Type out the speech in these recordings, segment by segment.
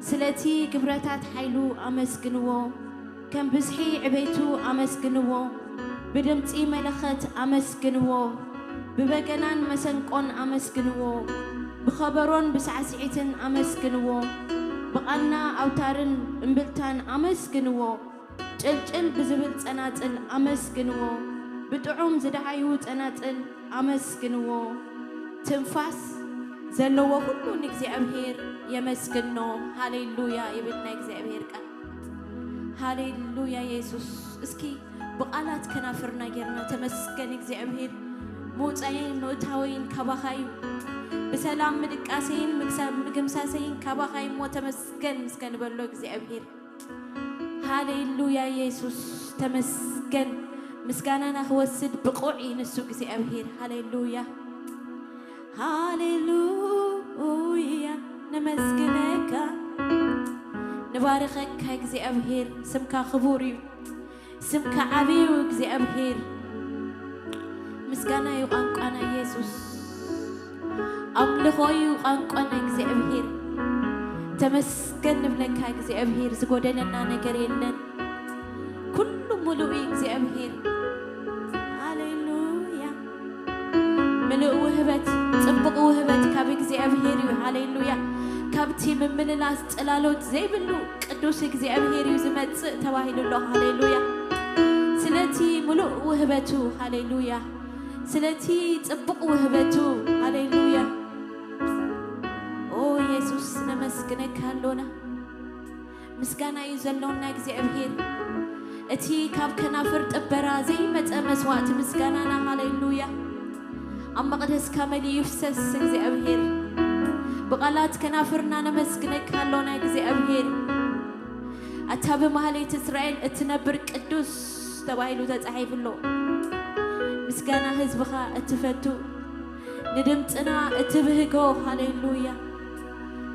ስለቲ ግብረታት ሓይሉ ኣመስግንዎ፣ ከም ብዝሒ ዕቤቱ ኣመስግንዎ፣ ብድምጺ መለኸት ኣመስግንዎ፣ ብበገናን መሰንቆን ኣመስግንዎ፣ ብኸበሮን ብሳዕስዒትን ኣመስግንዎ፣ ብቓና ኣውታርን እምብልታን ኣመስግንዎ፣ ጭልጭል ብዝብል ጸናጽል ኣመስግንዎ፣ ብጥዑም ዝደሃዩ ጸናጽል ኣመስግንዎ። ትንፋስ ዘለዎ ኩሉ ንእግዚኣብሔር የመስግኖ። ሃሌሉያ ይብል ናይ እግዚኣብሔር ቃል። ሃሌሉያ የሱስ። እስኪ ብቓላት ከናፍርና ጌርና ተመስገን እግዚኣብሔር። ምውፃየይን ምእታወይን ካባኻ እዩ። ብሰላም ምድቃሰይን ምግሳ-፣ ምግምሳሰይን ካባኻ እዩ እሞ ተመስገን እስከ ንበሎ እግዚኣብሔር። ሃሌሉያ የሱስ ተመስገን። ምስጋናና ክወስድ ብቑዕ እዩ ንሱ እግዚኣብሔር። ሃሌሉያ ሃሌሉያ ነመስግነካ ንባርኸካ እግዚኣብሔር። ስምካ ክቡር እዩ። ስምካ ዓብዩ እግዚኣብሔር። ምስጋና እዩ ቋንቋና የሱስ። ኣምልኾ እዩ ቋንቋና እግዚኣብሔር። ተመስገን ንብለካ እግዚኣብሔር። ዝጎደለና ነገር የለን። ኩሉ ምሉእ እዩ እግዚኣብሔር። ሃሌሉያ ምሉእ ውህበት፣ ጽቡቕ ውህበት ካብ እግዚኣብሔር እዩ። ሃሌሉያ ካብቲ ምምልላስ ጽላሎት ዘይብሉ ቅዱስ እግዚኣብሔር እዩ ዝመጽእ ተባሂሉ ኣሎ። ሃሌሉያ ስለቲ ምሉእ ውህበቱ። ሃሌሉያ ስለቲ ጽቡቕ ውህበቱ። ሃሌሉያ ኦ የሱስ ነመስግነካ ኣሎና። ምስጋና እዩ ዘሎና እግዚኣብሔር። እቲ ካብ ከናፍር ጥበራ ዘይመጸ መስዋዕቲ ምስጋናና። ሃሌሉያ ኣብ መቕደስካ መሊኡ ይፍሰስ እግዚኣብሔር። ብቓላት ከናፍርና ነመስግነካ ኣሎና እግዚኣብሔር። ኣታ ብማህሌት እስራኤል እትነብር ቅዱስ ተባሂሉ ተጻሒፉ ኣሎ። ምስጋና ህዝብኻ እትፈቱ ንድምፅና እትብህጎ። ሃሌሉያ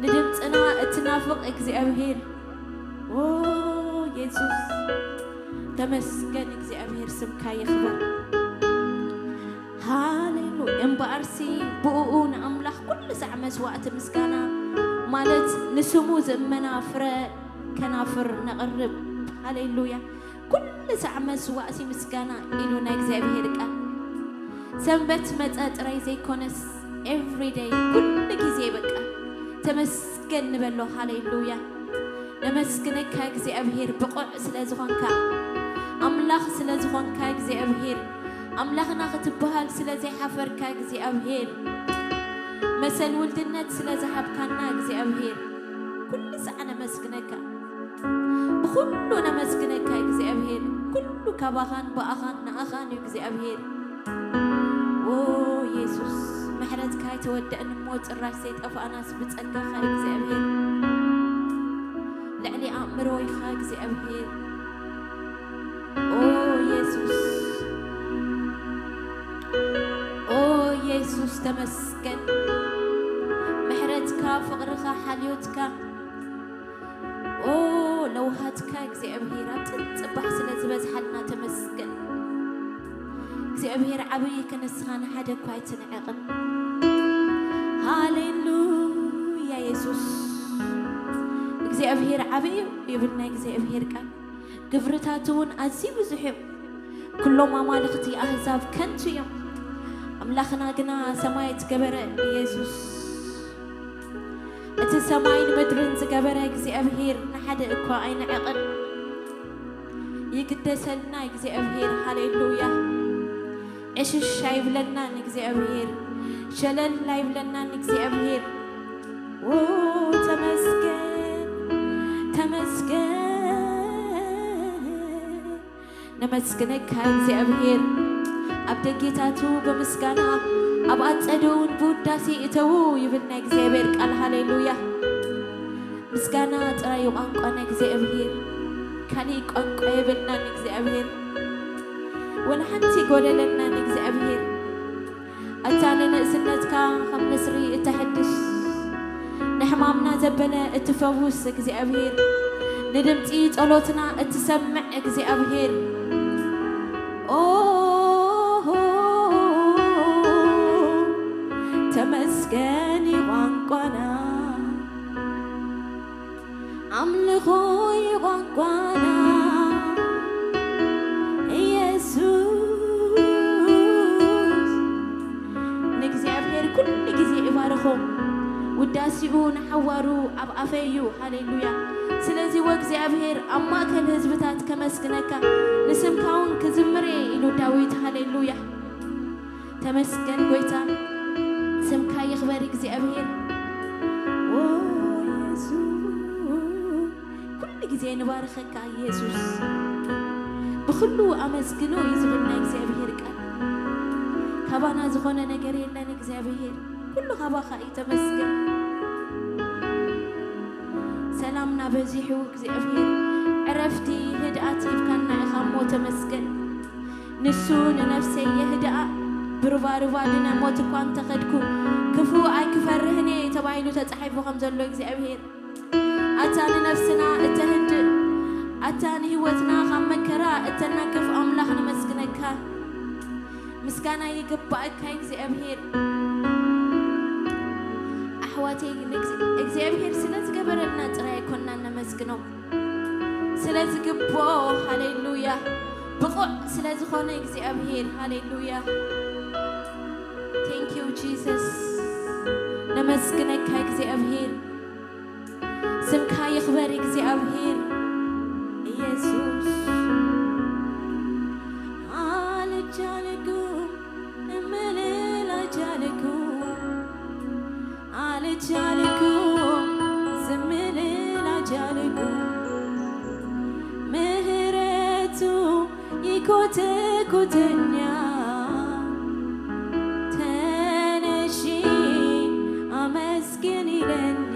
ንድምፅና እትናፍቕ እግዚኣብሔር። ኦ የሱስ ተመስገን እግዚኣብሔር ስምካ ይኽበር። ሃሌሉያ እምበኣርሲ ብእኡ ንኣምላኽ ኩሉ ሳዕ መስዋዕቲ ምስጋና ማለት ንስሙ ዝእመና ፍረ ከናፍር ነቕርብ። ሃሌሉያ ኩሉ ሳዕ መስዋዕቲ ምስጋና ኢሉ ናይ እግዚኣብሔር ቃል። ሰንበት መጸ ጥራይ ዘይኮነስ everyday ኩሉ ግዜ በቃ ተመስገን ንበሎ። ሃሌሉያ ነመስግነካ እግዚኣብሔር ብቑዕ ስለ ዝኾንካ፣ ኣምላኽ ስለ ዝኾንካ እግዚኣብሔር፣ ኣምላኽና ክትበሃል ስለ ዘይሓፈርካ እግዚኣብሔር፣ መሰል ውልድነት ስለ ዝሃብካና እግዚኣብሔር ኩሉ ሳዕ ነመስግነካ። ብኹሉ ነመስግነካ እግዚኣብሔር። ኩሉ ካባኻን ብኣኻን ንኣኻን እዩ እግዚኣብሔር። ኦ የሱስ ምሕረትካ ኣይተወደእን እሞ ጭራሽ ዘይጠፋእናስ ብጸጋኻ እግዚኣብሔር። ልዕሊ ኣእምሮ ኢኻ እግዚኣብሔር። ኦ የሱስ ኦ የሱስ ተመስገን። ምሕረትካ ፍቕርኻ ሓልዮትካ ኦ ለውሃትካ እግዚኣብሔር ኣብ ጽባሕ ስለ ዝበዝሓልና ተመስገን። እግዚኣብሔር ዓብዪ ክንስኻ ንሓደ እኳ ኣይትንዕቕን። ሃሌሉያ የሱስ እግዚኣብሔር ዓብዪ እዩ ይብል ናይ እግዚኣብሔር ቃል። ግብርታቱ እውን ኣዝዩ ብዙሕ እዩ። ኩሎም ኣማልኽቲ ኣህዛብ ከንቱ እዮም፣ ኣምላኽና ግና ሰማይ እትገበረ ኢየሱስ። እቲ ሰማይን ምድርን ዝገበረ እግዚኣብሔር ንሓደ እኳ ኣይንዕቕን። ይግደሰልና እግዚኣብሔር። ሃሌሉያ። ዕሽሽ ኣይብለናን እግዚኣብሔር። ሸለል ኣይብለናን እግዚኣብሔር። ኦ ተመስገን፣ ተመስገን። ነመስግነካ እግዚኣብሔር። ኣብ ደጌታቱ ብምስጋና፣ ኣብ ኣጸዱ እውን ብውዳሴ እተዉ ይብል ናይ እግዚኣብሔር ቃል። ሃሌሉያ። ምስጋና ጥራይ እዩ ቋንቋ ናይ እግዚኣብሔር። ካሊእ ቋንቋ የብልናን እግዚኣብሔር። ወላ ሓንቲ ጎደለናን እግዚኣብሔር። ኣታ ንንእስነትካ ከም ንስሪ እተሐድስ፣ ንሕማምና ዘበለ እትፈውስ እግዚኣብሔር፣ ንድምፂ ጸሎትና እትሰምዕ እግዚኣብሔር። ኦ ተመስገን እዩ ቋንቋና። ኣምልኾ እዩ ቋንቋና ኢየሱስ። ንእግዚኣብሔር ኩሉ ግዜ እባርኾ፣ ውዳሴኡ ንሓዋሩ ኣብ ኣፈይ እዩ። ሃሌሉያ። ስለዚ ወእግዚኣብሔር ኣብ ማእከል ህዝብታት ከመስግነካ፣ ንስምካ እውን ክዝምር እየ ኢሉ ዳዊት። ሃሌሉያ። ተመስገን ጎይታ፣ ስምካ ይኽበር እግዚኣብሔር። ኦ የሱስ፣ ኩሉ ግዜ ንባርኸካ የሱስ። ብኹሉ ኣመስግኖ እዩ ዝብል ናይ እግዚኣብሔር ቃል። ካባና ዝኾነ ነገር የለን እግዚኣብሔር፣ ኩሉ ካባኻ እዩ። ተመስገን። ሰላምና በዚሑ እግዚኣብሔር፣ ዕረፍቲ ህድኣት ሂብካና ኢኻ እሞ ተመስገን። ንሱ ንነፍሰይ የህድኣ፣ ብሩባሩባ ድነ ሞት እኳ እንተኸድኩ፣ ክፉእ ኣይክፈርህን እየ ተባሂሉ ተጻሒፉ ከም ዘሎ እግዚኣብሔር፣ ኣታ ንነፍስና እተህድእ፣ ኣታ ንህይወትና ካብ መከራ እተናግፍ ኣምላኽ ነመስግነካ። ምስጋና ይግባእካ እግዚኣብሔር። ኣሕዋተይ ንእግዝ-፣ እግዚኣብሔር ስለ ዝገበረልና ጥራይ ኣይኮንና ነመስግኖ፣ ስለ ዝግብኦ፣ ሃሌሉያ፣ ብቑዕ ስለ ዝኾነ እግዚኣብሔር፣ ሃሌሉያ። Thank you Jesus። ነመስግነካ እግዚኣብሔር። ስምካ ይኽበር እግዚኣብሔር። ኢየሱስ። ኣልቻልኩም፣ እምልል ኣልቻልኩም፣ ኣልቻልኩም፣ ዝምልል ኣልቻልኩም። ምህረቱ ይኮተኩተኛ፣ ተነሺ ኣመስግን ይለኛ።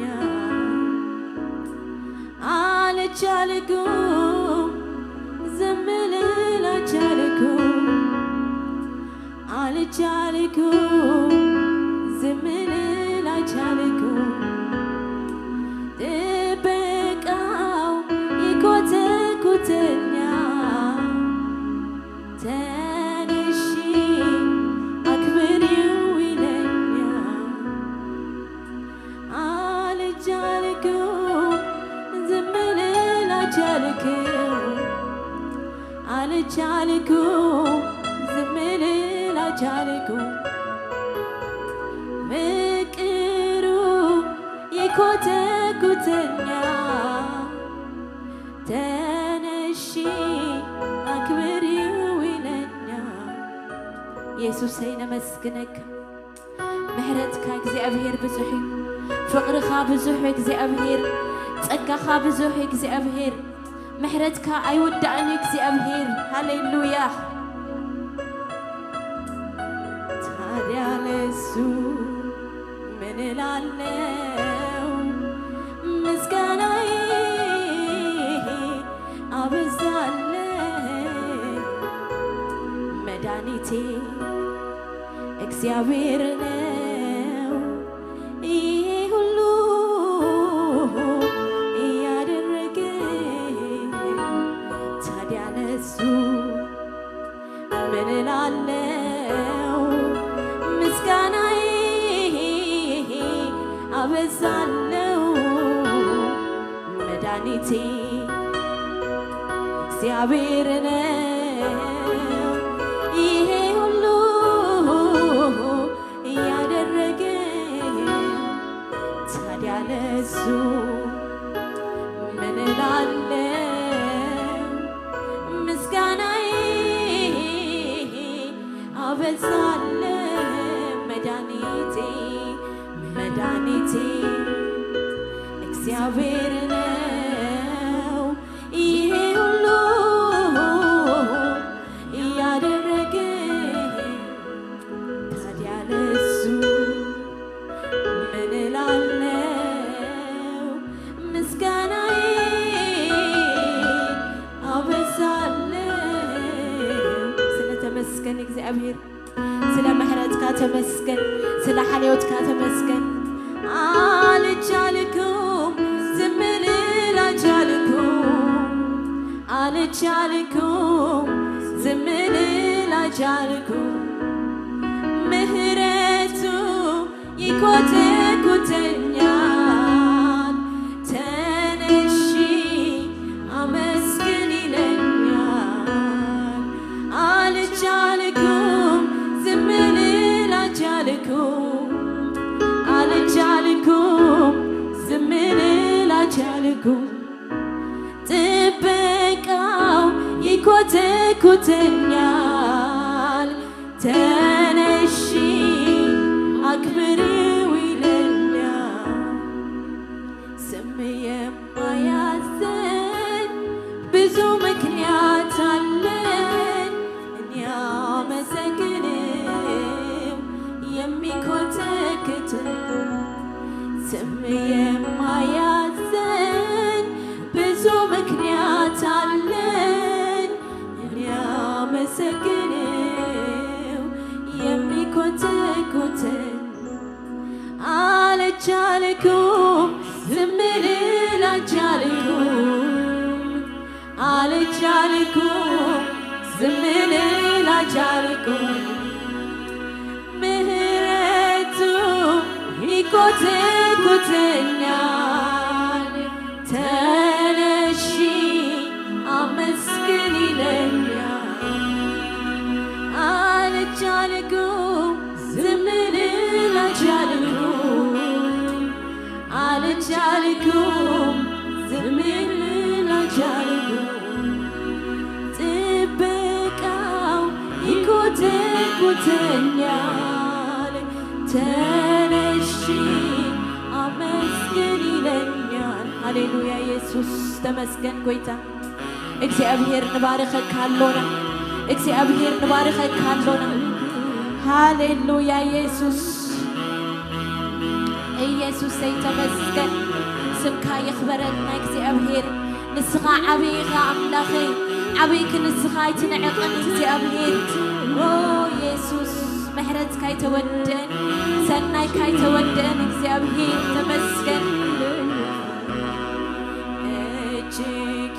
ኣልቻልኩም፣ ዝምልል ኣልቻልኩም፣ ኣልቻልኩም፣ ዝምልል ኣልቻልኩም። ጥበቃው ይኮተኩተኛ፣ ተነሺ ኣክብሪው ይለኛ። ኣልቻልኩም፣ ዝምልል ኣልቻልኩም፣ ኣልቻልኩም፣ ዝምልል ኣልቻልኩም። ፍቅሩ ይኮተኩተኛ፣ ተነሺ ኣክብሪው ይለኛ። የሱሰይ ነመስግነካ። ምሕረትካ እግዚኣብሔር ብዙሕ እዩ። ፍቕርኻ ብዙሕ እግዚኣብሔር፣ ጸጋኻ ብዙሕ እግዚኣብሔር፣ ምሕረትካ ኣይውዳእን እግዚኣብሔር። ሃሌሉያ። ታዲያ ለሱ ምን እላለሁ? ምስጋናዬ አበዛለሁ። መድኃኒቴ እግዚአብሔር ነው፣ ይሄ ሁሉ እያደረገ። ታዲያ ለሱ ምን እላለሁ? ምስጋናዬ አበዛለሁ። መድኃኒቴ እግዚአብሔር ነው፣ ይሄ ሁሉ እያደረገ። ታዲያ ለሱ ምን እላለሁ? ምስጋናዬ አበዛለሁ። መድኃኒቴ፣ መድኃኒቴ እግዚአብሔር ነው፣ ይሄ ሁሉ እያደረገ። ታዲያ ለሱ ምን እላለሁ? ምስጋናዬ አበዛለሁ። ስለተመስገን እግዚኣብሔር፣ ስለ ምሕረትካ ተመስገን፣ ስለ ሓልዮትካ ተመስገን። አልቻልኩም፣ ዝም ልል አልቻልኩም፣ አልቻልኩም፣ ዝም ልል አልቻልኩም። ምህረቱ ይኮተኩተኛል፣ ተነሺ ተኛል ተነሺ ኣክብሪው ይለኛል። ስም የማያዘኝ ብዙ ምክንያት አለኝ እኔ አመሰግነው የሚኮተክተኝ። ስም የማያዘኝ ብዙ ምክንያት አለኝ እኔ አመሰግነው የሚኮተኩተኝ። አልቻልኩም ዝም ልል አልቻልኩም፣ አልቻልኩም ዝም ልል አልቻልኩም። ምህረቱ ይኮተኩተኛል። ተነሺ አመስግን ይለኛል። አልቻልኩም ዝም ልል አልቻልኩም፣ አልቻልኩም ዝም ልል አልቻልኩም። ጥበቃው ይኮተኩተኛል። ተነሺ አመስግን ይለኛል። ሃሌሉያ ኢየሱስ ተመስገን ጎይታ። እግዚኣብሔር ንባርኸካ ኣሎና። እግዚኣብሔር ንባርኸካ ኣሎና። ሃሌሉያ ኢየሱስ። ኢየሱሰይ ተመስገን። ስምካ ይኽበረልና እግዚኣብሔር። ንስኻ ዓብዪ ኢኻ ኣምላኸይ። ዓብዪ ክንስኻ ኣይትንዕቐን እግዚኣብሔር። ኦ ኢየሱስ ምሕረትካ ኣይተወድእን። ሰናይካ ኣይተወድእን እግዚኣብሔር ተመስገን። እጅግ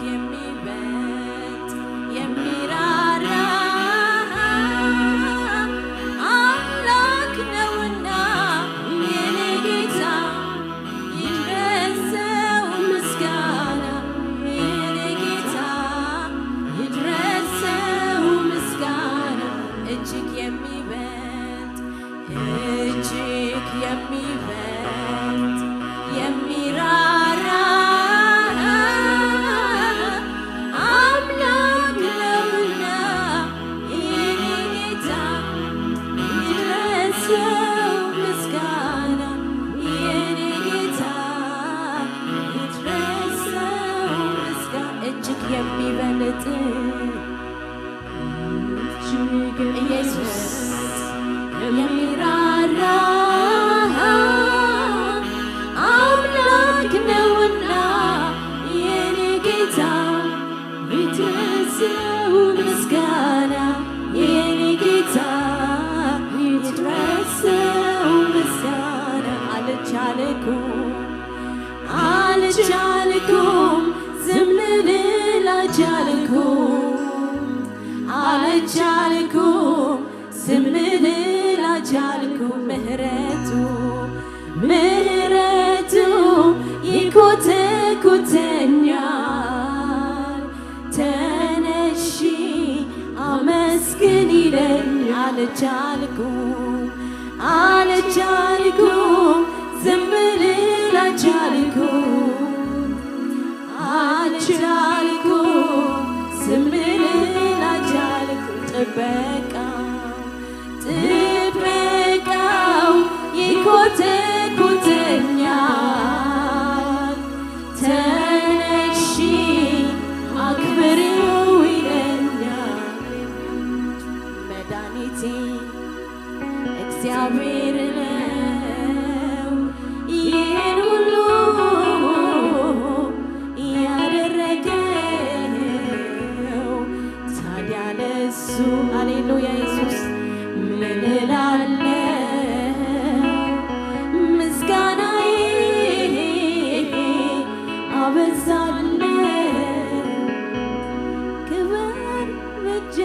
የሚበልጥ የሚራራ አምላክ ነውና የኔ ጌታ ይድረሰው ምስጋና፣ የኔ ጌታ ይድረሰው ምስጋና። እጅግ የሚበልጥ እጅግ የሚበልጥ የሚራራ አምላክ ነውና የኔ ጌታ ይድረሰው ምስጋና፣ የኔ ጌታ ይድረሰው ምስጋና። እጅግ የሚበልጥ ኢየሱስ የሚራራ አምላክ ነውና የኔ ጌታ ይድረሰው ምስጋና፣ የኔ ጌታ ይድረሰው ምስጋና። አልቻልኩም አልቻልኩም ዝም ልል አልቻልኩም፣ አልቻልኩም ዝም ልል አልቻልኩም። ምህረቱ ምህረቱ ይኮተኩተኛል። ተነሺ አመስግን ይለኛል። አልቻልኩም አልቻልኩም ዝም ልል አልቻልኩም፣ አልቻልኩም ዝም ልል አልቻልኩም። ጥበቃ ጥበቃው ይኮተኩተኛል። ተነሺ አክብሪው ይለኛል። መድኃኒቴ እግዚአብሔር ነው ይህን ሁሉ ያደረገው። ታዲያ ለሱ ሃሌሉያ ኢየሱስ ምን እላለሁ? ምስጋናዬ አበዛለሁ። ክብር ብቻ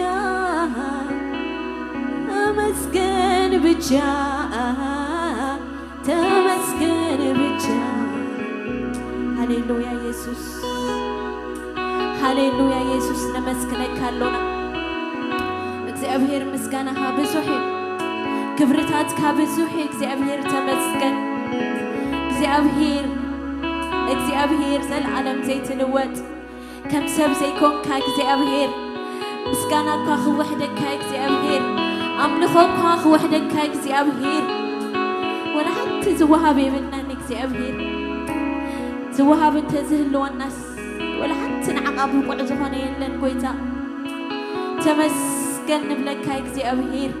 ተመስገን ብቻ ተመስገን ብቻ። ሃሌሉያ ኢየሱስ፣ ሃሌሉያ ኢየሱስ፣ ነመስግነካ ኣሎና። እግዚኣብሔር ምስጋናኻ ብዙሕ እዩ፣ ክብርታትካ ብዙሕ እዩ። እግዚኣብሔር ተመስገን። እግዚኣብሔር፣ እግዚኣብሔር ዘለዓለም ዘይትልወጥ፣ ከም ሰብ ዘይኮንካ እግዚኣብሔር፣ ምስጋና እኳ ክወሕደካ እግዚኣብሔር፣ ኣምልኾ እኳ ክወሕደካ እግዚኣብሔር፣ ወላ ሓንቲ ዝወሃብ የብልናን እግዚኣብሔር። ዝወሃብ እንተዝህልወናስ ወላ ሓንቲ ንዓኻ ብቑዕ ዝኾነ የለን ጎይታ። ተመስገን ንብለካ እግዚኣብሔር።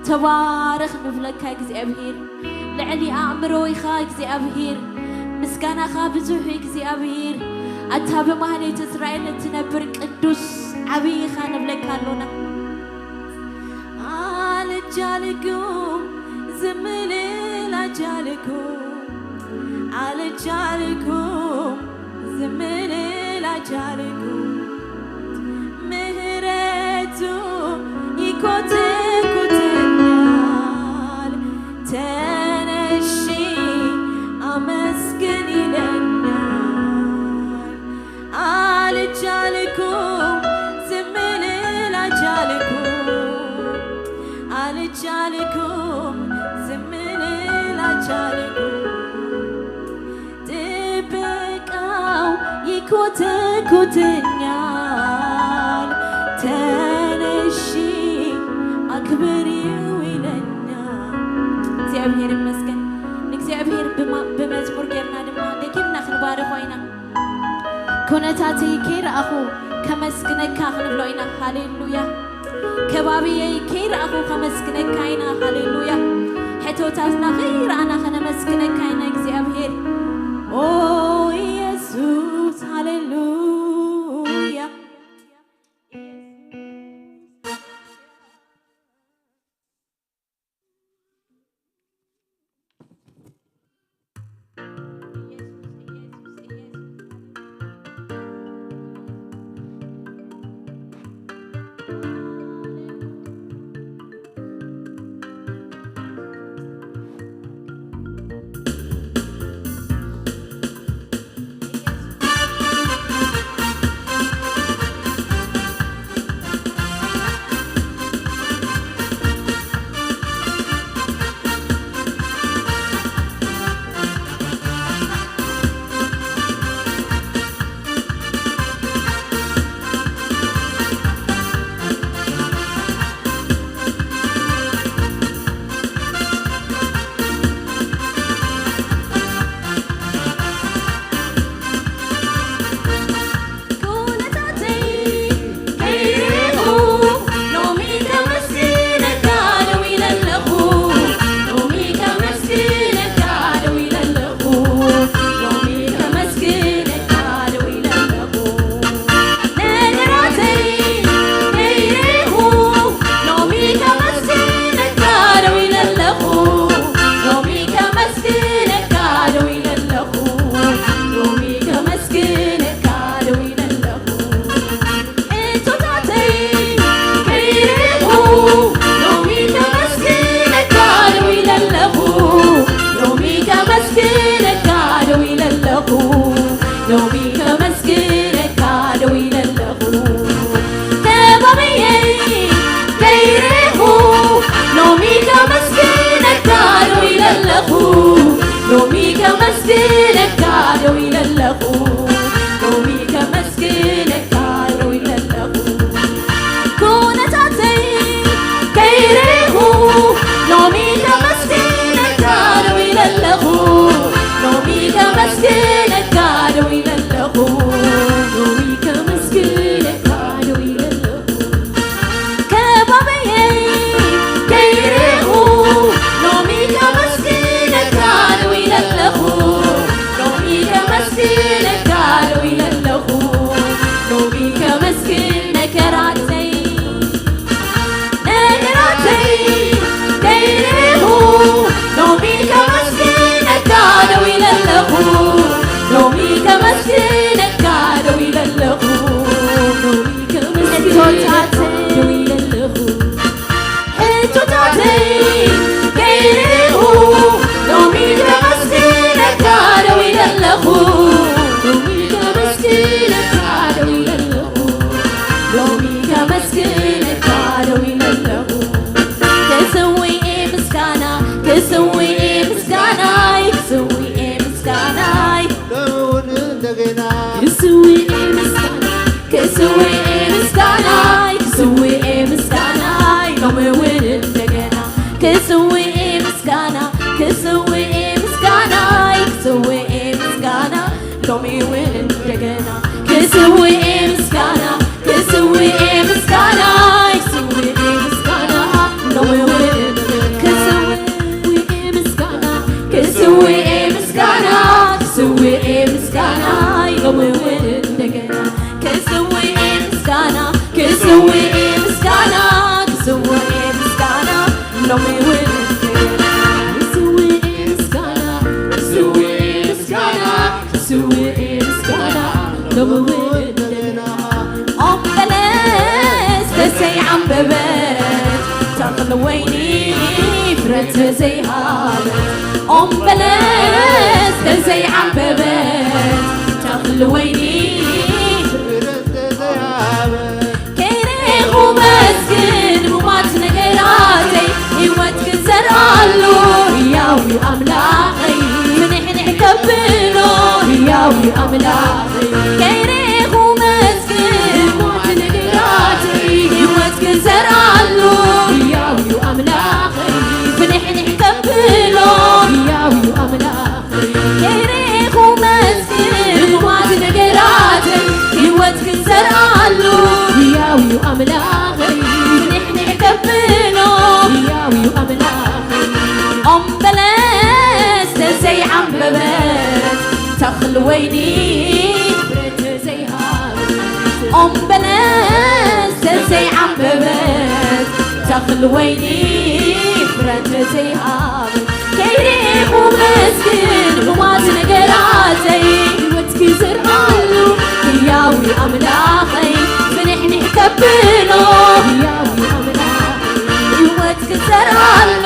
ተባረኽ ንብለካ እግዚኣብሔር። ልዕሊ ኣእምሮ ኢኻ እግዚኣብሔር። ምስጋናኻ ብዙሕ እግዚኣብሔር። ኣታ ብማህሌት እስራኤል እትነብር ቅዱስ ዓብዪ ኢኻ ንብለካ ኣሎና። ኣልቻልኩም ዝምልል ኣቻልኩም ኣልቻልኩም ዝምልል ኣቻልኩም ምህረቱ ይኮተኩተናል። ተነሺ ኣመስግን ይለናል። ኣልቻልኩም ዝምልል ኣቻልኩም ኣልቻልኩም ዝምልል ኣቻልኩም ጥበቃው ይኮተኩተኛል። ተነሺ ኣክብሪው ይለኛል። እግዚኣብሔር ይመስገን። ንእግዚኣብሔር ብማ- ብመዝሙር ጌርና ድማ ደጊምና ክንባርኾ ኢና። ኩነታተይ ከይረኣኹ ከመስግነካ ክንብሎ ኢና። ሃሌሉያ። ከባቢየይ ከይረኣኹ ከመስግነካ ኢና። ሃሌሉያ። ሕቶታትና ከይረኣና ከነመስግነካ ኢና እግዚኣብሔር። ኦ ኢየሱስ ሃሌሉያ። እንደገና ክስውኤ ምስጋና ክስውኤ ምስጋና ክስውኤ ምስጋና ሎሚ እውን ክስውኤ ምስጋና ክስውኤ ምስጋና ክስውኤ ምስጋና ሎሚ እውን እንደገና ክስውኤ ምስጋና ክስውኤ ምስጋና ክስውኤ ምስጋና ሎሚ እውን ክስውኤ ምስጋና ክስውኤ ምስጋና ክስውኤ ምስጋና ሎሚ እውን ኦም በለስ ተዘይዓምበበት ተኽሊ ወይኒ ፍረ ተዘይሃበት ኦም በለስ ተዘይዓምበበት ተኽሊ ወይኒ ከይሬኹ መስግን ሙማት ነገራተይ ህይወት ክዘርኣሉ ህያው እዩ ኣምላኸይ ፍንሕንሕ ከብሎ ህያው እዩ ኣምላኸይ ከይሬኹ መስግን ሙማት ነገራተይ ህይወት ክዘርኣሉ ህያው እዩ ኣምላኸይ ፍንሕንሕ ከብሎ ህያው እዩ ኣምላኸይ ከይሬኹ መስግን ሙማት ነገራተይ ህይወት ክዘርኣሉ ህያው እዩ ኣምላኸይ ንሕንሕ ከብሎ ህያው እዩ ኣምላኸይ ኦም በለስ ተዘይዓምበበት ተኽሊ ወይኒ ፍረ ተዘይሃበት ኦም በለስ ተዘይዓምበበት ተኽሊ ወይኒ ፍረ ተዘይሃበት ከይሬኹ መስግን ሙማት ነገራተይ ህይወት ክዘርኣሉ ህያው ኣምላኸይ ፍንሕንሕ ከብሎ ህያው ኣምላኸይ ህይወት ክዘርኣሉ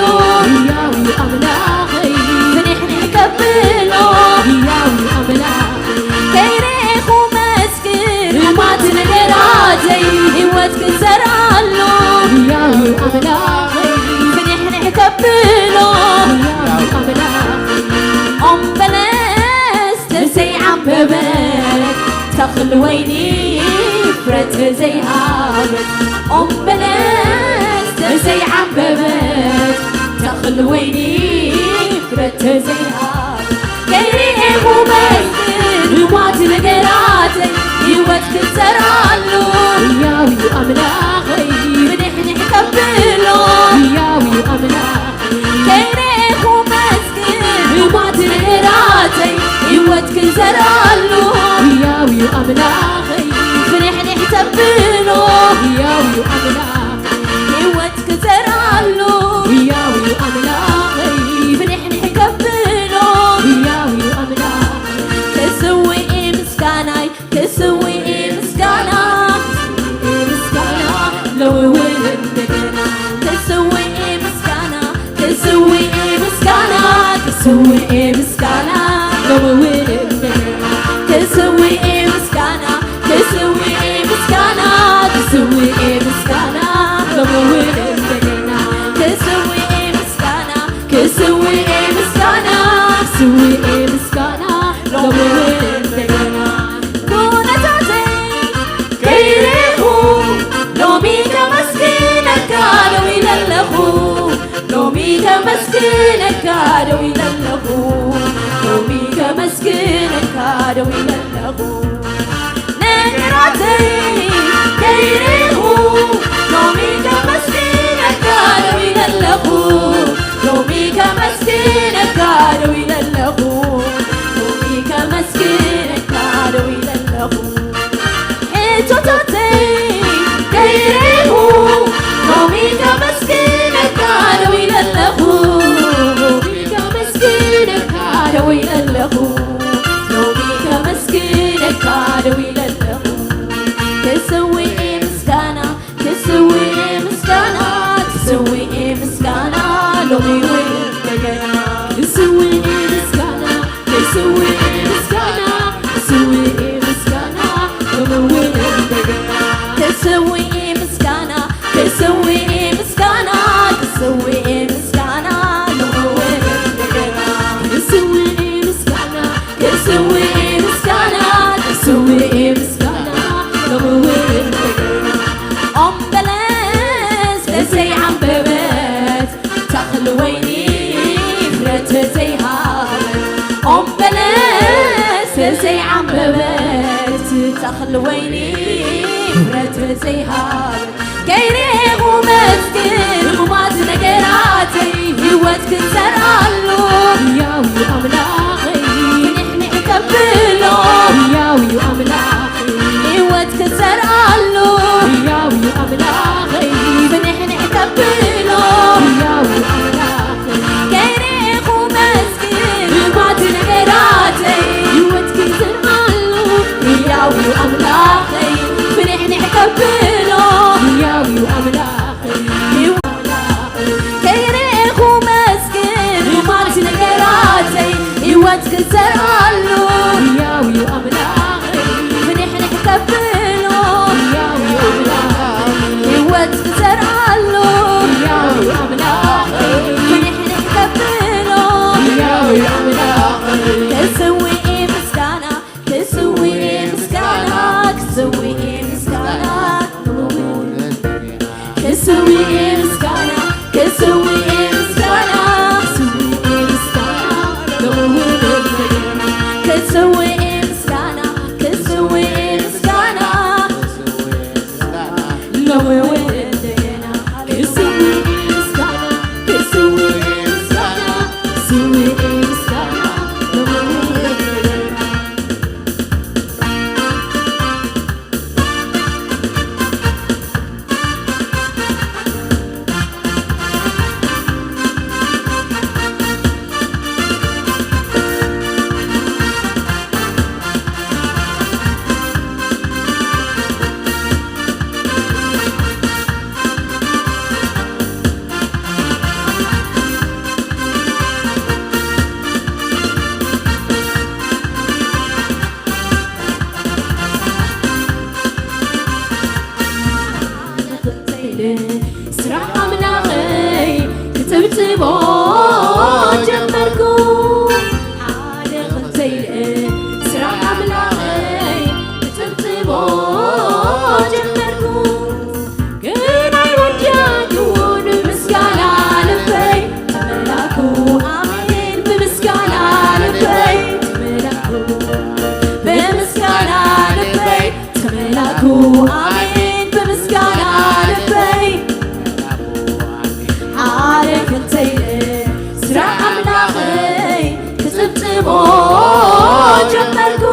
ህያው ኣምላኸይ ፍንሕንሕ ከብሎ ህያው ኣምላኸይ ከይሬኹ መስግን ሙማት ነገራተይ ህይወት ክዘርኣሉ ህያው ኣምላኸይ ፍንሕንሕ ከብሎ ህያው ኣምላኽ ኦም በለስ ተዘይዓምበበት ተኽሊ ወይኒ ፍረ ተዘይሃበት ኦም በለስ ተዘይዓምበበት ተኽሊ ወይኒ ፍረ ተዘይሃበት ከይሬኹ መስግን ሙማት ነገራተይ ህይወት ክዘርኣሉ ህያው ኣምላኸይ ፍንሕንሕ ከብሎ ህያው ኣምላኸይ ከይሬኹ መስግን ሙማት ነገራተይ ህይወት ክዘርኣሉ ህያው ኣምላኸይ ፍንሕንሕ ከብሎ ህያው ኣምላኸይ ህይወት ክዘርኣሉ ህያው ኣምላኸይ ፍንሕንሕ ከብሎ ህያው ኣምላኸይ ክስውኤ ምስጋናይ ክስውኤ ምስጋና ክስውኤ ምስጋና ሎሚ እውን እንደገና ክስውኤ ምስጋና ክስውኤ ምስጋና ክስውኤ ምስጋና ሎሚ እውን እንደገና ክስውኤ ምስጋና ክስውኤ ምስጋና ክስውኤ ምስጋና ሎሚ እውን እንደገና ክስውኤ ምስጋና ክስውኤ ምስጋና ክስውኤ ምስጋና ሎሚ እውን እንደገና ኩነታተይ ከይሬኹ ሎሚ ከመስግነካ ደው ኢለ ኣለኹ ሎሚ ከመስግነካ ደው ኢለ ኣለኹ ሎሚ ከመስግነካ ደው ኢለ ኣለኹ ነገራተይ ከይሬኹ ሎሚ ከመስግነካ ደው ኢለ ኣለኹ ሎሚ ከመስግነካ ደው ኢለ ኣለኹ ሎሚ ከመስግነካ ደው ኢለ ኣለኹ ሕቶታተይ ከይሬኹ ሎሚ ከመስግነካ ደው ኢለ ኣለኹ ሎሚ ከመስግነካ ደው ኢለ ኣለኹ ሎሚ ከመስግነካ ደው ኢለ ኣለኹ ክስውኤ ምስጋና ክስውኤ ምስጋና ክስውኤ ምስጋና ሎሚ እውን እንደገና ክስውኤ ተኽሊ ወይኒ ፍረ ዘይሃብ ከይሬኹ መስግን ህሙማት ነገራተይ ህይወት ክዘርኣሉ ህያው እዩ ኣምላኸይ ፍንሕንሕ ከብሎ ህያው እዩ ኣምላኸይ ህይወት ክዘርኣሉ ህያው እዩ ኣምላኸይ ፍንሕንሕ ከብሎ ህያው እዩ ኣምላኸይ ከይሬኹ መስግን ህሙማት ነገራተይ ህይወት ክዘርኣሉ ህያው እዩ ኣምላኸይ ፍንሕንሕ ከብሎ ህያው እዩ ኣምላኸይ ከይሬኹ መስግን ህሙማት ነገራተይ ህይወት ክዘርኣሉ ህያው እዩ ኣምላኸይ ፍንሕንሕ ከብሎ ህያው እዩ ኣምላኸይ ህይወት ክዘርኣሉ ህያው እዩ ኣምላኸይ ፍንሕንሕ ከብሎ ህያው እዩ ኣምላኸይ ክስውእ ምስጋና ክስውእ ምስጋና ክስውእ ምስጋና ክስውእ ምስጋና ክስውእ ምስጋና ክስውእ ምስጋና ክስውእ ምስጋና ክስውእ ምስጋና ሎሚ እውን እንደገና ክስውእ ምስጋና ክስውእ ምስጋና ክስውእ ምስጋና ሎሚ እውን እንደገና ስራሕ ኣምላኸይ ክጽብጽቦ ጀመርኩ ሓደ ክልተ ኢለ ስራሕ ኣምላኸይ ክጽብጽቦ ጀመርኩ ግን ኣይወዳእኩዎን ብምስጋና ልበይ ተመላኩ ኣሜን ብምስጋና ልበይ ተመላኩ ብምስጋና ልበይ ተመላኩ ኣሜን ብምስጋና ልበይ ሓደ ክልተ ኢለ ስራሕ ኣምላኸይ ክጽብጽቦ ጀመርኩ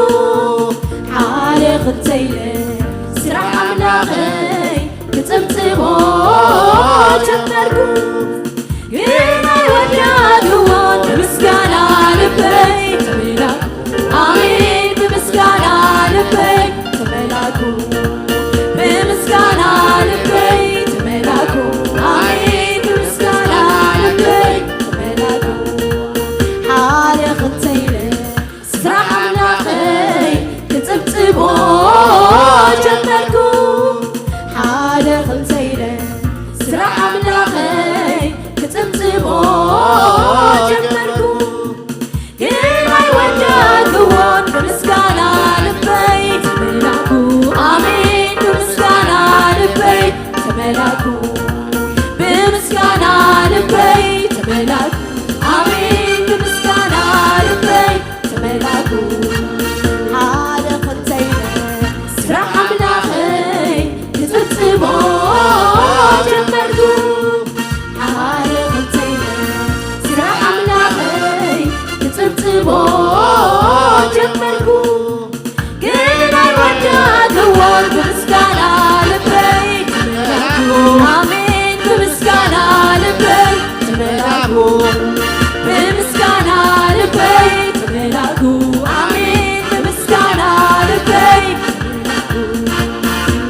ሓደ ክልተ ኢለ ስራሕ ኣምላኸይ ክጽብጽቦ ጀመርኩ ግን ኣይወዳእኩዎን ብምስጋና ልበይ ተመላኩ ኣሜን ብምስጋና ልበይ ተመላኩ ብምስጋና ልበይ ተመላኩ ኣሜን ብምስጋና ልበይ ተመላኩ ሓደ ክልተ ኢለ ስራሕ ኣምላኸይ ክጽብጽቦ ጀመርኩ ሓደ ክልተ ኢለ ስራሕ ኣምላኸይ ክጽብጽቦ ጀመርኩ ግን ኣይወዳእኩዎን ብምስጋና ልበይ ተመላኩ ኣሜን ብምስጋና ልበይ ተመላኩ ብምስጋና ልበይ ተመላኩ ኣሜን ብምስጋና ልበይ ተመላኩ ሓደ ክልተ ኢለ ስራሕ ኣምላኸይ ክጽብጽቦ ጀመርኩ ሓደ ክልተ ኢለ ስራሕ ኣምላኸይ ክጽብጽቦ ጀመርኩ ግን ኣይወዳእኩዎን ብምስጋና ልበይ ተመላኩ ኣሜን ብምስጋና ልበይ ተመላኩ ብምስጋና ልበይ ተመላኩ ኣሜን ብምስጋና ልበይ ተመላኩ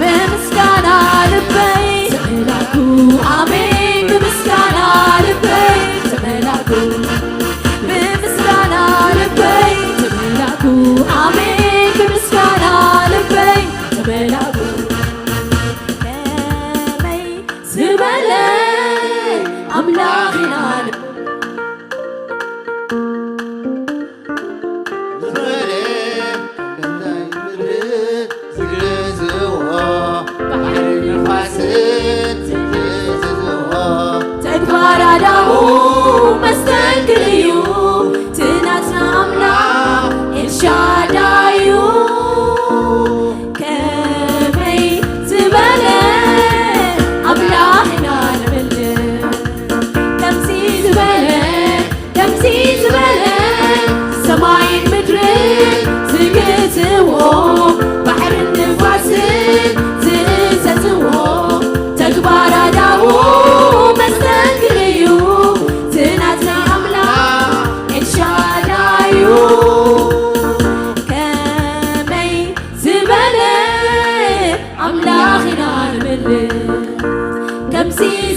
ብምስጋና ልበይ ተመላኩ ኣሜን ብምስጋና ልበይ ተመላኩ ብምስጋና ልበይ ተመላኩ ኣሜን ብምስጋና ልበይ ተመላኩ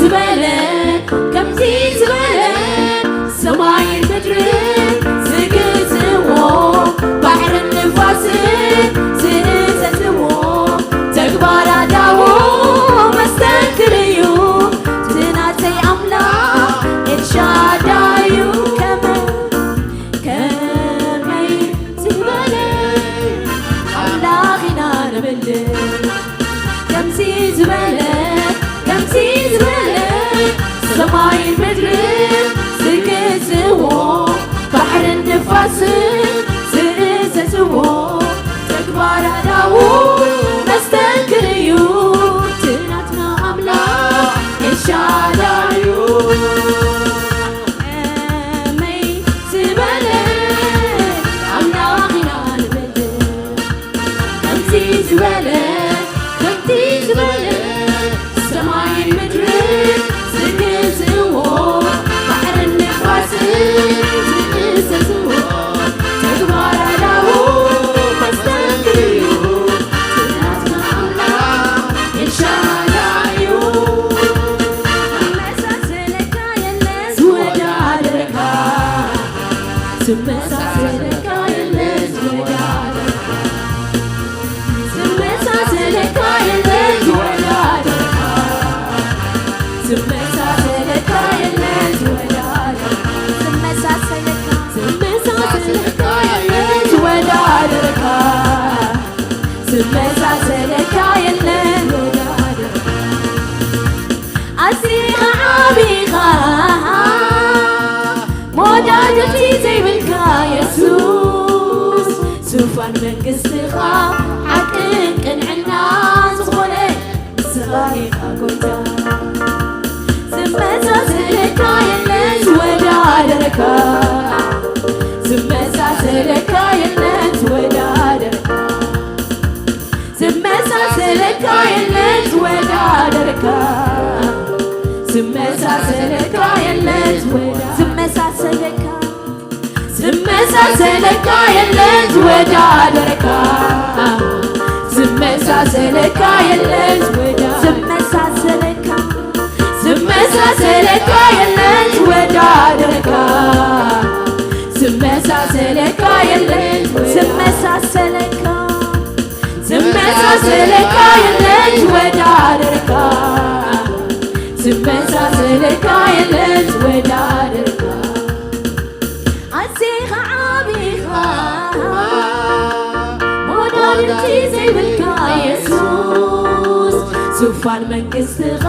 ዝበለ ከምዚ ዝበለ ሰማይን ምድርን ዝግዝዎ ባሕርን ንፋስን ዝእዘዝዎ ተግባር ኣዳዎ መስተንክር እዩ። እቲ ናተይ ኣምላኽ ኤልሻዳይ እዩ። ከመይ ከመይ ዝበለ ኣምላኽ ኢና ነምልኽ። ከምዚ ዝበለ ከምዚ ዝበለ ሰማይን ምድርን ዝግዝዎ ባሕርን ንፋስን ዝእዘዝዎ ተግባር ኣዳዉ መስተንክር እዩ። እቲ ናትና ኣምላኽ ኤልሻዳይ እዩ። ከመይ ዝበለ ኣምላኽ ኢና ንብል። ከምዚ ዝበለ ከምዚ ዝበለ ሰማይን ምድርን ዝግዝእዎ ባሕርን ንፋስን ዝእዘዝዎ ተግባር ኣዳዉ መስተንክር እዩ። እቲ ናትና ኣምላኽ ኤልሻዳይ እዩ። ዝመሳሰለካ የለን ዝወዳደረካ። ዝመሳሰለካ የለን ዝወዳደረካ። ዝመሳሰለካ የለን ዝወዳደረካ። ዝመሳሰለካ የለን ዝወዳደረካ። ዝመሳሰለካ ዝመሳሰለካ የለን ዝወዳደረካ። ዝመሳሰለካ የለን ዝወዳደረካ። ኣዚኻ ዓቢኻ መወዳድርቲ ዘይብልካ የሱስ፣ ዙፋን መንግስትኻ ሓቅን ቅንዕናን ዝኾነ ንስኻ ኢኻ ጎይታ። ዝመሳሰለካ የለን ዝወዳደረካ። ዝመሳሰለካ የለን ዝወዳደረካ። ዝመሳሰለካ የለን ዝወዳደረካ። ዝመሳሰለካ የለን ዝወዳ-፣ ዝመሳሰለካ ዝመሳሰለካ የለን ዝወዳደረካ። ዝመሳሰለካ የለን ዝወዳ-፣ ዝመሳሰለካ ዝመሳሰለካ የለን ዝወዳደረካ። ዝመሳሰለካ የለን ዝወዳ-፣ ዝመሳሰለካ ዝመሳሰለካ የለን ዝወዳደረካ። ዝመሳሰለካ የለን ዝወዳደረካ። ኣዚኻ ዓቢኻ መወዳድርቲ ዘይብልካ የሱስ፣ ዙፋን መንግስትኻ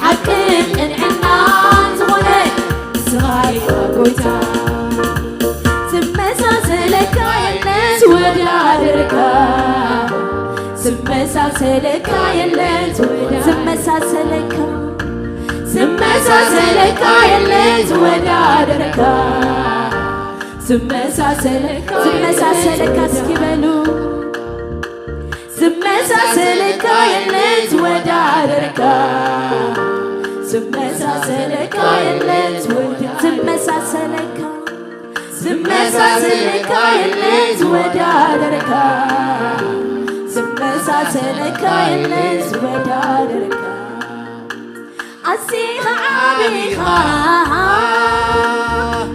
ሓቅን ቅንዕናን ዝኾነ ንስኻ ኢኻ ጎይታ። ዝመሳሰለካ የለን ዝወዳደረካ። ዝመሳሰለካ የለን ዝወዳ-፣ ዝመሳሰለካ ዝመሳሰለካ የለን ዝወዳደረካ። ዝመሳሰለካ ዝመሳሰለካ እስኪ በሉ። ዝመሳሰለካ የለን ዝወዳደረካ። ዝመሳሰለካ የለን ዝወዳ-፣ ዝመሳሰለካ ዝመሳሰለካ የለን ዝወዳደረካ። ዝመሳሰለካ የለን ዝወዳደረካ። ኣዚኻ ዓቢኻ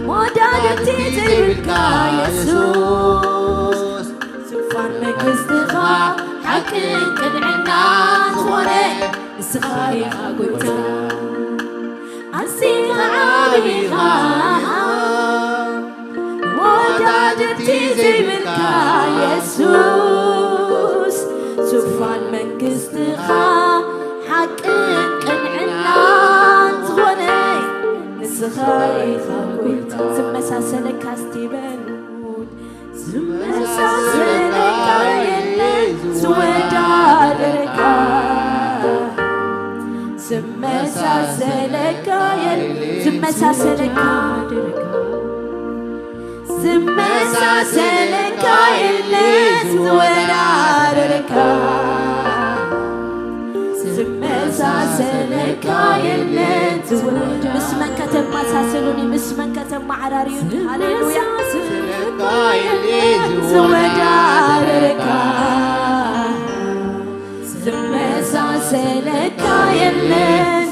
መወዳድርቲ ዘይብልካ የሱስ፣ ዙፋን መንግስትኻ ሓቅን ቅንዕናን ዝኾነ ንስኻ ኢኻ ጎይታ። ኣዚኻ ዓቢኻ መወዳድርቲ ዘይብልካ የሱስ፣ ዙፋን መንግስትኻ ሓቅን ቅንዕናን ዝኾነ ንስኻ ኢኻ ጎይታ። ዝመሳሰለካ እስቲ በሉ። ዝመሳሰለካ የለን ዝወዳደረካ። ዝመሳሰለካ የለን ዝመሳሰለካ ዝመሳሰለካ የለን ዝወዳደረካ። ዝመሳሰለካ የለን ዝወዳ-፣ ምስ መን ከተመሳስሉኒ? ምስ መን ከተመዓራርዩኒ? ሃሌሉያ። ዝመሳሰለካ የለን ዝወዳደረካ። ዝመሳሰለካ የለን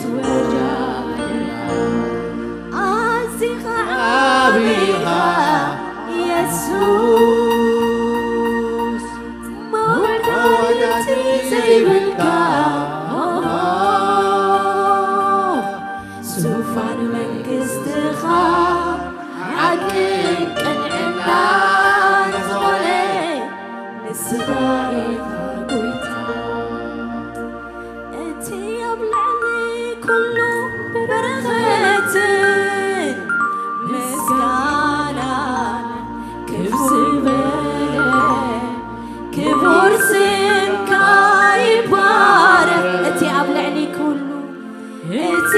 ዘይብልካ ዙፋን መንግስትኻ ሓቅን ቅንዕናን ዝኾነ ንስኻ ኢኻ ጎይታ። እቲ ኣብ ልዕሊ ኩሉ በረኸትን ምስጋናን ክፍ ዝበለ ክቡር ስምካ ይባረኽ። እቲ ኣብ ልዕሊ ኩሉ እቲ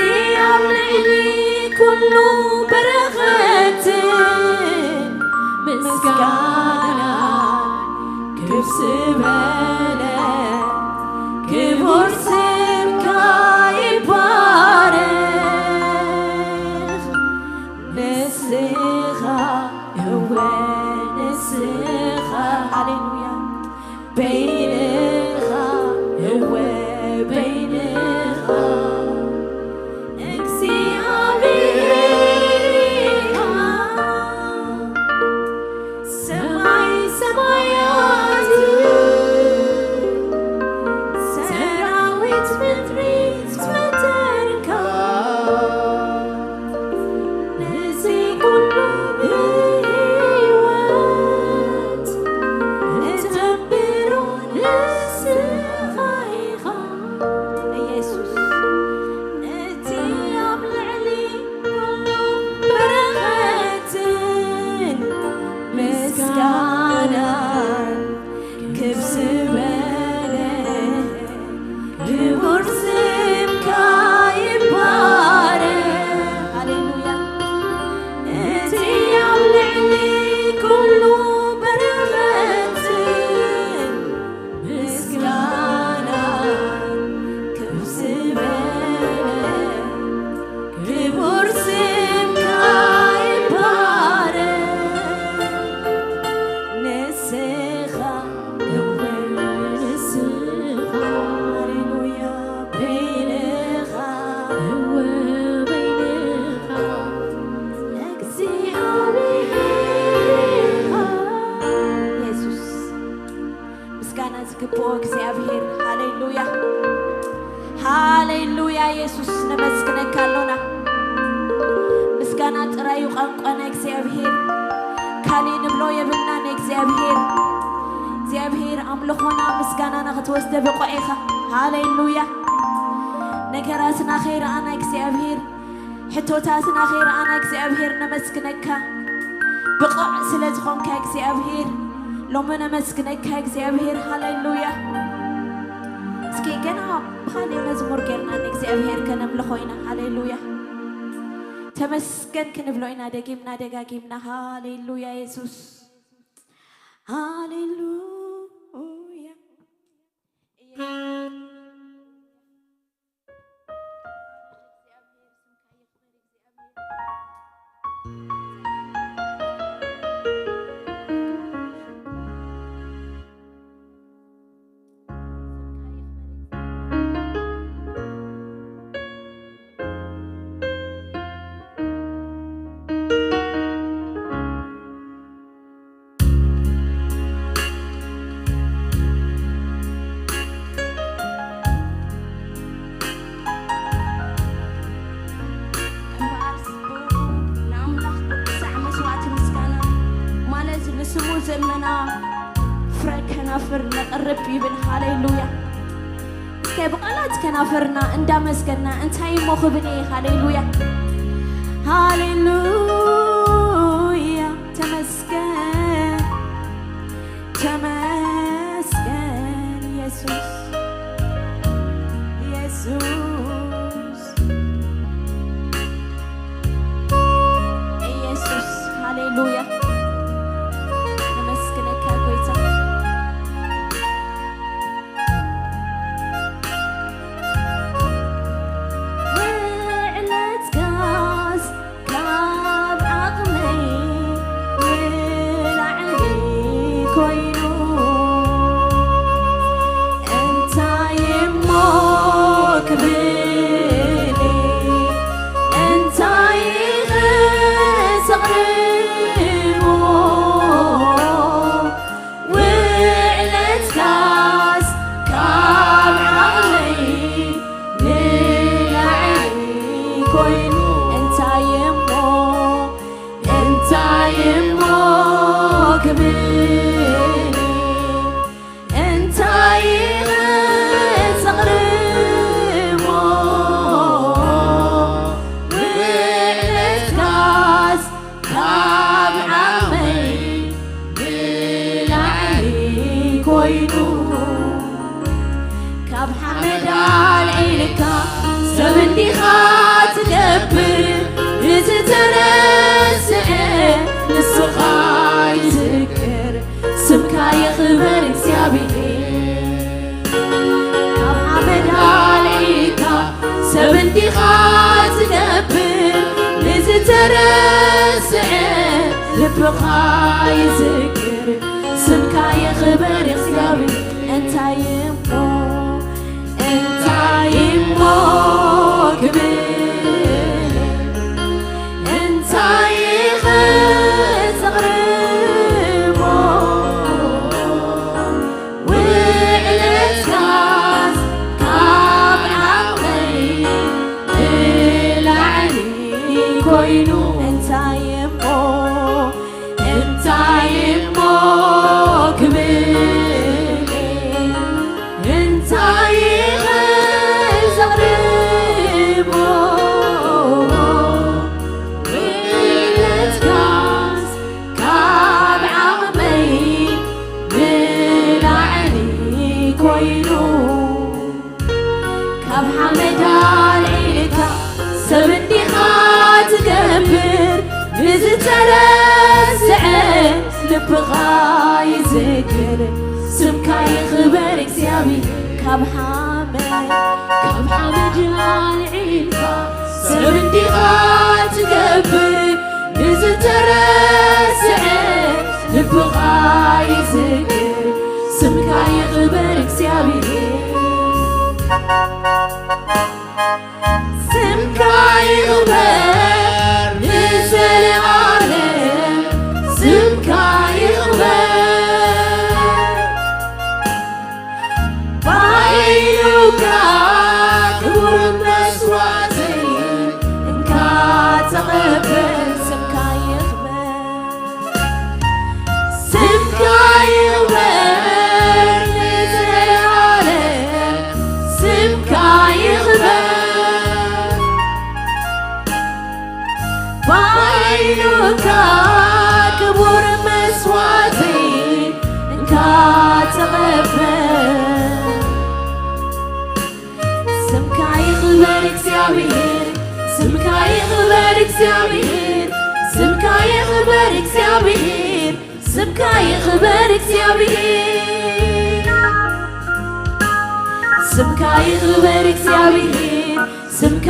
ኣብ ልዕሊ ኩሉ በረኸትን ምስጋናን ክፍ ዝበለ ክቡር ስምካ ይባረኽ። ንስኻ እወ ንስኻ ሃሌሉያ በይንኻ እወ በይንኻ እግዚኣብሔር ኢኻ። ሰማይ ሰማያት ሰራዊት ምድሪ ዝፈጠርካ ነዚ ኩሉ ብህይወት እተንብሮ ንስኻ ኢኻ። ኢየሱስ ነቲ ኣብ ልዕሊ ኩሉ በረኸትን ምስጋናን ክፍ ዝበለ ክቡር ስምካ ይባረኽ። ሃሌሉያ። እቲ ኣብ ልዕሊ ኩሉ በረኸትን ምስጋናን ክፍ ዝበለ ክቡር ስምካ ይባረኽ። ንስኻ እወ ንስኻ ሃሌሉያ በይንኻ እወ በይንኻ እግዚኣብሔር ኢኻ። ኢየሱስ ምስጋና ዝግብኦ እግዚኣብሔር። ሃሌሉያ ሃሌሉያ። ኢየሱስ ነመስግነካ ኣሎና። ምስጋና ጥራይ እዩ ቋንቋና እግዚኣብሔር። ካሊእ ንብሎ የብልናን እግዚኣብሔር። እግዚኣብሔር ኣምልኾና ምስጋናና ክትወስደ ብቑዕ ኢኻ። ሃሌሉያ። ነገራትና ከይረኣና እግዚኣብሔር ሕቶታትና ከይረኣና እግዚኣብሔር ነመስግነካ። ብቑዕ ስለ ዝኾንካ እግዚኣብሔር ሎሚ ነመስግነካ እግዚኣብሔር። ሃሌሉያ። እስኪ ገና ብኻሊእ መዝሙር ጌርና ንእግዚኣብሔር ከነምልኾ ኢና። ሃሌሉያ። ተመስገን ክንብሎ ኢና ደጊምና ደጋጊምና። ሃሌሉያ የሱስ። ሃሌሉያ። እምበኣርስ ብኡ ንኣምላኽ ብግዛዕ መስዋዕቲ ምስጋና፣ ማለት ንስሙ ዘመና ፍረ ከናፍር ነቕርብ ይብል። ሃሌሉያ። እስከ ብቓላት ከናፍርና እንዳመስገና እንታይ እሞ ክብል እየ? ሃሌሉያ፣ ሃሌሉያ። ተመስገን፣ ተመስገን የሱስ፣ የሱስ፣ የሱስ። ሃሌሉያ። ነመስግነካ ጎይታ። ውዕለትካስ ካብ ዓቕመይ ንላዕሊ ኮይኑ፣ ኢኻ ትገብር ንዝተረስዐ ልብኻ ይዝክር። ስምካ ይኽበር እግዚኣብሔር። እንታይ እሞ እንታይ እሞ ክብል እንታይ ክዘቕርቦ ውዕለትካስ ካብ ዓቕመይ ንላዕሊ ኮይኑ እንታይ እሞ እንታይ እሞ ክብል እንታይ ክዘቕርቦ ውዕለትካስ ካብ ዓቕመይ ንላዕሊ ኮይኑ ካብ ሓመድ ኣልዒልካ ሰብ እንዲኻ ትገብር ንዝተረስዐ ልብኻ ይዝክር ስምካ ይኽበር እግዚኣብሔር ካብ ሓመድ ካብ ሓመድ ኣልዒልካ ሰብ እንዲኻ ትገብር ንዝተረስዐ ልብኻ ይዝክር ስምካ ይኽበር እግዚኣብሔር ስምካ ይኽበር ንዘለዓለም ስምካ ይኽበር ባይሉካ ክቡር መስዋዕተይ እንካ ተቐበል ስምካ ይኽበር ስምካ ይኽበር ንዘለዓለም ስምካ ይኽበር ባይሉካ ክቡር መስዋዕተይ እንካ ተቐበል ስምካ ይኽበር እግዚኣብሔር ስምካ ይኽበር እግዚኣብሔር ስምካ ይኽበር እግዚኣብሔር ስምካ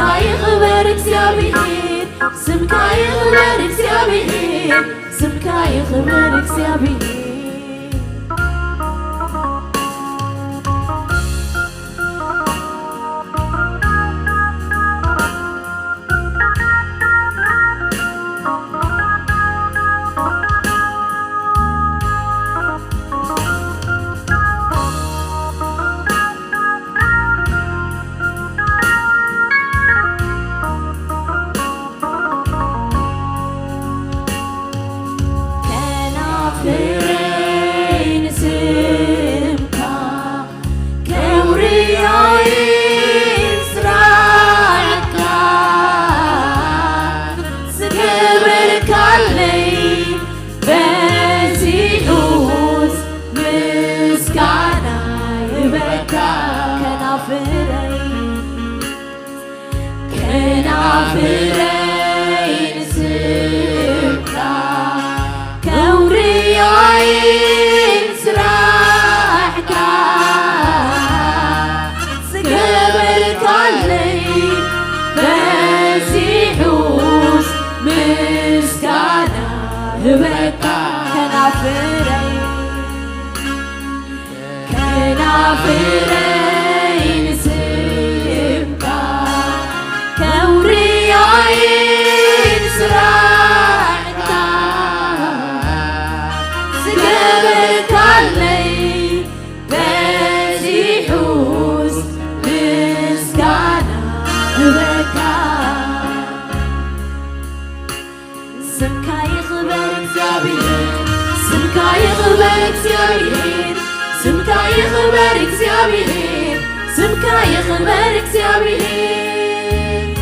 ይኽበር እግዚኣብሔር ስምካ ይኽበር እግዚኣብሔር ስምካ ይኽበር እግዚኣብሔር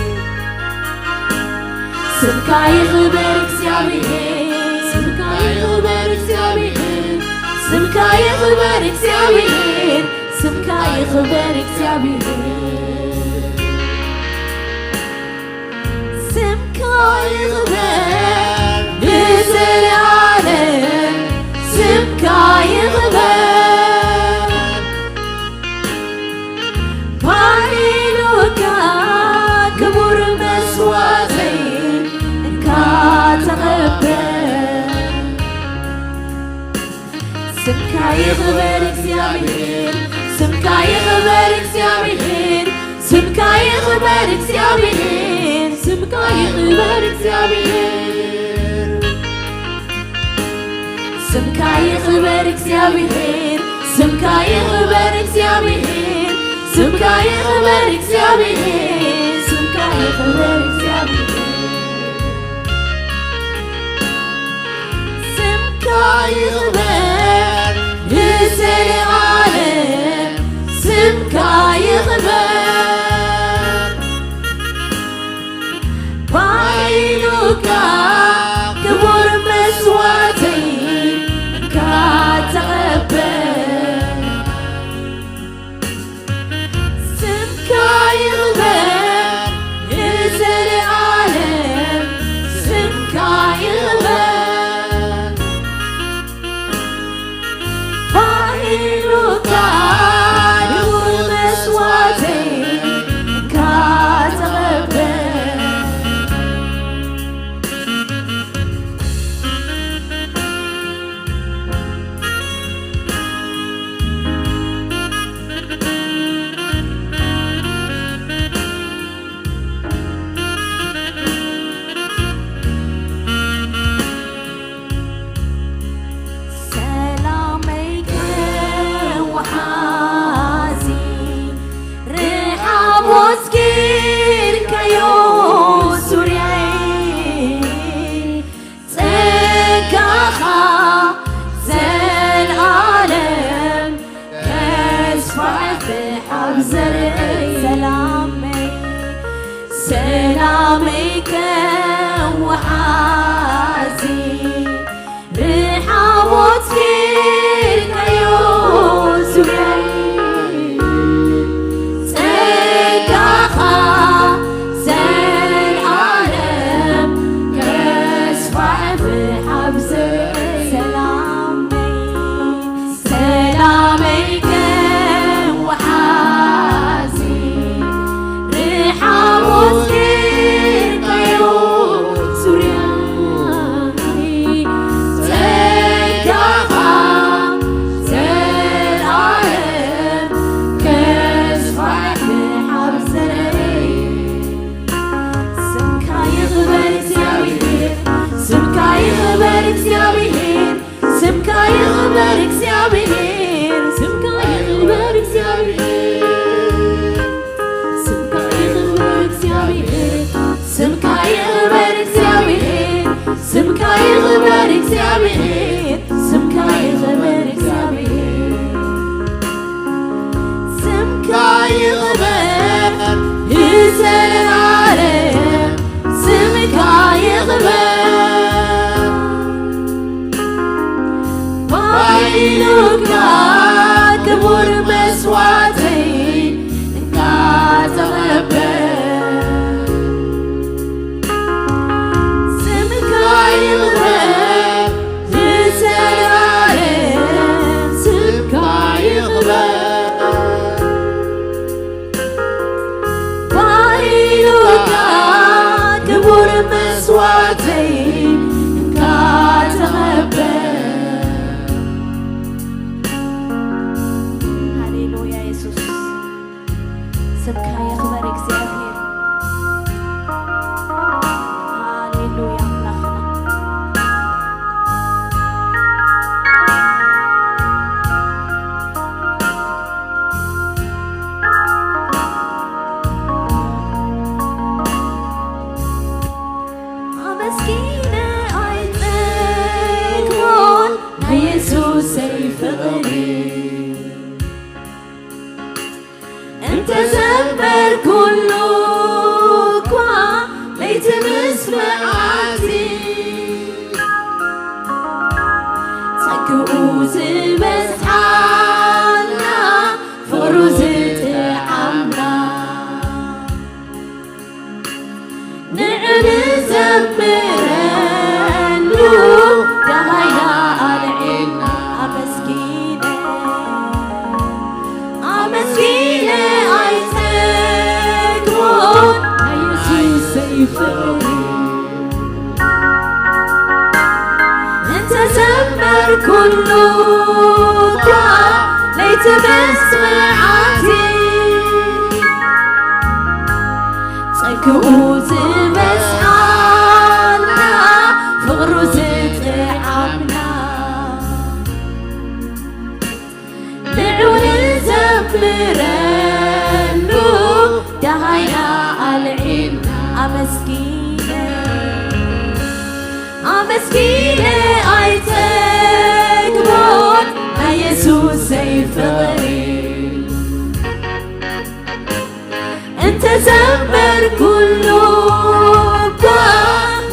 ስምካ ይኽበር እግዚኣብሔር ስምካ ይኽበር እግዚኣብሔር ይኽበር እግዚኣብሔር፣ ስምካ ይኽበር እግዚኣብሔር፣ ስምካ ይኽበር እግዚኣብሔር፣ ስምካ ይኽበር እግዚኣብሔር። ስምካ ይኽበር እግዚኣብሔር፣ ስምካ ይኽበር እግዚኣብሔር፣ ስምካ ይኽበር እግዚኣብሔር፣ ስምካ ይኽበር እግዚኣብሔር። ስምካ ይኽበር ንዘለዓለም፣ ስምካ ይኽበር። ባይሉካ ክቡር መስዋዕተይ እንካ ተቐበል። ስምካ ይኽበር ንዘለዓለም፣ ስምካ ይኽበር። ባይሉካ ክቡር መስዋዕተይ እንካ ተቐበል። ሰላመይ ከወሓዚ ርሓቦት ጌርካዮ ዙርያይ፣ ጸጋኻ ዘልኣለም ከስፋሕፍሕ ኣብ ዘርእይ። ሰላመይ፣ ሰላመይ ከወሓዚ ርሓቦት ጌርካዮ ዙርያይ፣ ጸጋኻ ዘልኣለም ከስፋሕፍሕ ኣብ ዘርእይ። ሰላመይ፣ ሰላመይ ከወሓዚ ርሓቦት ጌርካዮ ዙርያይ፣ ጸጋኻ ዘልኣለም ከስፋሕፍሕ ኣብ ዘርእይ። ስምካ ይኽበር እግዚኣብሔር፣ ስምካ ይኽበር እግዚኣብሔር፣ ስምካ ይኽበር እግዚኣብሔር፣ ስምካ ይኽበር እግዚኣብሔር፣ ስምካ ይኽበር እግዚኣብሔር፣ ስምካ ይኽበር እግዚኣብሔር፣ ስምካ ይኽበር እግዚኣብሔር፣ ስምካ ይኽበር እግዚኣብሔር። ስምካ ይኽበር ንዘለዓለም፣ ስምካ ይኽበር። ባይሉካ ክቡር መስዋዕተይ እንካ ተቐበል። ስምካ ይኽበር ንዘለዓለም፣ ስምካ ይኽበር። ባይሉካ ክቡር መስዋዕተይ እንካ ተቐበል። ሃሌሉያ የሱስ፣ ስምካ ይኽበር እግዚኣብሔር። ሃሌሉያ ኣምላኽና። ኣመስጊነ ኣይጸግቦን ናይ የሱሰይ ፍቕሪ፣ እንተዘመርኩሉ እኳ ለይቲ ምስ መዓልቲ፣ ጸግኡ ዝበዝሓልና ፍቕሩ ዝጥዓምና፣ ንዕሊ ዘምረሉ ደሃይና ኣልዒልና ኣመስጊነ፣ ኣመስጊነ ኣይጸግቦን ናይ የሱሰይ ፍቕሪ፣ እንተዘመርኩሉ ትመስዓቲ ጸግኡ ዝበዝሓልና ፍቕሩ ዝጥዓምና ንዑ ንዘምረሉ ደሃይና ኣልዒልና ኣመስጊነ ኣመስጊነ ኣይጸግቦን ናይ የሱሰይ ፍቕሪ እንተዘመርኩሉ እኳ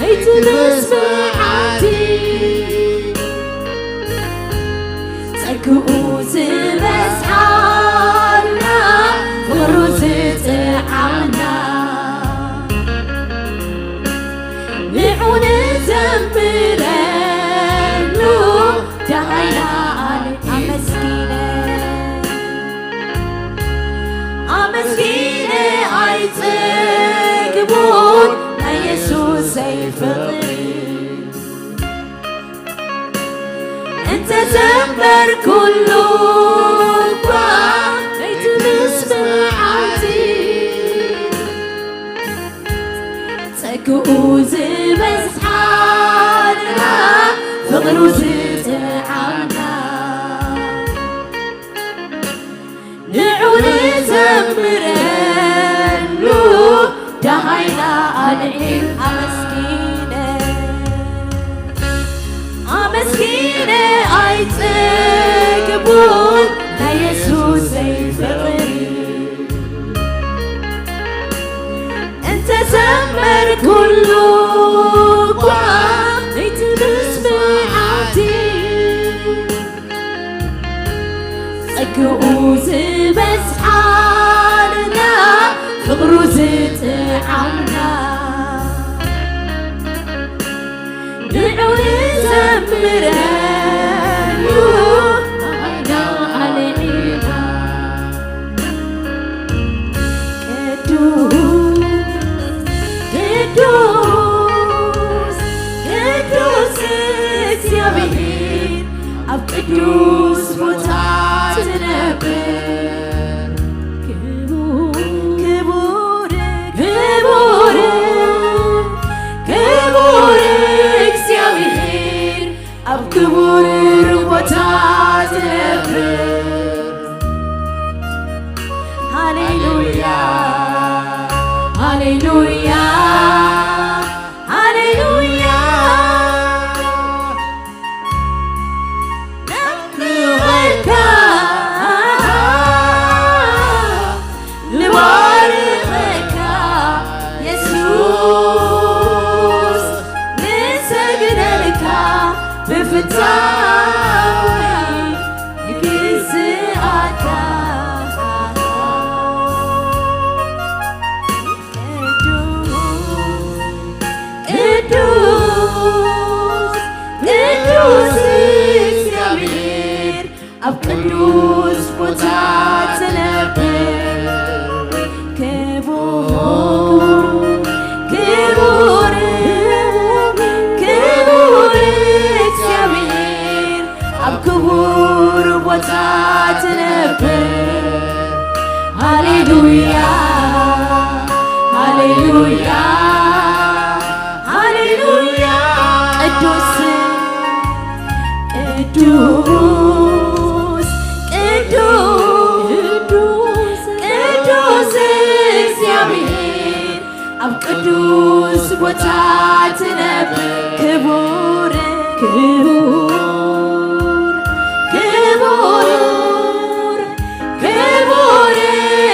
ኣይትመስምዓቲ ጸግኡ ዝበዝሓልና ፍቕሩ ዝጥዓና ንዑ ንዘምረሉ ደሃይና ኣመስጊነ ኣመስጊነ ኣይጽግቡን ናይ የሱሰይ ፍቕሪ እንተዘመርኩሉ እኳ ኣይትመስምዓቲ ጸግኡ ዝበዝሓልና ፍቕሩ ዝጥዓና ንዑ ንዘምረሉ ደሃይና ኣልዒል ኣመስጊነ ኣመስጊነ ኣይጽግቡን ናይ የሱሰይ ፍቕሪ እንተዘመርኩሉ እኳ ዘይትመስምዓቲ ጸግኡ ዝበዝሓልና ፍቕሩ ዝጥዓምና ንዑ ንዘምረሉ ኣልዒልና ቅዱስ ቅዱስ ቅዱስ እግዚኣብሔር ኣብ ቅዱስ ቦታ ትነብር ክቡር ክቡር ክቡር እግዚኣብሔር ኣብ ክቡር ቦታ ትነብር ሃሌሉያ ሃሌሉያ ሃሌሉያ ነምልኸካ ንባርኸካ የሱስ ንሰግደልካ ብፍጻሜ ንግዝኣካ ቅዱስ ቅዱስ ቅዱስ እግዚኣብሔር ኣብ ቅዱስ ቦታ ትነብር ክቡር ክቡር ክቡር እግዚኣብሔር ኣብ ክቡር ቦታ ትነብር ሃሌሉያ ሃሌሉያ ሃሌሉያ ቅዱስ ቅዱስ ቅዱስ ቅዱስ እግዚኣብሔር ኣብ ቅዱስ ቦታ ትነብር ክቡር ክቡር ክቡር ክቡር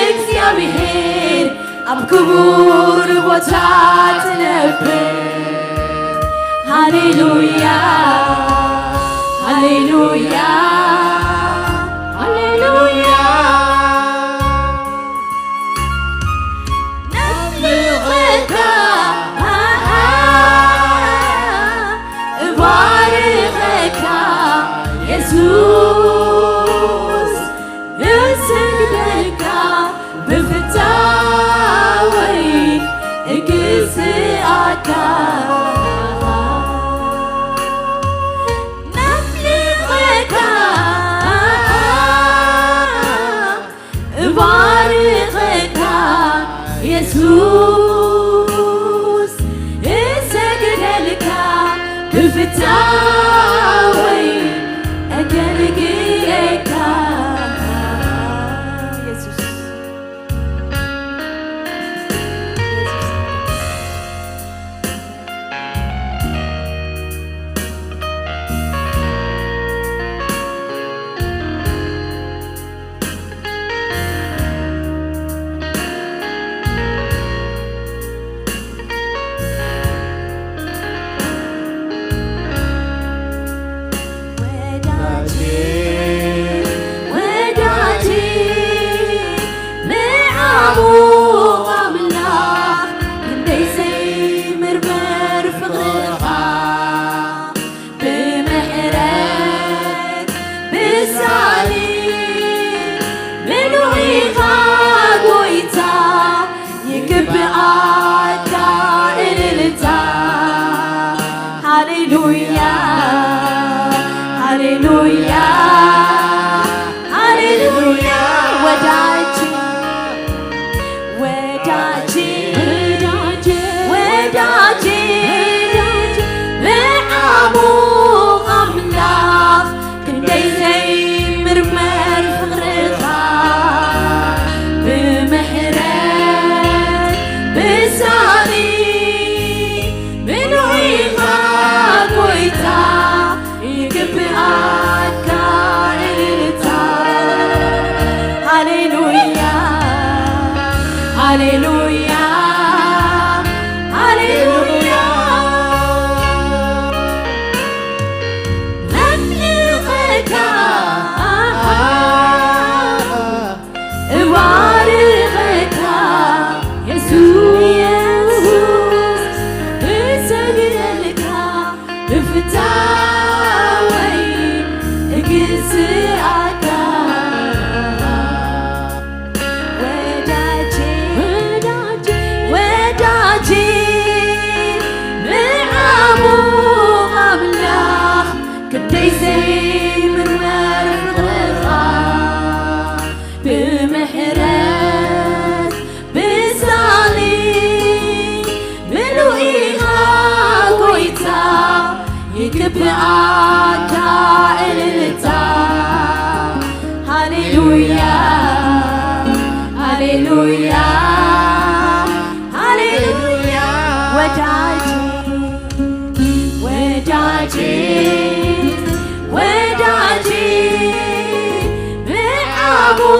እግዚኣብሔር ኣብ ክቡር ቦታ ትነብር ሃሌሉያ ሃሌሉያ ሃሌሉያ ነምልኸካ እባርኸካ የሱስ ንሰግደልካ ብፍታወይ እግዝኣካ ነምልኸካ ኢየሱስ እሰግደልካ ብፍታወይ እገልግለካ። ኢየሱስ ወዳጄ ወዳጄ ምዓሙቕ ኣምላኽ ክንደይ ዘይምርመር ፍቕርኻ ብምሕረት ብሳሊ ምሉእ ኢኻ ጎይታ ይግብኣካ እልልታ። ሃሌሉያ ሃሌሉያ ሃሌሉያ። ወዳጅ ወዳጅ ወዳጅ ምዓሙቕ ኣምላኽ ክንደይ ዘይምርመር ፍቕርኻ ብምሕረት ብሳሊ ምሉእ ኢኻ ጎይታ ይግብኣካ እልልታ። ሃሌሉያ ሃሌሉያ ሃሌሉያ። ነምልኸካ እባርኸካ የሱስ እሰግደልካ ብፍታወይ እግዝኣካ። ወዳጄ ወዳጄ ምዓሙቕ ኣምላኽ ክንደይ ዘይምርመር ፍቕርኻ ብምሕረት ብሳሊ ምሉእ ኢኻ ጎይታ ይግብኣካ እልልታ። ሃሌሉያ ሃሌሉያ ሃሌሉያ። ወዳጅ ወዳጄ ወዳጄ ምዓሙቕ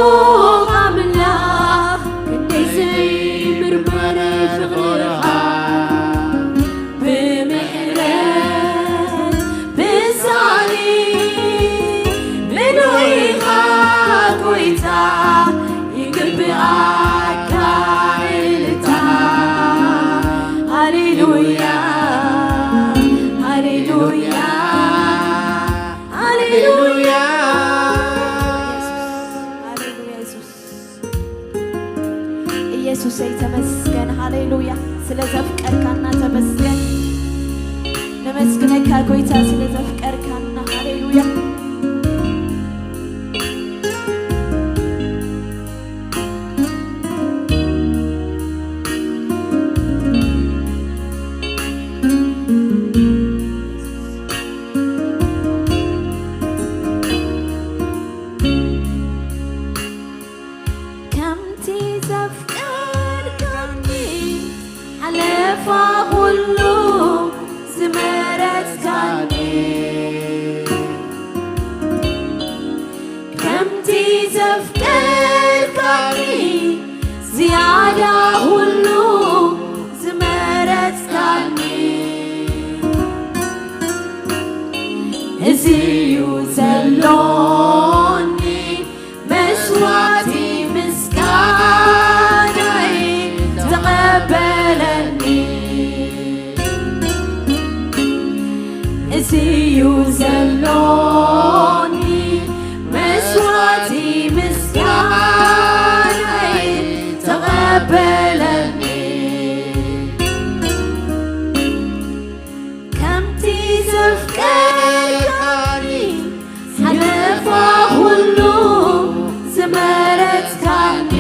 ኣምላኽ ክንደይ ዘይምርመር ፍቕርኻ ብምሕረት ብሳሊ ምሉእ ኢኻ ጎይታ ይግብኣካ እልልታ። ሃሌሉያ ሃሌሉያ ሃሌሉያ። ኢየሱስ ሃሌሉያ። ኢየሱስ ኢየሱሰይ ተመስገን። ሃሌሉያ። ስለ ዘፍቀርካና ተመስገን። ነመስግነካ ጎይታ ስለ ዘፍቀርካና። ሃሌሉያ። ከምቲ ዘፍቀርካኒ ሓለፋ ኩሉ ዝመረጽካኒ ከምቲ ዘፍቀርካኒ ዝያዳ ኩሉ ዝመረጽካኒ እዚዩ ዘሎኒ መስዋዕቲ ምስጋናይ ተቐበለኒ እዚዩ ዘሎኒ መስዋዕቲ ምስጋናይ ተቐበለኒ ከምቲ ዘፍቀርካኒ ሓለፋ ኩሉ ዝመረጽካኒ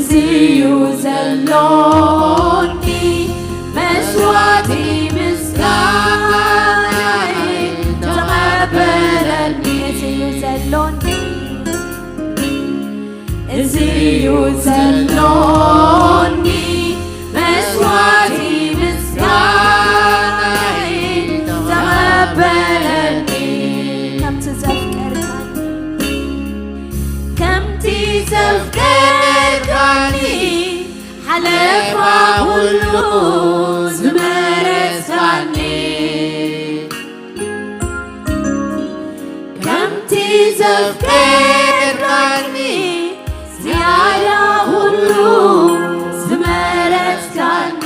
እዚዩ ዘሎኒ መስዋዕቲ ምስጋናይ ተቐበለኒ። እዚዩ ዘሎኒ፣ እዚዩ ዘሎኒ መስዋዕቲ ምስጋናይ ተቐበለኒ። ከምቲ ዘፍቀርካኒ፣ ከምቲ ዘፍቀርካኒ፣ ሓለፋ ኩሉ ዝመረጽካኒ፣ ከምቲ ዘፍቀርካኒ፣ ዝያዳ ኩሉ ዝመረጽካኒ።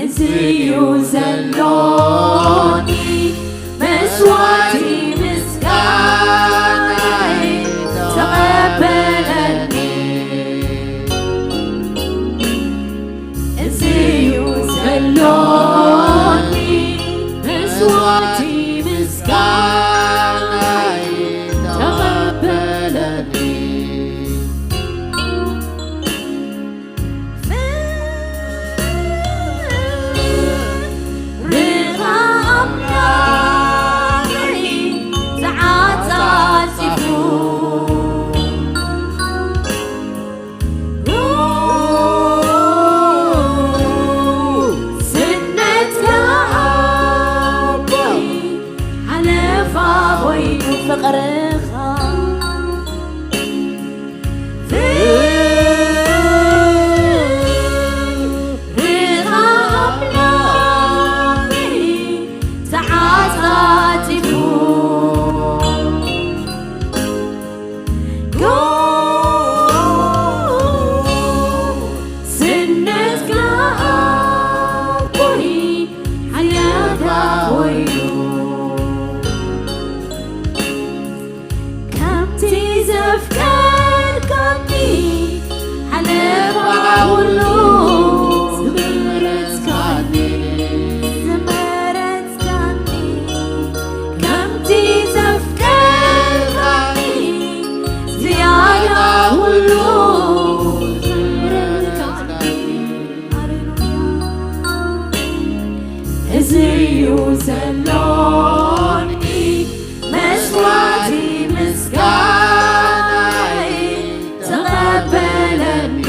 እዚዩ ዘሎኒ መስዋዕቲ ምስጋናይ ተቐበለኒ። እዚዩ ዘሎኒ መስዋዕቲ ምስጋናይ ተቐበለኒ። ፍቕርኻ ኣምላኸይ ተዓጻጺፉ፣ ስነትካ ኣቦይ ሓለፋ ኮይኑ ፍቕርኻ ፍቕርኻ ኣምላኸይ ተዓጻጺፉ፣ ስነትካ ኣቦይ ሓለፋ ኮይኑ። ከምቲ ዘፍቀርካኒ ሓለፋ ኩሉ ዝመረጽካኒ፣ ዝመረጽካኒ። ከምቲ ዘፍቀርካኒ ዝያዳ ኩሉ ዝመረጽካኒ። ሃሌሉያ። እዚዩ ዘሎኒ መስዋዕቲ ምስጋናይ ተቐበለኒ።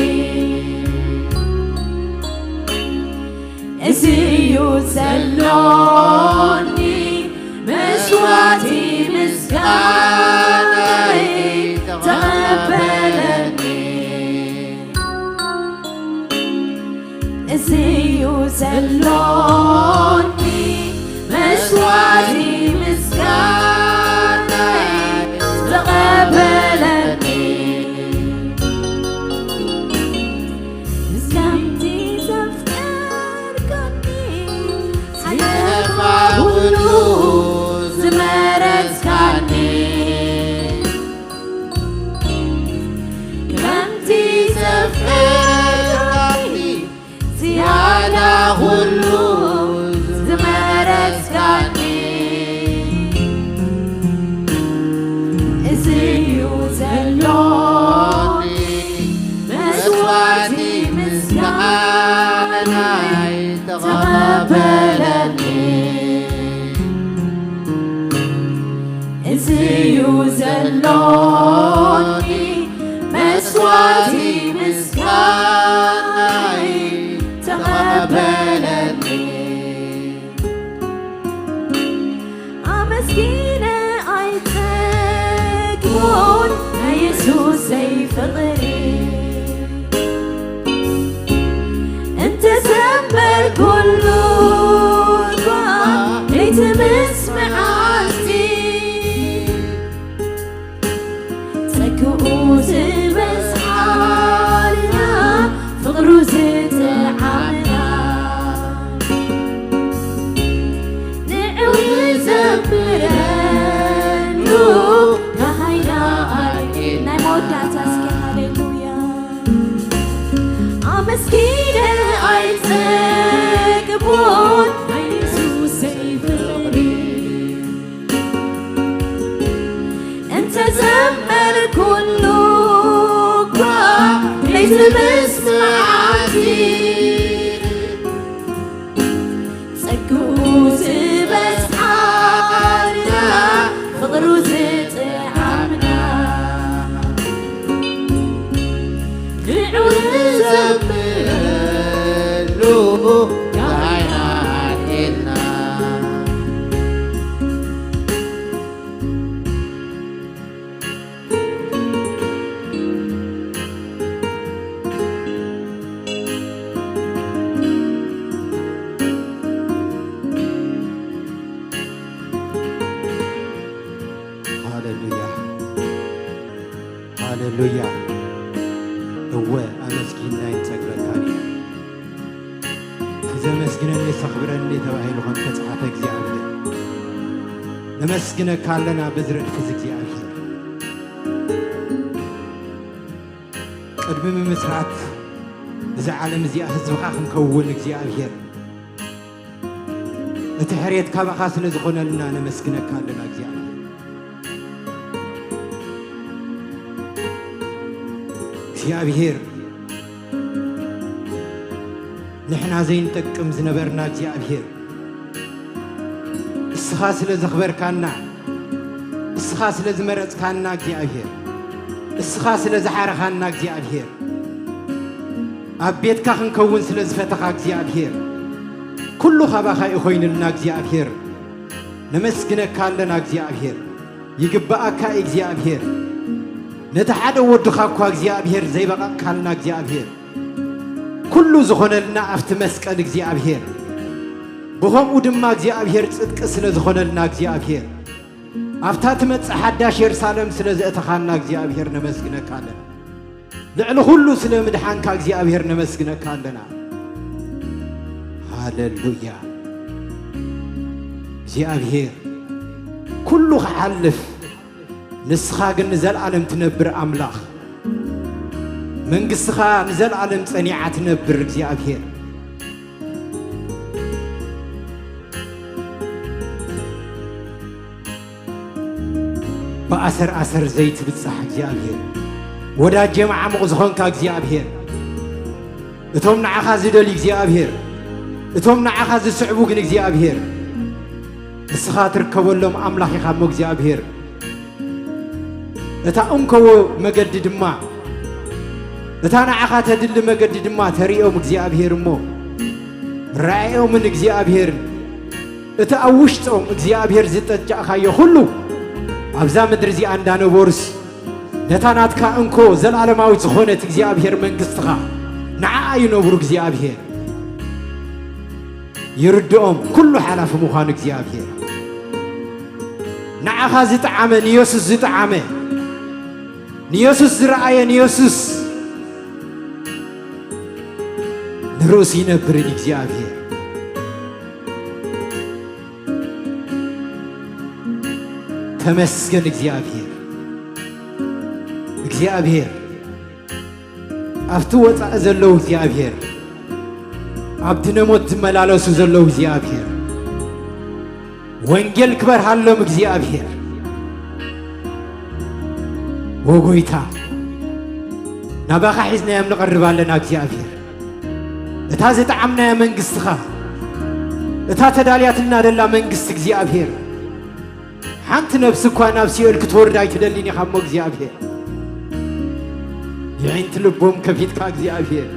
እዚዩ ዘሎኒ መስዋዕቲ ምስጋናይ ተቐበለኒ። እዚዩ ዘሎኒ መስዋዕቲ ምስጋናይ ተቐበለኒ። ከምቲ ዘፍቀርካኒ ሓለፋ ኩሉ ዝመረጽካኒ፣ ከምቲ ዘፍቀርካኒ ዝያዳ ኩሉ ዝመረጽካኒ፣ እዚዩ ዘሎኒ መስዋዕቲ ምስጋናይ ተቐበለኒ። እዚዩ ዘሎኒ መስዋዕቲ ምስጋናይ ተቐበለኒ። ኣመስጊነ ኣይጸግቦን ናይ የሱሰይ ፍቕሪ፣ እንተዘመርኩሉ እኳ ለይቲ ምስ መዓልቲ፣ ጸግኡ ዝበዝሓልና ፍቕሩ ዝጥዓመና፣ ንዕኡ ዘምረሉ ደሃይና ኣርኤ። ናይ መወዳእታ እስኪ ሃሌሉያ። ኣመስጊነ ኣይጸግቦን ናይ የሱሰይ ፍቕሪ፣ እንተ ዘመ ኩሉ እኳ ዘይትምስዓቲ፣ ጸግኡ ዝበዝሓልና፣ ፍቕሩ ዝጥዓምና፣ ንዑ ንዘምረሉ፣ ጋይና ኣልዒልና። ሃሌሉያ፣ ሃሌሉያ። እወ፣ ኣመስጊንና ኣይንጸግበካን ኢና። "እቲ ዘመስግነኒ ዘኽብረኒ" ተባሂሉ ከም ተጻሕፈ እግዚኣብሔር፣ ነመስግነካ ኣለና በዚ ረድፊ እዚ እግዚኣብሔር። ቅድሚ ምምስራት እዛ ዓለም እዚኣ ህዝብኻ ክንከውን እግዚኣብሔር፣ እቲ ሕርየት ካባኻ ስለ ዝኾነልና ነመስግነካ ኣለና እግዚኣብሔር። እግዚኣብሔር፣ ንሕና ዘይንጠቅም ዝነበርና እግዚኣብሔር፣ እስኻ ስለ ዘኽበርካና፣ እስኻ ስለ ዝመረጽካና እግዚኣብሔር፣ እስኻ ስለ ዝሓረኻና እግዚኣብሔር፣ ኣብ ቤትካ ክንከውን ስለ ዝፈተኻ እግዚኣብሔር፣ ኩሉ ካባኻ እዩ ኮይኑልና እግዚኣብሔር። ነመስግነካ ኣለና እግዚኣብሔር። ይግብኣካ እግዚኣብሔር። ነቲ ሓደ ወድኻ እኳ እግዚኣብሔር ዘይበቐቕካልና እግዚኣብሔር፣ ኩሉ ዝኾነልና ኣብቲ መስቀል እግዚኣብሔር፣ ብኸምኡ ድማ እግዚኣብሔር ጽድቂ ስለ ዝኾነልና እግዚኣብሔር፣ ኣብታ ትመጽእ ሓዳሽ የሩሳሌም ስለ ዘእተኻና እግዚኣብሔር ነመስግነካ ኣለና። ልዕሊ ኩሉ ስለ ምድሓንካ እግዚኣብሔር ነመስግነካ ኣለና። ሃሌሉያ። እግዚኣብሔር፣ ኩሉ ክሓልፍ፣ ንስኻ ግን ንዘለኣለም ትነብር ኣምላኽ፣ መንግስትኻ ንዘለኣለም ጸኒዓ ትነብር እግዚኣብሔር። ብኣሰር ኣሰር ዘይትብጻሕ እግዚኣብሔር፣ ወዳጀ መዓሙቕ ዝኾንካ እግዚኣብሔር፣ እቶም ንዓኻ ዝደልዩ እግዚኣብሔር፣ እቶም ንዓኻ ዝስዕቡ ግን እግዚኣብሔር፣ ንስኻ ትርከበሎም ኣምላኽ ኢኻ እሞ እግዚኣብሔር። እታ እንከዎ መገዲ ድማ፣ እታ ንዓኻ ተድሊ መገዲ ድማ ተርእዮም እግዚኣብሔር እሞ፣ ራእዮምን እግዚኣብሔር፣ እቲ ኣብ ውሽጦም እግዚኣብሔር ዝጠጫእካዮ ኩሉ፣ ኣብዛ ምድሪ እዚኣ እንዳነበሩስ፣ ነታ ናትካ እንኮ ዘለዓለማዊት ዝኾነት እግዚኣብሔር መንግስትኻ፣ ንዓኣ ይነብሩ እግዚኣብሔር። ይርድኦም ኩሉ ሓላፊ ምዃኑ እግዚኣብሔር። ንዓኻ ዝጠዓመ፣ ንየሱስ ዝጠዓመ፣ ንየሱስ ዝረኣየ፣ ንየሱስ ንርእሱ ይነብርን እግዚኣብሔር። ተመስገን እግዚኣብሔር። እግዚኣብሔር፣ ኣብቲ ወጻኢ ዘለዉ እግዚኣብሔር፣ ኣብ ድነሞት ዝመላለሱ ዘለዉ እግዚኣብሔር፣ ወንጌል ክበርሃሎም እግዚኣብሔር። ወጎይታ፣ ናባኻ ሒዝናዮም ንቐርብ ኣለና እግዚኣብሔር። እታ ዝጠዓምናያ መንግስትኻ፣ እታ ተዳልያትና ደላ መንግስቲ እግዚኣብሔር፣ ሓንቲ ነፍሲ እኳ ናብ ሲኦል ክትወርድ ኣይትደልን ኢኻ እሞ እግዚኣብሔር፣ የዒንቲ ልቦም ከፊትካ እግዚኣብሔር፣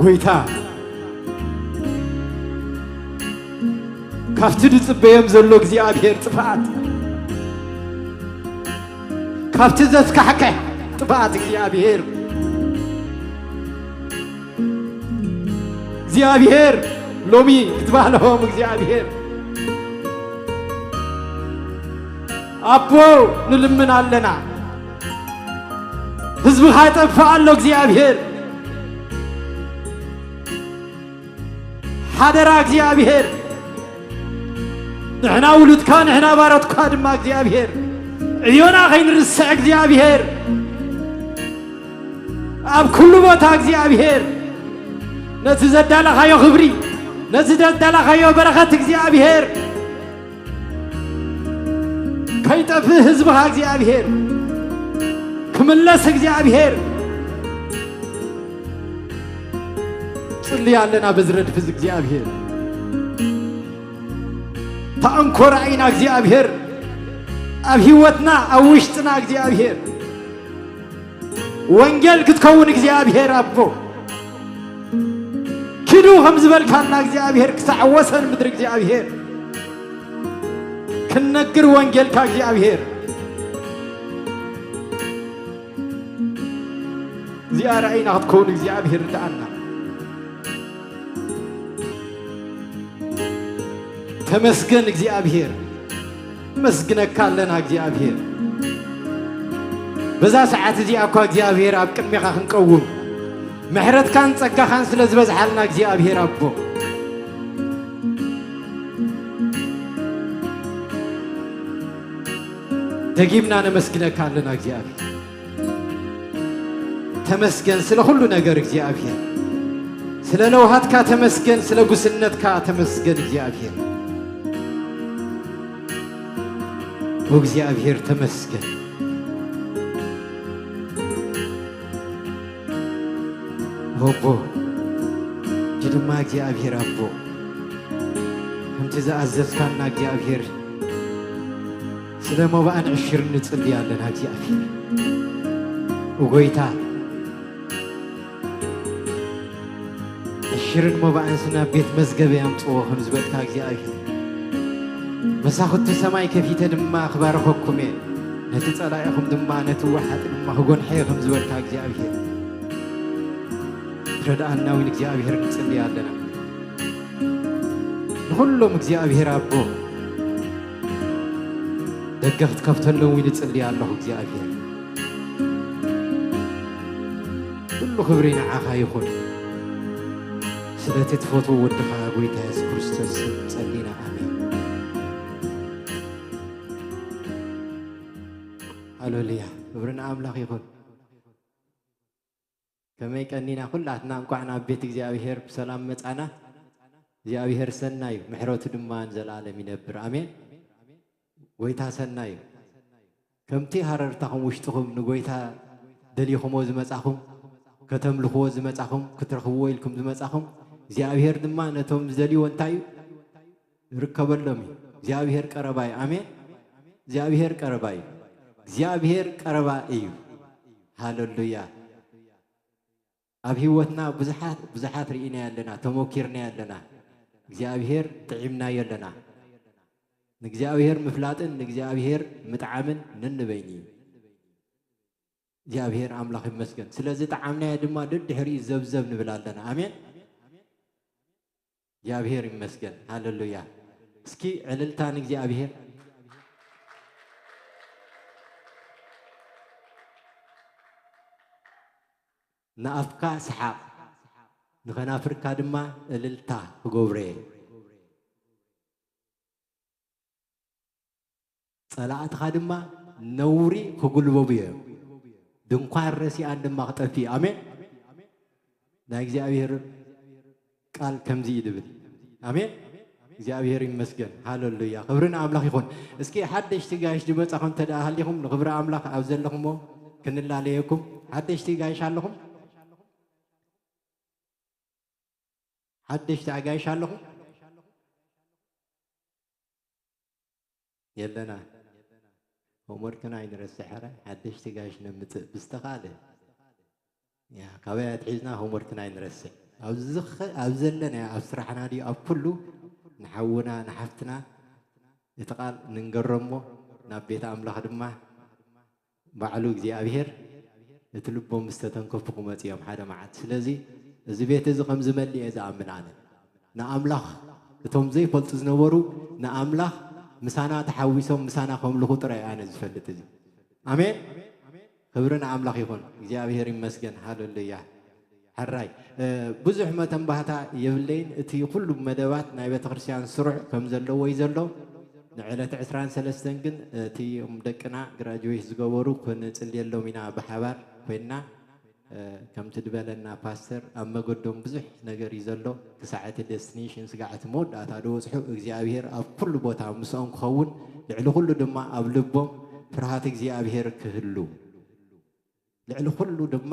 ጎይታ፣ ካብቲ ዝጽበዮም ዘሎ እግዚኣብሔር ጥፍኣት፣ ካብቲ ዘስካሕክሕ ጥፍኣት እግዚኣብሔር፣ እግዚኣብሔር ሎሚ ክትባህልሆም እግዚኣብሔር ኣቦ ንልምን ኣለና። ህዝብኻ ይጠፍእ ኣሎ እግዚኣብሔር። ሓደራ እግዚኣብሔር፣ ንሕና ውሉድካ፣ ንሕና ባሮትካ ድማ እግዚኣብሔር፣ ዕዮና ከይንርስዕ እግዚኣብሔር፣ ኣብ ኩሉ ቦታ እግዚኣብሔር፣ ነቲ ዘዳለኻዮ ክብሪ፣ ነቲ ዘዳለኻዮ በረኸት እግዚኣብሔር፣ ከይጠፍእ ህዝብኻ እግዚኣብሔር ክምለስ እግዚኣብሔር ጽልይ ኣለና። በዚ ረድፊ እዚ እግዚኣብሔር ተኣንኮ ራእይና እግዚኣብሔር ኣብ ህይወትና ኣብ ውሽጥና እግዚኣብሔር ወንጌል ክትከውን እግዚኣብሔር ኣቦ ኪዱ ከም ዝበልካና እግዚኣብሔር ክሳዕ ወሰን ምድሪ እግዚኣብሔር ክንነግር ወንጌልካ እግዚኣብሔር እዚኣ ራእይና ክትከውን እግዚኣብሔር ርድኣና። ተመስገን እግዚኣብሔር፣ መስግነካ ኣለና እግዚኣብሔር። በዛ ሰዓት እዚኣ እኳ እግዚኣብሔር ኣብ ቅድሜኻ ክንቀውም ምሕረትካን ጸጋኻን ስለ ዝበዝሓልና እግዚኣብሔር ኣቦ ደጊምና ነመስግነካ ኣለና እግዚኣብሔር። ተመስገን ስለ ኩሉ ነገር እግዚኣብሔር። ስለ ለውሃትካ ተመስገን፣ ስለ ጉስነትካ ተመስገን እግዚኣብሔር። ኦ እግዚኣብሔር ተመስገን። ኦቦ፣ ሕጂ ድማ እግዚኣብሔር ኣቦ፣ ከምቲ ዝኣዘዝካና እግዚኣብሔር፣ ስለ መባእን ዕሽርን ንጽሊ ኣለና እግዚኣብሔር። ኦጎይታ፣ ዕሽርን መባእንስ ናብ ቤት መዝገበይ ኣምጽዎ ከም ዝበልካ እግዚኣብሔር፣ መሳኹቲ ሰማይ ከፊተ ድማ ክባርኸኩም እየ፣ ነቲ ጸላኢኹም ድማ ነቲ ወሓጢ ድማ ክጎንሐ እየ ከም ዝበልካ እግዚኣብሔር፣ ትረድኣና እውን እግዚኣብሔር ንጽሊ ኣለና። ንኹሎም እግዚኣብሔር ኣቦ ደገ ክትከፍተሎም እውን እጽሊ ኣለኹ እግዚኣብሔር። ኩሉ ክብሪ ንዓኻ ይኹን። ስለቲ ትፈትዎ ወድኻ ጎይታ የሱስ ክርስቶስ ስም ጸሊና፣ ኣሜን። ሃሌሉያ፣ ክብሪ ንኣምላኽ ይኹን። ከመይ ቀኒና ኩላትና፣ እንቋዕ ናብ ቤት እግዚኣብሔር ብሰላም መጻና። እግዚኣብሔር ሰናይ እዩ፣ ምሕረቱ ድማ ንዘለኣለም ይነብር። ኣሜን። ጎይታ ሰናይ እዩ። ከምቲ ሃረርታኹም ውሽጥኹም ንጎይታ ደሊኹሞ ዝመጻኹም፣ ከተምልኽዎ ዝመጻኹም፣ ክትረኽብዎ ኢልኩም ዝመጻኹም፣ እግዚኣብሔር ድማ ነቶም ዝደልይዎ እንታይ እዩ? ይርከበሎም እዩ። እግዚኣብሔር ቀረባ እዩ። ኣሜን። እግዚኣብሔር ቀረባ እዩ። እግዚኣብሔር ቀረባ እዩ። ሃሌሉያ። ኣብ ህይወትና ብዙሓት፣ ብዙሓት ርኢናዮ ኣለና፣ ተሞኪርናዮ ኣለና። እግዚኣብሔር ጥዒምናዮ ኣለና። ንእግዚኣብሔር ምፍላጥን ንእግዚኣብሔር ምጥዓምን ነንበይኑ እዩ። እግዚኣብሔር ኣምላኽ ይመስገን። ስለዚ ጠዓምናዮ ድማ ደድሕሪኡ ዘብዘብ ንብል ኣለና። ኣሜን። እግዚኣብሔር ይመስገን። ሃሌሉያ። እስኪ ዕልልታ ንእግዚኣብሔር። ንኣፍካ ሰሓቕ፣ ንኸናፍርካ ድማ እልልታ ክገብሮ እየ። ጸላእትኻ ድማ ነውሪ ክጉልበቡ እዮም። ድንኳን ረሲኣን ድማ ክጠፍእ። ኣሜን። ናይ እግዚኣብሔር ቃል ከምዚ እዩ ድብል። ኣሜን። እግዚኣብሔር ይመስገን። ሃሌሉያ። ክብሪ ንኣምላኽ ይኹን። እስኪ ሓደሽቲ ጋይሽ ዝመጻኹም እንተ ደኣ ሃሊኹም ንክብሪ ኣምላኽ ኣብ ዘለኹሞ ክንላለየኩም። ሓደሽቲ ጋይሽ ኣለኹም? ሓደሽቲ ኣጋይሽ ኣለኹም? የለና። ሆምወርክና ኣይንረስሕ። ኧረ ሓደሽቲ ጋይሽ ነምጽእ ብዝተኻለ። ያ፣ ካበይ ኣትሒዝና ሆምወርክና ኣይንረስሕ። ኣብ ዝኸ-፣ ኣብ ዘለናዮ፣ ኣብ ስራሕና ድዩ፣ ኣብ ኩሉ ንሓውና ንሓፍትና እቲ ቃል ንንገሮ እሞ ናብ ቤት ኣምላኽ ድማ ባዕሉ እግዚኣብሔር እቲ ልቦም ዝተተንከፉ ክመጹ እዮም ሓደ መዓልቲ። ስለዚ እዚ ቤት እዚ ከም ዝመልእ እየ ዝኣምን ኣነ። ንኣምላኽ እቶም ዘይፈልጡ ዝነበሩ ንኣምላኽ ምሳና ተሓዊሶም ምሳና ከምልኹ ጥራይ ኣነ ዝፈልጥ እዚ። ኣሜን። ክብሪ ንኣምላኽ ይኹን። እግዚኣብሔር ይመስገን። ሃሌሉያ። ሕራይ፣ እ፣ ብዙሕ መተንባህታ የብለይን። እቲ ኩሉ መደባት ናይ ቤተክርስትያን ስሩዕ ከም ዘለዎ እዩ ዘሎ። ንዕለት ዕስራን ሰለስተን ግን እቲ እም ደቅና ግራጅዌት ዝገበሩ ክንጽልየሎም ኢና ብሓባር ኮይንና። እ፣ ከምቲ ዝበለና ፓስተር ኣብ መገዶም ብዙሕ ነገር እዩ ዘሎ። ክሳዕ እቲ ዴስቲኔሽን ስጋዕ እቲ መወዳእታ ዝበጽሑ እግዚኣብሔር ኣብ ኩሉ ቦታ ምስኦም ክኸውን ልዕሊ ኩሉ ድማ ኣብ ልቦም ፍርሃት እግዚኣብሔር ክህሉ፣ ልዕሊ ኩሉ ድማ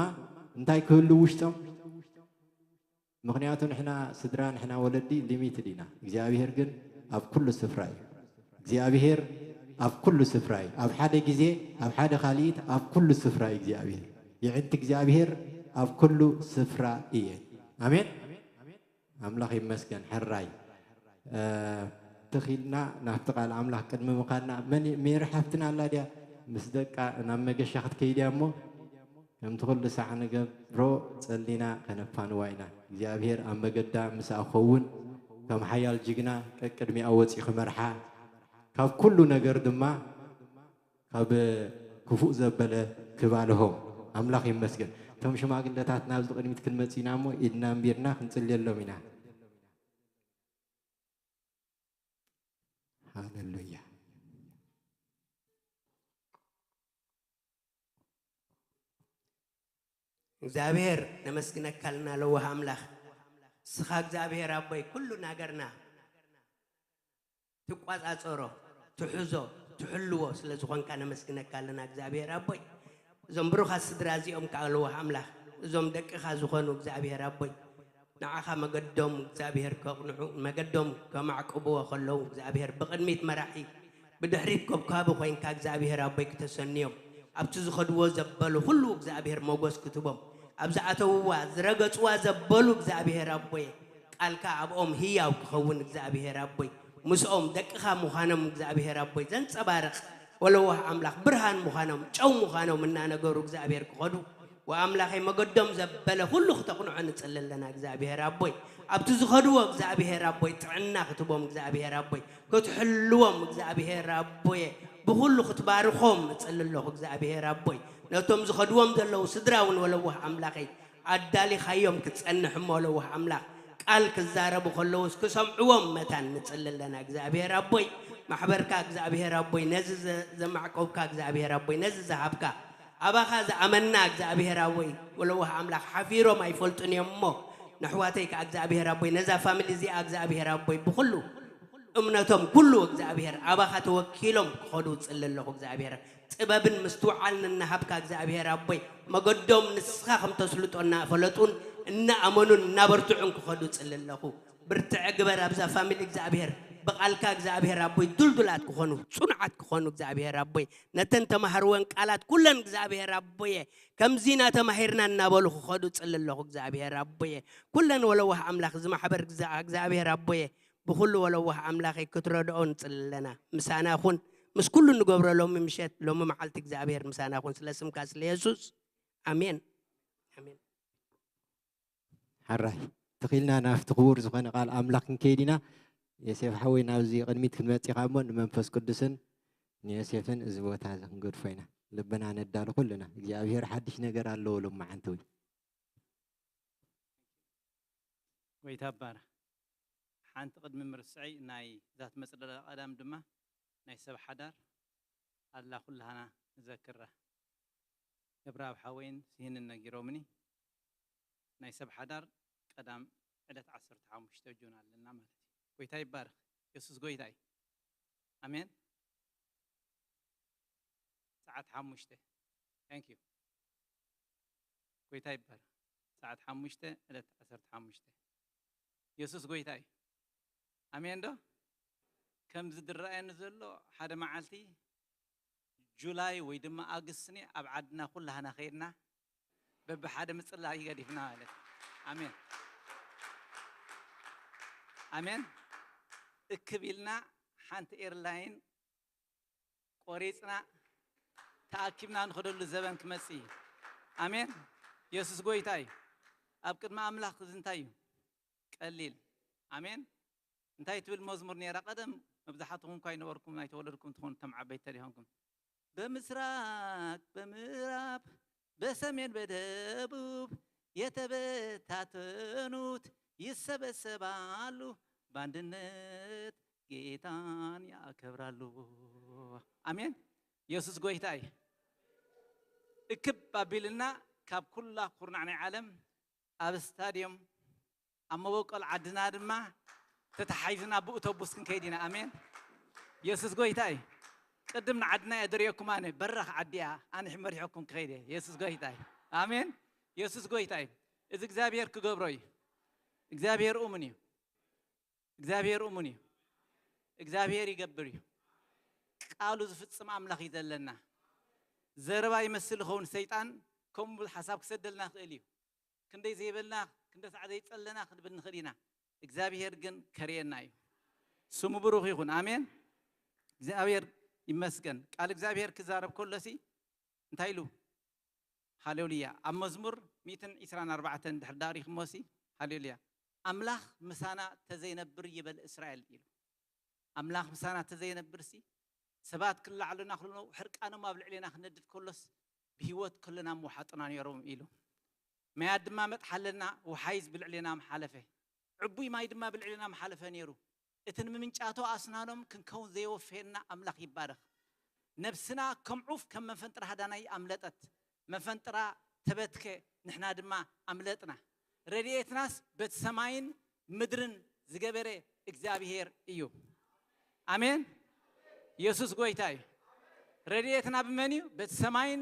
እንታይ ክህሉ ውሽጦም? ምኽንያቱ ንሕና ስድራ፣ ንሕና ወለዲ ሊሚትድ ኢና። እግዚኣብሔር ግን ኣብ ኩሉ ስፍራ እዩ። እግዚኣብሔር ኣብ ኩሉ ስፍራ እዩ። ኣብ ሓደ ግዜ፣ ኣብ ሓደ ካልኢት፣ ኣብ ኩሉ ስፍራ እዩ እግዚኣብሔር። የዕንቲ እግዚኣብሔር ኣብ ኩሉ ስፍራ እየ። ኣሜን። ኣምላኽ ይመስገን። ሕራይ፣ እ፣ ትኺልና ናብቲ ቃል ኣምላኽ ቅድሚ ምኻድና፣ መን፣ ሜሪ ሓፍትና ኣላ ድያ? ምስ ደቃ ናብ መገሻ ክትከይድ እያ እሞ፣ ከምቲ ኩሉ ሳዕ ንገብሮ፣ ጸሊና ከነፋንዋ ኢና። እግዚኣብሔር ኣብ መገዳ ምስኣ ክኸውን፣ ከም ሓያል ጅግና ቀቅድሚኣ ወጺኡ ክመርሓ፣ ካብ ኩሉ ነገር ድማ ካብ ክፉእ ዘበለ ክባልሆም። ኣምላኽ ይመስገን። እቶም ሽማግለታት ናብዚ ቅድሚት ክንመጽእ ኢና እሞ፣ ኢድና ኣንቢርና ክንጽልየሎም ኢና። ሃሌሉያ። እግዚኣብሔር ነመስግነካ ኣለና ለዋህ ኣምላኽ። ንስኻ እግዚኣብሔር ኣቦይ ኩሉ ናገርና ትቋጻጸሮ፣ ትሕዞ፣ ትሕልዎ ስለ ዝኾንካ ነመስግነካ ኣለና እግዚኣብሔር ኣቦይ። እዞም ብሩኻት ስድራ እዚኦም ከኣ ለዋህ ኣምላኽ፣ እዞም ደቅኻ ዝኾኑ እግዚኣብሔር ኣቦይ፣ ንዓኻ መገዶም እግዚኣብሔር ከቕንዑ፣ መገዶም ከማዕቅብዎ ከለዉ እግዚኣብሔር ብቕድሚት መራሒ፣ ብድሕሪት ከብካቢ ኮይንካ እግዚኣብሔር ኣቦይ ክተሰንዮም፣ ኣብቲ ዝኸድዎ ዘበሉ ኩሉ እግዚኣብሔር ሞጎስ ክትቦም፣ ኣብ ዝኣተውዋ ዝረገጽዋ ዘበሉ እግዚኣብሔር ኣቦየ ቃልካ ኣብኦም ህያው ክኸውን እግዚኣብሔር ኣቦይ ምስኦም ደቅኻ ምዃኖም እግዚኣብሔር ኣቦይ ዘንጸባርቕ ወለዋህ ኣምላኽ ብርሃን ምዃኖም ጨው ምዃኖም እናነገሩ እግዚኣብሔር ክኸዱ ወኣምላኸይ መገዶም ዘበለ ኩሉ ክተቕንዖ ንጽሊ ኣለና እግዚኣብሔር ኣቦይ ኣብቲ ዝኸድዎ እግዚኣብሔር ኣቦይ ጥዕና ክትቦም እግዚኣብሔር ኣቦይ ክትሕልዎም እግዚኣብሔር ኣቦየ ብኹሉ ክትባርኾም እጽሊ ኣለኹ እግዚኣብሔር ኣቦይ ነቶም ዝኸድዎም ዘለዉ ስድራ እውን ወለዋህ ኣምላኸይ ኣዳሊኻዮም ክትጸንሕ እሞ ለዋህ ኣምላኽ ቃል ክዛረቡ ከለውስ ክሰምዕዎም መታን ንጽሊ ኣለና እግዚኣብሔር ኣቦይ ማሕበርካ እግዚኣብሔር ኣቦይ ነዚ ዘማዕቆብካ እግዚኣብሔር ኣቦይ ነዚ ዝሃብካ ኣባኻ ዝኣመና እግዚኣብሔር ኣቦይ ወለዋህ ኣምላኽ ሓፊሮም ኣይፈልጡን እዮም እሞ ንሕዋተይ ከዓ እግዚኣብሔር ኣቦይ ነዛ ፋሚሊ እዚኣ እግዚኣብሔር ኣቦይ ብኩሉ እምነቶም ኩሉ እግዚኣብሔር ኣባኻ ተወኪሎም ክኸዱ እጽሊ ኣለኹ እግዚኣብሔር ጥበብን ምስትውዓልን እናሃብካ እግዚኣብሔር ኣቦይ መገዶም ንስኻ ከም ተስልጦ እናፈለጡን እናኣመኑን እናበርትዑን ክኸዱ እጽሊ ኣለኹ ብርትዐ ግበር ኣብዛ ፋሚሊ እግዚኣብሔር ብቓልካ እግዚኣብሔር ኣቦይ ድልዱላት ክኾኑ ፅኑዓት ክኾኑ እግዚኣብሔር ኣቦይ ነተን ተማሃርወን ቃላት ኩለን እግዚኣብሔር ኣቦየ ከምዚ ኢና ተማሂርና እናበሉ ክኸዱ እጽሊ ኣለኹ እግዚኣብሔር ኣቦየ ኩለን ወለዋህ ኣምላኽ እዚ ማሕበር እግዚኣብሔር ኣቦየ ብኹሉ ወለዋህ ኣምላኸይ ክትረድኦ ንጽሊ ኣለና ምሳና ኩን ምስ ኩሉ ንገብሮ ሎሚ ምሸት ሎሚ መዓልቲ እግዚኣብሔር ምሳና ኩን ስለ ስምካ ስለ የሱስ ኣሜን ኣሜን ሓራይ ትኺልና ናብቲ ክቡር ዝኾነ ቃል ኣምላኽ ክንከይድ ኢና የሴፍ ሓወይ ናብዚ ቅድሚት ክንመጽእ ኢኻ እሞ ንመንፈስ ቅዱስን ንዮሴፍን እዚ ቦታ እዚ ክንገድፎ ኢና ልብና ነዳሉ ኩልና እግዚኣብሔር ሓድሽ ነገር ኣለዎ ሎማዓንቲ እውን ጎይታ ባር ሓንቲ ቅድሚ ምርስዐይ ናይ እዛ ትመፅእ ዘላ ቀዳም ድማ ናይ ሰብ ሓዳር ኣላ ኩላህና ንዘክራ ገብረኣብ ሓወይን ስሂንን ነጊሮምኒ ናይ ሰብ ሓዳር ቀዳም ዕለት ዓሰርተ ሓሙሽተ ጁን ኣለና ማለት እዩ ጎይታ ይባረክ የሱስ ጎይታ እዩ ኣሜን ሰዓት ሓሙሽተ thank you ጎይታ ይባረክ ሰዓት ሓሙሽተ ዕለት ዓሰርተ ሓሙሽተ የሱስ ጎይታ እዩ ኣሜን ዶ ከምዚ ዝረኣየኒ ዘሎ ሓደ መዓልቲ ጁላይ ወይ ድማ ኣግስኒ ኣብ ዓድና ኩላህና ከይድና በብሓደ ምፅላይ ገዲፍና ማለት ኣሜን ኣሜን እክብ ኢልና ሓንቲ ኤርላይን ቆሪፅና ተኣኪብና ንኸደሉ ዘበን ክመፅእ እዩ ኣሜን የሱስ ጎይታ እዩ ኣብ ቅድሚ ኣምላኽ እዚ እንታይ እዩ ቀሊል ኣሜን እንታይ ትብል መዝሙር ነይራ ቀደም መብዛሕትኹም እኳ ይነበርኩም ኣይተወለድኩም ትኾኑ እቶም ዓበይቲ ተሊኾንኩም በምስራቅ በምዕራብ በሰሜን በደቡብ የተበታተኑት ይሰበሰባሉ በአንድነት ጌታን ያከብራሉ። አሜን። ኢየሱስ ጎይታ እዩ። እክብ ኣቢልና ካብ ኩላ ኩርናዕ ናይ ዓለም ኣብ ስታድዮም ኣብ መበቆል ዓድና ድማ ተተሓሒዝና ብእቶቡስ ክንከይድ ኢና። ኣሜን። ኢየሱስ ጎይታ እዩ። ቅድም ንዓድና እየ ደርእየኩም ኣነ በራኽ ዓዲያ ኣነ መሪሐኩም ክኸይደ የሱስ ጎይታ እዩ። ኣሜን። የሱስ ጎይታ እዩ። እዚ እግዚኣብሔር ክገብሮ እዩ። እግዚኣብሔር እሙን እዩ። እግዚኣብሔር እሙን እዩ። እግዚኣብሔር ይገብር እዩ። ቃሉ ዝፍጽም ኣምላኽ እዩ ዘለና። ዘረባ ይመስል ይኸውን ሰይጣን፣ ከምኡ ሓሳብ ክሰደልና ይኽእል እዩ። ክንደይ ዘይበልና ክንደ ሳዕ ዘይጸለና ክንብል ንኽእል ኢና። እግዚኣብሔር ግን ከርእየና እዩ። ስሙ ብሩኽ ይኹን። ኣሜን። እግዚኣብሔር ይመስገን። ቃል እግዚኣብሔር ክዛረብ ከሎሲ እንታይ ኢሉ? ሃሌሉያ። ኣብ መዝሙር ሚእትን ዕስራን ኣርባዕተን ድሕር ዳሪኽሞሲ፣ ሃሌሉያ፣ ኣምላኽ ምሳና ተዘይነብር ይበል እስራኤል ኢሉ። ኣምላኽ ምሳና ተዘይነብርሲ ሰባት ክላዕሉና ክሎ ሕርቃኖም ኣብ ልዕሌና ክነድድ ከሎስ ብህይወት ከለና ምውሓጡና ነይሮም ኢሉ። ማያት ድማ መጥሓለና፣ ወሓይዝ ብልዕሌና ምሓለፈ፣ ዕቡይ ማይ ድማ ብልዕሌና ምሓለፈ ነይሩ። እቲ ንምምንጫቶ ኣስናኖም ክንከውን ዘየወፈየና ኣምላኽ ይባረኽ። ነብስና ከም ዑፍ ከም መፈንጥራ ሃዳናይ ኣምለጠት። መፈንጥራ ተበትከ፣ ንሕና ድማ ኣምለጥና። ረድኤትናስ በቲ ሰማይን ምድርን ዝገበረ እግዚኣብሔር እዩ። ኣሜን። የሱስ ጎይታ እዩ። ረድኤትና ብመን እዩ? በቲ ሰማይን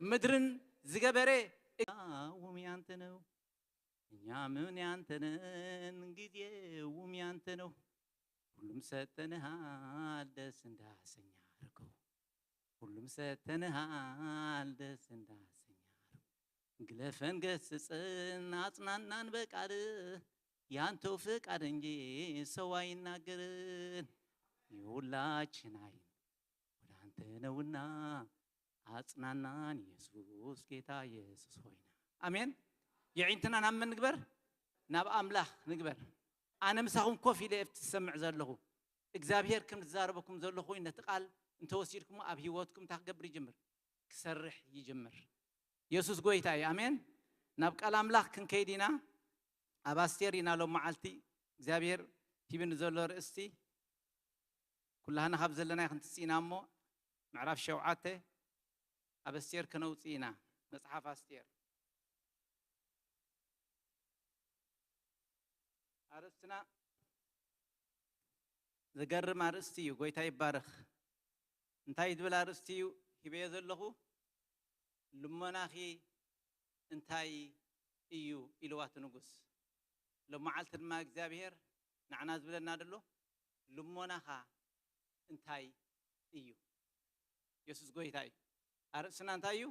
ምድርን ዝገበረ። ውም ያንተ ነው፣ እኛ ምን ያንተ ነን፣ ጊዜውም ያንተ ነው። ሁሉም ሰጥተንሃል ደስ እንዳሰኛርከው፣ ሁሉም ሰጥተንሃል ደስ እንዳሰኛርከው። ግለፈን ገስጽን አጽናናን በቃልህ፣ ያንተው ፍቃድ እንጂ ሰው አይናገርን። የሁላችን አይን ወደ አንተ ነውና አጽናናን ኢየሱስ ጌታ ኢየሱስ ሆይና። ኣሜን። የዒንትና ናብ መን ንግበር? ናብ ኣምላኽ ንግበር። ኣነ ምሳኹም ኮፍ ኢለ እየ ዝሰምዕ ዘለኹ። እግዚኣብሔር ከም ዝዛረበኩም ዘለኹ ነቲ ቃል እንተወሲድኩሞ ኣብ ህይወትኩም እንታይ ክገብር ይጅምር? ክሰርሕ ይጅምር። ኢየሱስ ጎይታ እዩ። ኣሜን። ናብ ቃል ኣምላኽ ክንከይድ ኢና። ኣብ ኣስቴር ኢና ሎም መዓልቲ እግዚኣብሔር ሂብኒ ዘሎ ርእስቲ ኩላህና ካብ ዘለናይ ክንትጽኢና እሞ ምዕራፍ ሸውዓተ ኣብ ኣስቴር ከነውጽእ ኢና። መጽሓፍ ኣስቴር ኣርእስትና ዘገርም ኣርእስቲ እዩ። ጎይታ ይባረኽ። እንታይ ዝብል ኣርእስቲ እዩ ሂበዮ ዘለኹ? ልመናኺ እንታይ እዩ ኢልዋ እቲ ንጉስ። ሎም መዓልቲ ድማ እግዚኣብሔር ንዓና ዝብለና ደሎ ልሞናኻ እንታይ እዩ? የሱስ ጎይታ እዩ። ኣርእስና እንታይ እዩ?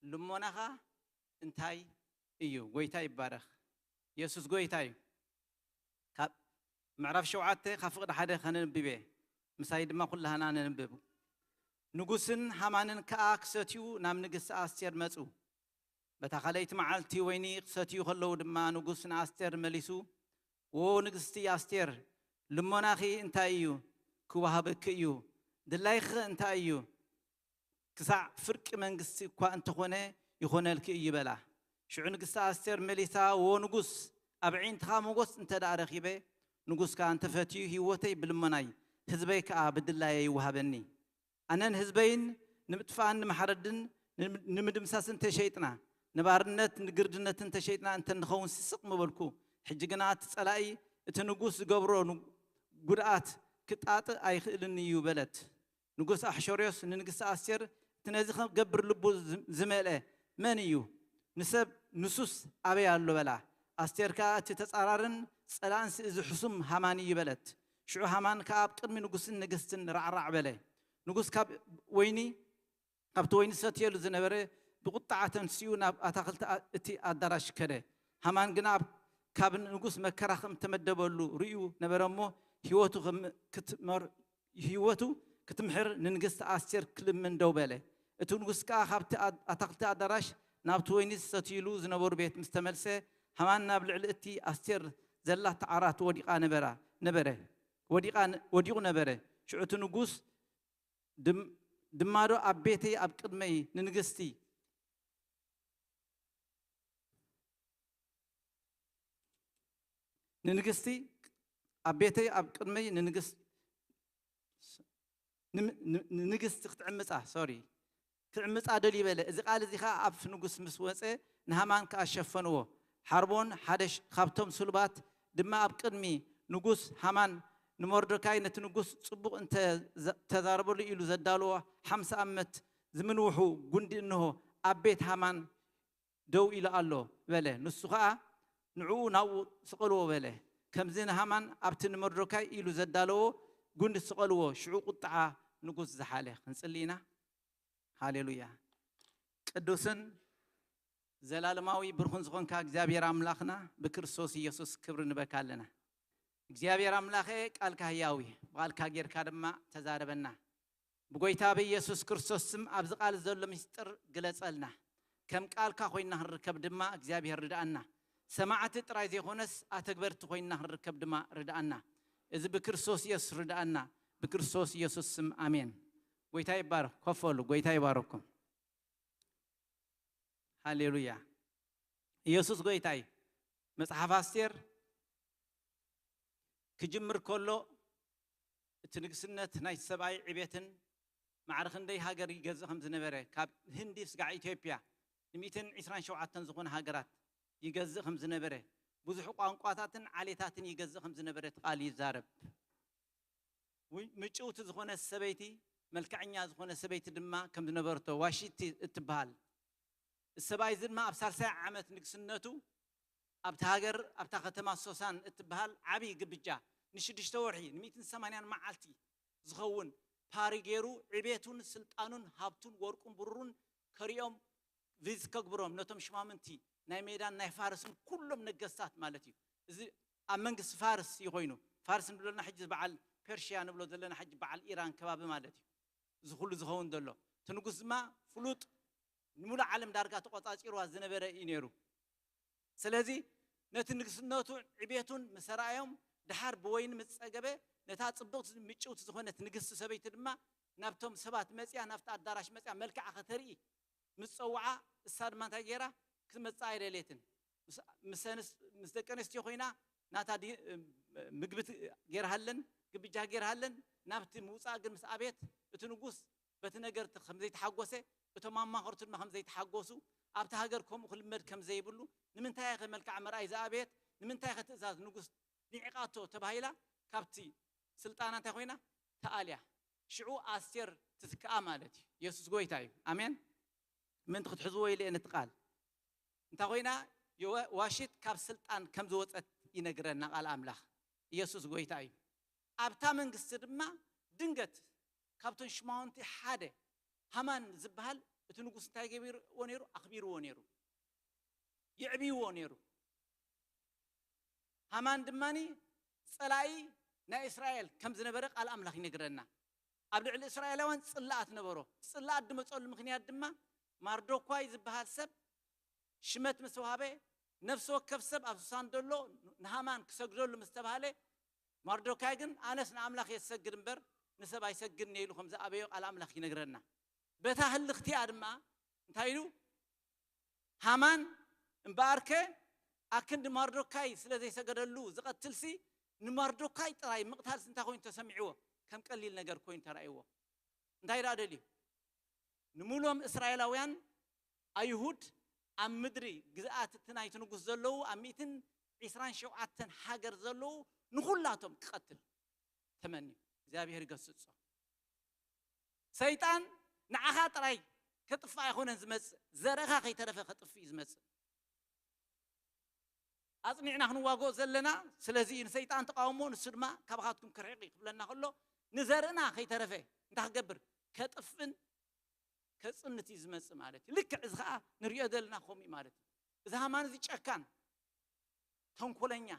ልሞናኻ እንታይ እዩ? ጎይታ ይባረኽ። የሱስ ጎይታ እዩ። ካብ ምዕራፍ ሸውዓተ ካብ ፍቕዲ ሓደ ከነንብብ እየ። ምሳይ ድማ ኩላህና ነንብብ። ንጉስን ሃማንን ከኣ ክሰትዩ ናብ ንግስቲ ኣስቴር መጹ። በታ ካልኣይቲ መዓልቲ ወይኒ ክሰትዩ ከለዉ ድማ ንጉስ ንኣስቴር መሊሱ፣ "ዎ ንግስቲ ኣስቴር፣ ልመናኺ እንታይ እዩ? ክወሃበኪ እዩ። ድላይኺ እንታይ እዩ? ክሳዕ ፍርቂ መንግስቲ እኳ እንተኾነ ይኾነልኪ እዩ" በላ። ሽዑ ንግስቲ ኣስቴር መሊሳ፣ "ዎ ንጉስ፣ ኣብ ኣዒንትኻ ሞጎስ እንተ ደኣ ረኺበ፣ ንጉስ ከኣ እንተፈትዩ ህይወተይ ብልመናይ፣ ህዝበይ ከኣ ብድላየ ይወሃበኒ። ኣነን ህዝበይን ንምጥፋእን ንምሓረድን ንም-፣ ንምድምሳስን ተሸይጥና፣ ንባርነት ንግርድነትን ተሸይጥና እንተ ንኸውን ስስቕ ምበልኩ። ሕጂ ግና እቲ ጸላኢ እቲ ንጉስ ዝገብሮ ን-፣ ጉድኣት ክጣጥእ ኣይኽእልን እዩ" በለት። ንጉስ ኣሕሸሮስ ንንግስቲ ኣስቴር፣ "እቲ ነዚ ኽገብር ልቡ ዝ-፣ ዝመልአ መን እዩ? ንሰብ ንሱስ ኣበይ ኣሎ?" በላ። ኣስቴር ከኣ፣ "እቲ ተጻራርን ጸላእንስ እዚ ሕሱም ሃማን እዩ" በለት። ሽዑ ሃማን ከኣ ኣብ ቅድሚ ንጉስን ንግስትን ራዕራዕ በለ። ንጉስ ካብ ወይኒ፣ ካብቲ ወይኒ ዝሰትየሉ ዝነበረ ብቁጥዓ ተንሲኡ ናብ ኣታኽልቲ ኣ-፣ እቲ ኣዳራሽ ከደ። ሃማን ግና ኣብ፣ ካብ ንጉስ መከራ ከም እተመደበሉ ርእዩ ነበረ እሞ፣ ህይወቱ ከም ክትመር-፣ ህይወቱ ክትምሕር ንንግስቲ ኣስቴር ክልምን ደው በለ። እቲ ንጉስ ከኣ ካብቲ ኣ-፣ ኣታኽልቲ ኣዳራሽ ናብቲ ወይኒ ዝሰትይሉ ዝነበሩ ቤት ምስ ተመልሰ፣ ሃማን ናብ ልዕሊ እቲ ኣስቴር ዘላቶ ዓራት ወዲቓ ነበራ፣ ነበረ፣ ወዲቓ ነ-፣ ወዲቑ ነበረ። ሽዑ እቲ ንጉስ ድም-፣ "ድማ ዶ ኣብ ቤተይ ኣብ ቅድመይ ንንግስቲ፣ ንንግስቲ ኣብ ቤተይ ኣብ ቅድመይ ንንግስ-፣ ንም-፣ ን-፣ ንንግስቲ ክትዕምጻ፣ ሶሪ፣ ክዕምጻ ደልዩ" በለ። እዚ ቃል እዚ ኸኣ ኣብ ንጉስ ምስ ወጸ ንሃማን ከኣ ሸፈንዎ። ሓርቦን ሓደ ሽ-፣ ካብቶም ስሉባት ድማ ኣብ ቅድሚ ንጉስ ሃማን ንመርዶካይ ነቲ ንጉስ ጽቡቕ እንተ ዘ-፣ ተዛረበሉ ኢሉ ዘዳለዎ ሓምሳ ዓመት ዝምንውሑ ጉንዲ እንሆ ኣብ ቤት ሃማን ደው ኢሉ ኣሎ በለ። ንሱ ኸኣ ንዕኡ ናብኡ ስቐልዎ በለ። ከምዚ ንሃማን ኣብቲ ንመርዶካይ ኢሉ ዘዳለዎ ጉንዲ ስቐልዎ፣ ሽዑ ቁጥዓ ንጉስ ዝሓለ። ክንጽሊ ኢና። ሃሌሉያ። ቅዱስን ዘላለማዊ ብርኹን ዝኾንካ እግዚኣብሔር ኣምላኽና ብክርስቶስ ኢየሱስ ክብሪ ንበካ ኣለና። እግዚኣብሔር ኣምላኸ ቃልካ ህያዊ፣ ብቓልካ ጌርካ ድማ ተዛረበና። ብጎይታ ብኢየሱስ ክርስቶስ ስም ኣብዚ ቃል ዘሎ ምስጢር ግለጸልና። ከም ቃልካ ኮይና ክንርከብ ድማ እግዚኣብሔር ርድኣና። ሰማዕቲ ጥራይ ዘይኮነስ ኣተግበርቲ ኮይና ክንርከብ ድማ ርድኣና። እዚ ብክርስቶስ ኢየሱስ ርድኣና። ብክርስቶስ ኢየሱስ ስም ኣሜን። ጎይታ ይባረክ። ኮፍ በሉ። ጎይታ ይባረኩም። ሃሌሉያ። ኢየሱስ ጎይታ እዩ። መጽሓፍ ኣስቴር ክጅምር ከሎ እቲ ንግስነት ናይ ሰብኣይ ዕቤትን ማዕረ ክንደይ ሃገር ይገዝእ ከም ዝነበረ፣ ካብ ህንዲ ስጋዕ ኢትዮጵያ ን ሚእትን ዕስራን ሸውዓተን ዝኾነ ሃገራት ይገዝእ ከም ዝነበረ፣ ብዙሕ ቋንቋታትን ዓሌታትን ይገዝእ ከም ዝነበረ እቲ ቃል ይዛረብ። ው-፣ ምጭውቲ ዝኾነ ሰበይቲ፣ መልክዐኛ ዝኾነ ሰበይቲ ድማ ከም ዝነበርቶ ዋሺቲ እትበሃል። እዚ ሰብኣይ እዚ ድማ ኣብ ሳልሳይ ዓመት ንግስነቱ ኣብቲ ሃገር፣ ኣብታ ከተማ ሶሳን እትበሃል ዓብዪ ግብጃ ንሽዱሽተ ወርሒ፣ ን ሚእትን ሰማንያን መዓልቲ ዝኸውን ፓሪ ገይሩ፣ ዕቤቱን ስልጣኑን ሃብቱን ወርቁን ብሩሩን ከሪኦም ቪዝ ከግብሮም ነቶም ሽማምንቲ ናይ ሜዳን ናይ ፋርስን ኩሎም ነገስታት ማለት እዩ። እዚ ኣብ መንግስቲ ፋርስ እዩ ኮይኑ። ፋርስ ንብለና ሕጂ በዓል ፐርሽያ ንብሎ ዘለና ሕጂ በዓል ኢራን ከባቢ ማለት እዩ። እዚ ኩሉ ዝኸውን ዘሎ እቲ ንጉስ ድማ ፍሉጥ፣ ንሙሉእ ዓለም ዳርጋ ተቆጻጺርዋ ዝነበረ እዩ ነይሩ። ስለዚ ነቲ ንግስነቱ ዕቤቱን ምስ ኣርኣዮም፣ ደሓር ብወይኒ ምስ ጸገበ፣ ነታ ጽብቕቲ ምጭውቲ ዝኾነት ንግስቲ ሰበይቲ ድማ ናብቶም ሰባት መጽያ፣ ናብቲ ኣዳራሽ መጽያ መልክዓ ከተርኢ ምስ ጸውዓ፣ እሳ ድማ እንታይ ገይራ? ክትመጽእ ኣይደልየትን። ምስ፣ ምስ ኣንስ-፣ ምስ ደቂ ኣንስትዮ ኮይና ናታ ዲ-፣ ምግቢ ት-፣ ገይርሃለን፣ ግብጃ ገይርሃለን። ናብቲ ምውጻእ ግን ምስ ኣቤት፣ እቲ ንጉስ በቲ ነገር ተ-፣ ከም ዘይተሓጎሰ፣ እቶም ኣማኸርቱ ድማ ከም ዘይተሓጎሱ፣ ኣብቲ ሃገር ከምኡ ክልመድ ከም ዘይብሉ፣ ንምንታይ ኢኸ መልክዓ መርኣይ ዝኣበየት? ንምንታይ ኢኸ ትእዛዝ ንጉስ ንዒቓቶ ተባሂላ ካብቲ ስልጣና እንታይ ኮይና? ተኣልያ። ሽዑ ኣስቴር ትትክኣ ማለት እዩ። የሱስ ጎይታ እዩ። ኣሜን። ምእንቲ ክትሕዝዎ ኢለ እየ ነቲ ቃል። እንታይ ኮይና? የወ-፣ ዋሽት ካብ ስልጣን ከም ዝወጸት ይነግረና ቃል ኣምላኽ። ኢየሱስ ጎይታ እዩ። ኣብታ መንግስቲ ድማ ድንገት ካብቶም ሽማውንቲ ሓደ ሃማን ዝበሃል እቲ ንጉስ እንታይ ገቢርዎ ነይሩ? ኣኽቢርዎ ነይሩ። የዕብይዎ ነይሩ። ሃማን ድማኒ ጸላኢ ናይ እስራኤል ከም ዝነበረ ቃል ኣምላኽ ይነግረና። ኣብ ልዕሊ እስራኤላውያን ጽላኣት ነበሮ። ጽላኣት ዝመጸሉ ምኽንያት ድማ ማርዶኳይ ዝበሃል ሰብ ሽመት ምስ ወሃበ፣ ነፍሲ ወከፍ ሰብ ኣብ ሱሳን ዘሎ ንሃማን ክሰግደሉ ምስ ተባህለ፣ ማርዶካይ ግን ኣነስ ንኣምላኽ እየ ዝሰግድ እምበር ንሰብ ኣይሰግድን እየ ኢሉ ከም ዝኣበዮ ቃል ኣምላኽ ይነግረና። በታ ህልኽቲኣ ድማ እንታይ ኢሉ? ሃማን እምበኣርከ ኣክንዲ ማርዶካይ ስለ ዘይሰገደሉ ዝቐትልሲ፣ ንማርዶካይ ጥራይ ምቕታልሲ እንታይ ኮይኑ ተሰሚዕዎ? ከም ቀሊል ነገር ኮይኑ ተራእይዎ። እንታይ ደኣ ደልዩ? ንምሉኦም እስራኤላውያን ኣይሁድ ኣብ ምድሪ ግዝኣት እቲ ናይቲ ንጉስ ዘለዉ ኣብ ሚእትን ዕስራን ሸውዓተን ሃገር ዘለዉ ንኹላቶም ክቐትል ተመንዩ። እግዚኣብሔር ይገስጾ። ሰይጣን ንዓኻ ጥራይ ከጥፍእ ኣይኮነን ዝመጽእ፣ ዘርእኻ ከይተረፈ ከጥፍእ እዩ ዝመጽእ። ኣጽኒዕና ክንዋግኦ ዘለና ስለዚ እዩ። ንሰይጣን ተቃውሞ፣ ንሱ ድማ ካባኻትኩም ክርሕቕ እዩ ክብለና ከሎ፣ ንዘርእና ከይተረፈ እንታይ ክገብር? ከጥፍእን ከጽንት እዩ ዝመጽእ ማለት እዩ። ልክዕ እዚ ኸኣ ንሪኦ ዘለና ከምኡ እዩ ማለት እዩ። እዚ ሃማን እዚ ጨካን፣ ተንኮለኛ፣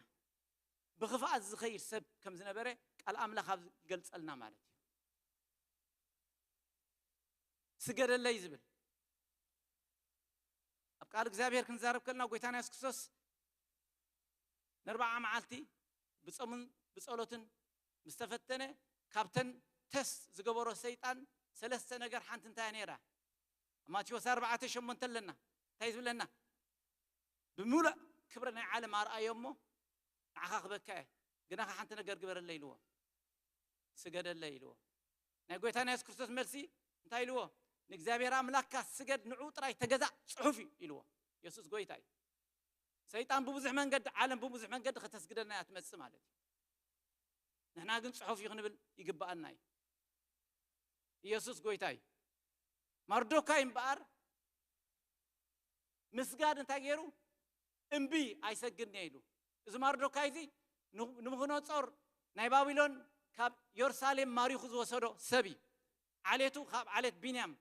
ብኽፍኣት ዝኸይድ ሰብ ከም ዝነበረ ቃል ኣምላኽ ኣብዚ ይገልጸልና ማለት እዩ። ስገደለይ ዝብል። ኣብ ቃል እግዚኣብሔር ክንዛረብ ከለና ጎይታና የሱስ ክርስቶስ ንኣርብዓ መዓልቲ ብጾምን ብጸሎትን ምስ ተፈተነ፣ ካብተን ተስት ዝገበሮ ሰይጣን ሰለስተ ነገር ሓንቲ እንታይ እያ ነይራ? ኣብ ማቴዎስ ኣርባዕተ ሸሞንተ ኣለና። እንታይ ዝብለና? ብምሉእ ክብሪ ናይ ዓለም ኣርኣዮ እሞ ንዓኻ ክበካ እየ፣ ግናኻ ሓንቲ ነገር ግበረለይ ኢልዎ። ስገደለይ ኢልዎ። ናይ ጎይታና የሱስ ክርስቶስ መልሲ እንታይ ኢልዎ? ንእግዚኣብሔር ኣምላኽካ ስገድ፣ ንዕኡ ጥራይ ተገዛእ፣ ጽሑፍ እዩ ኢልዎ። የሱስ ጎይታ እዩ። ሰይጣን ብብዙሕ መንገዲ፣ ዓለም ብብዙሕ መንገዲ ከተስግደና እያ ትመጽእ ማለት እዩ። ንሕና ግን ጽሑፍ እዩ ክንብል ይግብኣና እዩ። ኢየሱስ ጎይታ እዩ። ማርዶካይ እምበኣር ምስጋድ እንታይ ገይሩ? እምቢ ኣይሰግድን እየ ኢሉ። እዚ ማርዶካይ እዚ ን-፣ ንቡከደነጾር ናይ ባቢሎን ካብ የሩሳሌም ማሪኹ ዝወሰዶ ሰብ እዩ። ዓሌቱ ካብ ዓሌት ቢንያም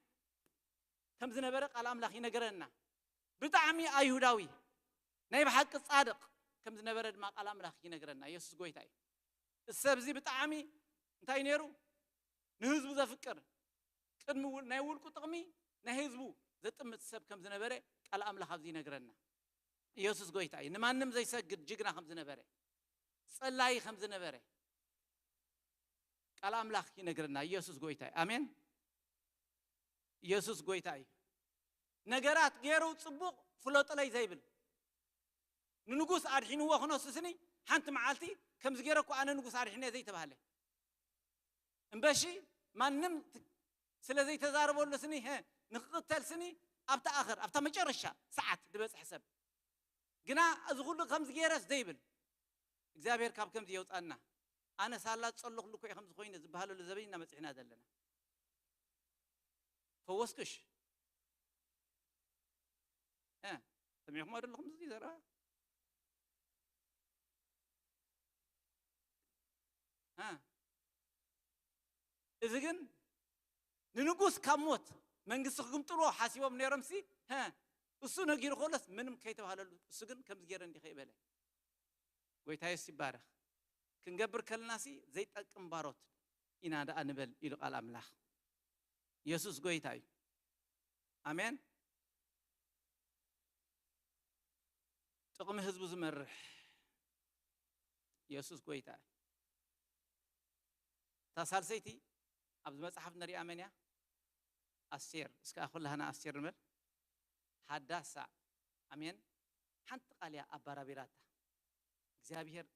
ከም ዝነበረ ቃል ኣምላኽ ይነገረና። ብጣዕሚ ኣይሁዳዊ ናይ ብሓቂ ጻድቕ ከም ዝነበረ ድማ ቃል ኣምላኽ ይነገረና። ኢየሱስ ጎይታ እዩ። እዚ ሰብ እዚ ብጣዕሚ እንታይ ነይሩ? ንህዝቡ ዘፍቅር፣ ቅድሚ ውል-፣ ናይ ውልቁ ጥቕሚ ናይ ህዝቡ ዘጥምት ሰብ ከም ዝነበረ ቃል ኣምላኽ ኣብዚ ይነግረና። ኢየሱስ ጎይታ እዩ። ንማንም ዘይሰግድ ጅግና ከም ዝነበረ፣ ጸላይ ከም ዝነበረ ቃል ኣምላኽ ይነግረና። ኢየሱስ ጎይታ እዩ። ኣሜን። ኢየሱስ ጎይታ እዩ። ነገራት ገይሩ ጽቡቕ ፍለጡለይ ዘይብል፣ ንንጉስ ኣድሒንዎ ክነሱ ስኒ ሓንቲ መዓልቲ ከምዚ ገይረ እኮ ኣነ ንጉስ ኣድሒነ ዘይተባህለ። እምበሺ ማንም ት-፣ ስለ ዘይተዛረበሉ ስኒ፣ ሀ፣ ንክቕተል ስኒ ኣብታ ኣኸር፣ ኣብታ መጨረሻ ሰዓት ዝበጽሕ ሰብ። ግና እዚ ኩሉ ከምዚ ገይረስ ዘይብል፣ እግዚኣብሔር ካብ ከምዚ የውጻና። ኣነ ሳላ ዝጸለኹሉ እኮ እየ ከምዚ ኮይነ ዝበሃለሉ ዘበን ኢና መጺሕና ዘለና። ፈወስክሽ? እ፣ ሰሚዕኹም ኣይደለኹም እዚ ዘረባ? እ፣ እዚ ግን ንንጉስ ካብ ሞት መንግስቲ ክግምጥልዎ ሓሲቦም ነይሮምሲ፣ ሀ፣ እሱ ነጊሩ ከሎስ ምንም ከይተባህለሉ፣ እሱ ግን ከምዚ ገይረ እንዲኸ ይበለ። ጎይታ የሱስ ይባረኽ። ክንገብር ከለናሲ ዘይጠቅም ባሮት ኢና ደኣ ንበል ኢሉ ቃል ኣምላኽ። የሱስ ጎይታ እዩ። ኣሜን። ጥቕሚ ህዝቡ ዝመርሕ የሱስ ጎይታ እዩ። እታ ሳልሰይቲ ኣብዚ መጽሓፍ ንሪኣ መን እያ? ኣስቴር። እስከ ኩላህና ኣስቴር ንበል። ሃዳሳ። ኣሜን። ሓንቲ ቃል እያ ኣባራቢራታ። እግዚኣብሔር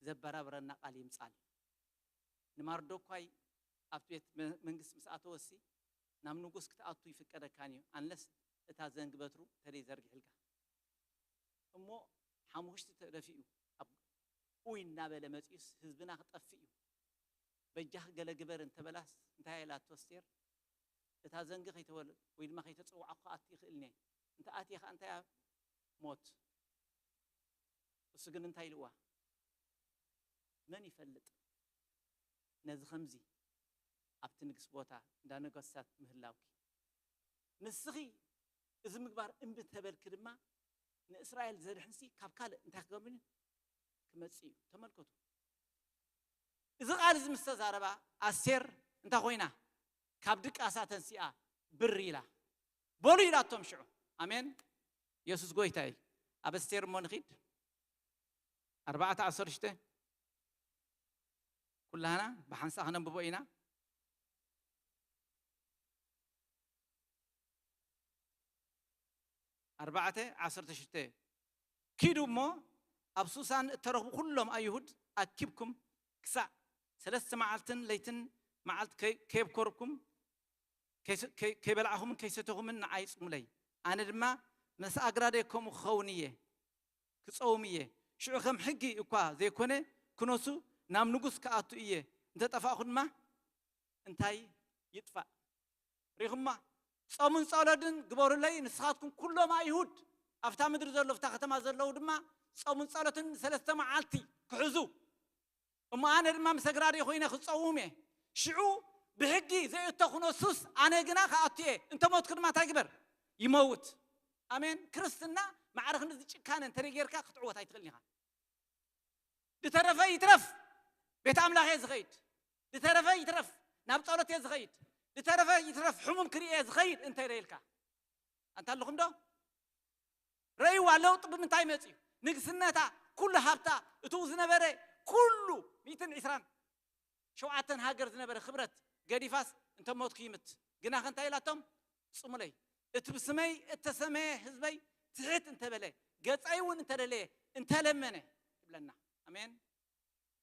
ዘበራብረና ቃል ይምጻል። ንማርዶኳይ ኣብቲ ቤት መ-፣ መንግስቲ ምስ ኣተወሲ ናብ ንጉስ ክትኣቱ ይፍቀደካን እዩ፣ ኣንለስ እታ ዘንግ በትሩ ተደይ ዘርጊሕልካ። እሞ ሓሙኽሽቲ ተደፊኡ ኣብ ኡይ እናበለ መጺኡስ ህዝብና ክጠፍእ እዩ፣ በጃኺ ገለ ግበር እንተበላስ እንታይ ኢላቶ ኣስቴር? እታ ዘንጊ ከይተወል-፣ ወይ ድማ ከይተጸዋዕኩ ክኣቱ ይኽእልኒ እየ። እንተ ኣትየ ኸኣ እንታይ እያ? ሞት። እሱ ግን እንታይ ኢልዋ? መን ይፈልጥ ነዚ ከምዚ ኣብቲ ንግስ ቦታ እንዳ ነገስታት ምህላውኪ? ንስኺ እዚ ምግባር እምቢ ተበልኪ ድማ ንእስራኤል ዘድሕንሲ ካብ ካልእ እንታይ ክገብር እዩ? ክመጽእ እዩ። ተመልከቱ። እዚ ቃል እዚ ምስ ተዛረባ ኣስቴር እንታይ ኮይና? ካብ ድቃሳ ተንሲኣ ብር ኢላ። በሉ ኢላቶም ሽዑ። ኣሜን። የሱስ ጎይታ እዩ። ኣብ ኣስቴር እሞ ንኺድ። ኣርባዕተ ዓሰርተ ሽዱሽተ ኩላህና ብሓንሳእ ክነንብቦ ኢና። ኣርባዕተ ዓሰርተ ሽዱሽተ ኪዱ እሞ ኣብ ሱሳን እተረኽቡ ኩሎም ኣይሁድ ኣኪብኩም ክሳዕ ሰለስተ መዓልትን ለይትን መዓልቲ ከይ-፣ ከየብኮርኩም ከይስ-፣ ከይ-፣ ከይበላዕኹምን ከይሰተኹምን ንዓይ ጽሙለይ። ኣነ ድማ ምስ ኣግራደይ ከምኡ ክኸውን እየ፣ ክጸውም እየ። ሽዑ ከም ሕጊ እኳ ዘይኮነ ክነሱ ናብ ንጉስ ክኣቱ እየ። እንተ ጠፋእኹ ድማ እንታይ ይጥፋእ? ሪኹማ? ጾምን ጸሎትን ግበሩለይ፣ ንስኻትኩም ኩሎም ኣይሁድ ኣብታ ምድሪ ዘለዉ፣ ኣብታ ከተማ ዘለዉ ድማ ጾምን ጸሎትን ሰለስተ መዓልቲ ክሕዙ። እሞ ኣነ ድማ ምስ ኣግራደይ ኮይነ ክጸውም እየ። ሽዑ ብሕጊ ዘይእቶ ክነሱስ ኣነ ግና ክኣቱ እየ። እንተ ሞትኩ ድማ እንታይ ግበር? ይመውት። ኣሜን። ክርስትና ማዕረ ክንድዚ ጭካነ እንተ ጌርካ ክትዕወት ኣይትኽእልን ኢኻ። ዝተረፈ ይትረፍ ቤት ኣምላኽ እየ ዝኸይድ፣ ዝተረፈ ይትረፍ ናብ ጸሎት እየ ዝኸይድ፣ ዝተረፈ ይትረፍ ሕሙም ክርኢ እየ ዝኸይድ እንተ ኢልካ፣ ኣንታ ኣለኹም ዶ? ረእይዋ ለውጢ ብምንታይ መጽዩ? ንግስነታ፣ ኩሉ ሃብታ፣ እቱ ዝነበረ ኩሉ ሚእትን ዕስራን ሸውዓተን ሃገር ዝነበረ ክብረት ገዲፋስ እንተ ሞትኩ ይምት። ግና ከ እንታይ ኢላቶም? ጽሙለይ፣ እቲ ብስመይ እተሰመየ ህዝበይ ትሕት እንተበለ፣ ገጸይ እውን እንተደለየ፣ እንተለመነ ይብለና። ኣሜን።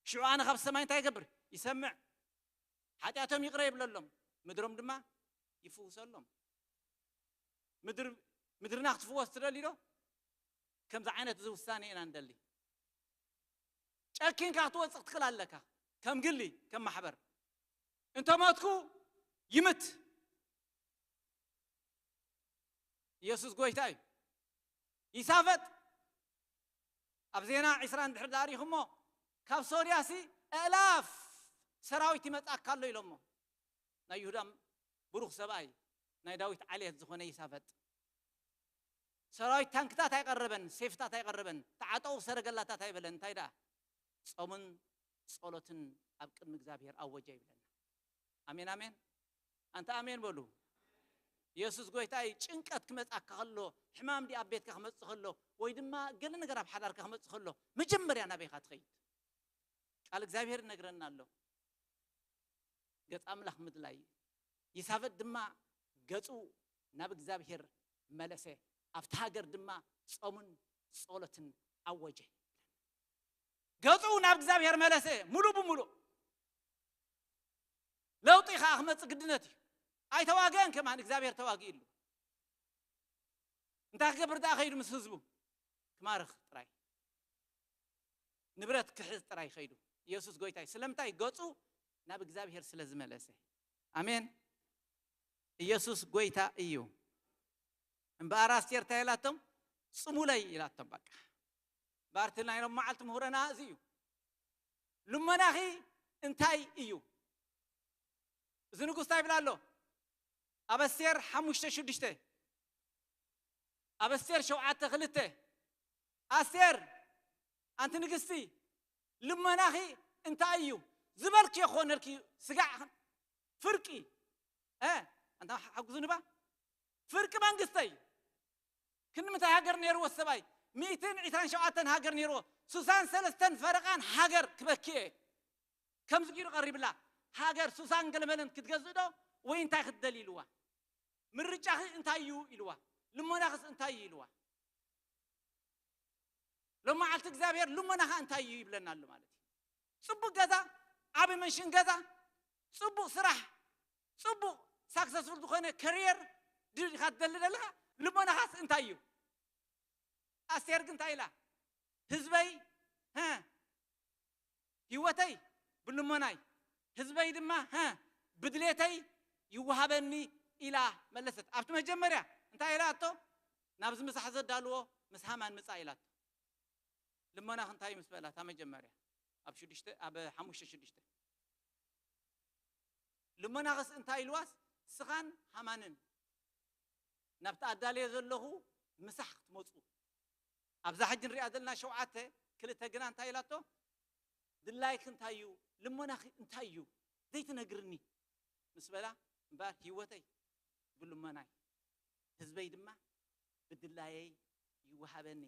ሽዑ ኣነ ካብ ሰማይ እንታይ ይገብር? ይሰምዕ። ሓጢኣቶም ይቕረ ይብለሎም፣ ምድሮም ድማ ይፍውሰሎም። ምድር-፣ ምድርና ክትፍወስ ትደሊ ዶ? ከምዚ ዓይነት እዚ ውሳኔ ኢና ንደሊ። ጨኪንካ ክትወጽእ ክትክእል ኣለካ። ከም ግሊ፣ ከም ማሕበር። እንተሞትኩ ይምት። ኢየሱስ ጎይታ እዩ። ይሳፈጥ። ኣብ ዜና ዕስራ እንድሕር ዳሪኹሞ፣ ካብ ሶርያሲ ኣእላፍ ሰራዊት ይመጻካ ኣሎ ኢሎሞ። ናይ ይሁዳ ብሩኽ ሰብኣይ፣ ናይ ዳዊት ዓሌት ዝኾነ ይሳፈጥ። ሰራዊት ታንክታት ኣይቀረበን፣ ሴፍታት ኣይቀረበን፣ ተዓጠቑ ሰረገላታት ኣይበለን። እንታይ ደኣ? ጾምን ጸሎትን ኣብ ቅድሚ እግዚኣብሔር ኣወጀ ይብለና። ኣሜን፣ ኣሜን። ኣንታ ኣሜን በሉ። ኢየሱስ ጎይታ እዩ። ጭንቀት ክመጻካ ከሎ፣ ሕማም ድኣ ኣብ ቤትካ ክመጽእ ከሎ፣ ወይ ድማ ገለ ነገር ኣብ ሓዳርካ ክመጽእ ከሎ፣ መጀመርያ ናበይ ኢኻ ትኸይድ? ቃል እግዚኣብሔር ይነግረና ኣሎ። ገጽ ኣምላኽ ምድላይ። ይሳፈጥ ድማ ገጹ ናብ እግዚኣብሔር መለሰ። ኣብቲ ሃገር ድማ ጾምን ጸሎትን ኣወጀ። ገጹ ናብ እግዚኣብሔር መለሰ፣ ሙሉእ ብሙሉእ። ለውጢ ኸኣ ክመጽእ ግድነት እዩ። ኣይተዋግአን ከማን፣ እግዚኣብሔር ተዋጊእሉ። እንታይ ክገብር ደኣ ከይዱ ምስ ህዝቡ? ክማርኽ ጥራይ። ንብረት ክሕዝ ጥራይ ከይዱ። ኢየሱስ ጎይታ እዩ። ስለምንታይ? ገጹ ናብ እግዚኣብሔር ስለ ዝመለሰ። ኣሜን። ኢየሱስ ጎይታ እዩ። እምበኣር ኣስቴር እንታይ ኢላቶም? ጽሙለይ ኢላቶም። በቃ፣ እምበኣር እቲ ናይ ሎም መዓልቲ ምሁረና እዚ እዩ። ልመናኺ እንታይ እዩ? እዚ ንጉስ እንታይ ይብል ኣሎ? ኣብ ኣስቴር ሓሙሽተ ሽዱሽተ፣ ኣብ ኣስቴር ሸውዓተ ክልተ፣ ኣስቴር፣ ኣንቲ ንግስቲ፣ ልመናኺ እንታይ እዩ? ዝበልክዮ ክኾነልኪ እዩ። ስጋዕ፣ ፍርቂ፣ እ፣ ኣንታ ሓጉዝኒ ባ፣ ፍርቂ መንግስተይ። ክንዲ ምንታይ ሃገር ነይርዎ ሰብኣይ? ሚእትን ዕስራን ሸውዓተን ሃገር ነይርዎ። ሱሳን ሰለስተን ፈረቓን ሃገር ክበኪ እየ። ከምዚ ገይሩ ቀሪብላ። ሃገር ሱሳን ገለመለን ክትገዝእ ዶ ወይ እንታይ ክትደሊ ኢልዋ? ምርጫኺ እንታይ እዩ ኢልዋ? ልመናኽስ እንታይ እዩ ኢልዋ? ሎም መዓልቲ እግዚኣብሔር ልመናኻ እንታይ እዩ ይብለና ኣሎ ማለት እዩ። ጽቡቕ ገዛ፣ ዓቢ መንሽን ገዛ፣ ጽቡቕ ስራሕ፣ ጽቡቕ ሳክሰስፉል ዝኾነ ከሪየር ድዩ ኢኻ ትደሊ ዘለኻ? ልመናኻስ እንታይ እዩ? ኣስቴር ግን እንታይ ኢላ? ህዝበይ፣ ሀ፣ ህይወተይ ብልመናይ፣ ህዝበይ ድማ፣ ሀ፣ ብድሌተይ ይወሃበኒ ኢላ መለሰት። ኣብቲ መጀመርያ እንታይ ኢላ ኣቶ? ናብዚ ምሳሕ ዘዳልዎ ምስ ሃማን ምጻእ ኢላቶ። ልመናኽ እንታይ እዩ ምስ በላ፣ እታ መጀመርያ ኣብ ሽዱሽተ፣ ኣብ ሓሙሽተ ሽዱሽተ። ልመናኽስ እንታይ ኢልዋስ? ንስኻን ሃማንን ናብቲ ኣዳልየ ዘለኹ ምሳሕ ክትመጹ። ኣብዛ ሕጂ ንሪኣ ዘለና ሸውዓተ ክልተ ግና እንታይ ኢላቶ? ድላይክ እንታይ እዩ? ልመናኺ እንታይ እዩ? ዘይትነግርኒ ምስ በላ፣ እምበኣር ህይወተይ ብልመናይ፣ ህዝበይ ድማ ብድላየይ ይወሃበኒ።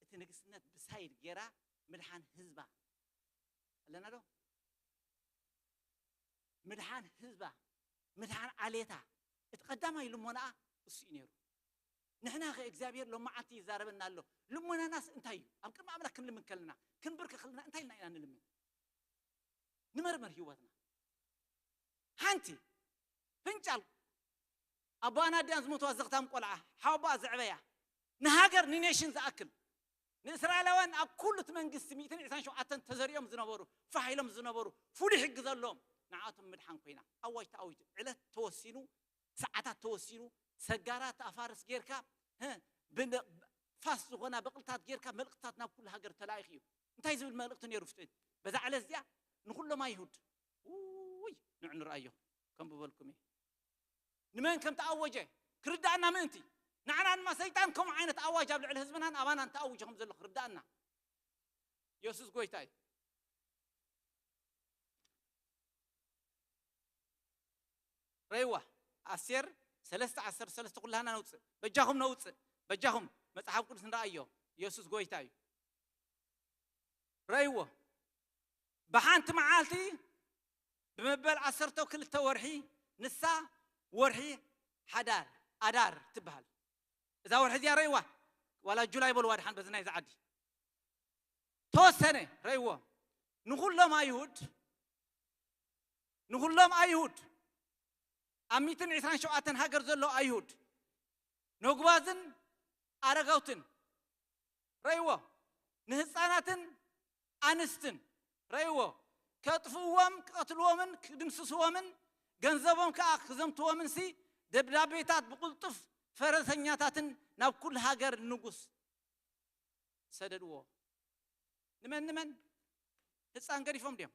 እቲ ንግስነት ብሳይድ ጌራ ምድሓን ህዝባ ኣለና ዶ? ምድሓን ህዝባ፣ ምድሓን ዓሌታ፣ እቲ ቀዳማይ ልመናኣ እሱ እዩ ነይሩ። ንሕና ኸ እግዚኣብሔር ሎም መዓልቲ ይዛረበና ኣሎ። ልመናናስ እንታይ እዩ? ኣብ ቅድሚ ኣምላኽ ክንልምን ከለና፣ ክንብርከ ከለና እንታይ ኢልና ኢና ንልምን? ንመርመር ህይወትና። ሓንቲ ፍንጫል ኣቦኣና ኣዲኣን ዝሞትዋ ዘኽታም ቆልዓ፣ ሓወቦኣ ዘዕበያ፣ ንሃገር ንኔሽን ዝኣክል፣ ንእስራኤላውያን ኣብ ኩሉ እቲ መንግስቲ ሚእትን ዕስራን ሸውዓተን ተዘሪኦም ዝነበሩ፣ ፋሕ ኢሎም ዝነበሩ፣ ፍሉይ ሕጊ ዘለዎም፣ ንዓቶም ምድሓን ኮይና። ኣዋጅ ተኣዊጁ፣ ዕለት ተወሲኑ፣ ሰዓታት ተወሲኑ፣ ሰጋራት ኣፋርስ ጌርካ፣ ህ፣ ብን-፣ ፋስ ዝኾና በቕልታት ጌርካ መልእኽትታት ናብ ኩሉ ሃገር ተላኢኹ እዩ። እንታይ ዝብል መልእኽቲ ነይሩ ውሽጢ? በዛ ዕለት እዚኣ ንኹሎም ኣይሁድ፣ ውይ፣ ንዑ ንርኣዮ፣ ከም ብበልኩም እየ። ንመን ከም ተኣወጀ ክርዳእና ምእንቲ፣ ንዓና ድማ ሰይጣን ከምኡ ዓይነት ኣዋጅ ኣብ ልዕሊ ህዝብናን ኣባናን ተኣዊጀ ከም ዘሎ ክርዳእና። ኢየሱስ ጎይታ እዩ። ረይዋ፣ ኣስቴር ሰለስተ ዓሰርተ ሰለስተ፣ ኩላህና ነውፅእ። በጃኹም ነውፅእ። በጃኹም መጽሓፍ ቅዱስ ንረኣዮ። ኢየሱስ ጎይታ እዩ። ረይዎ። ብሓንቲ መዓልቲ ብመበል ዓሰርተ ክልተ ወርሒ፣ ንሳ ወርሒ ሓዳር፣ ኣዳር ትበሃል። እዛ ወርሒ እዚኣ ረይዋ፣ ዋላ ጁላይ በልዋ ድሓን በዚ ናይዚ ዓዲ። ተወሰነ፣ ረይዎ። ንኹሎም ኣይሁድ፣ ንኹሎም ኣይሁድ፣ ኣብ ሚእትን ዕስራን ሸውዓተን ሃገር ዘሎ ኣይሁድ፣ ነጉባዝን ኣረጋውትን፣ ረይዎ። ንህፃናትን ኣንስትን፣ ረይዎ። ከጥፍእዎም፣ ክቐትልዎምን ክድምስስዎምን ገንዘቦም ከኣ ክዘምትዎምንሲ ደብዳቤታት ብቕልጡፍ ፈረሰኛታትን ናብ ኩሉ ሃገር ንጉስ ሰደድዎ። ንመን ንመን? ህፃን ገዲፎም ድዮም?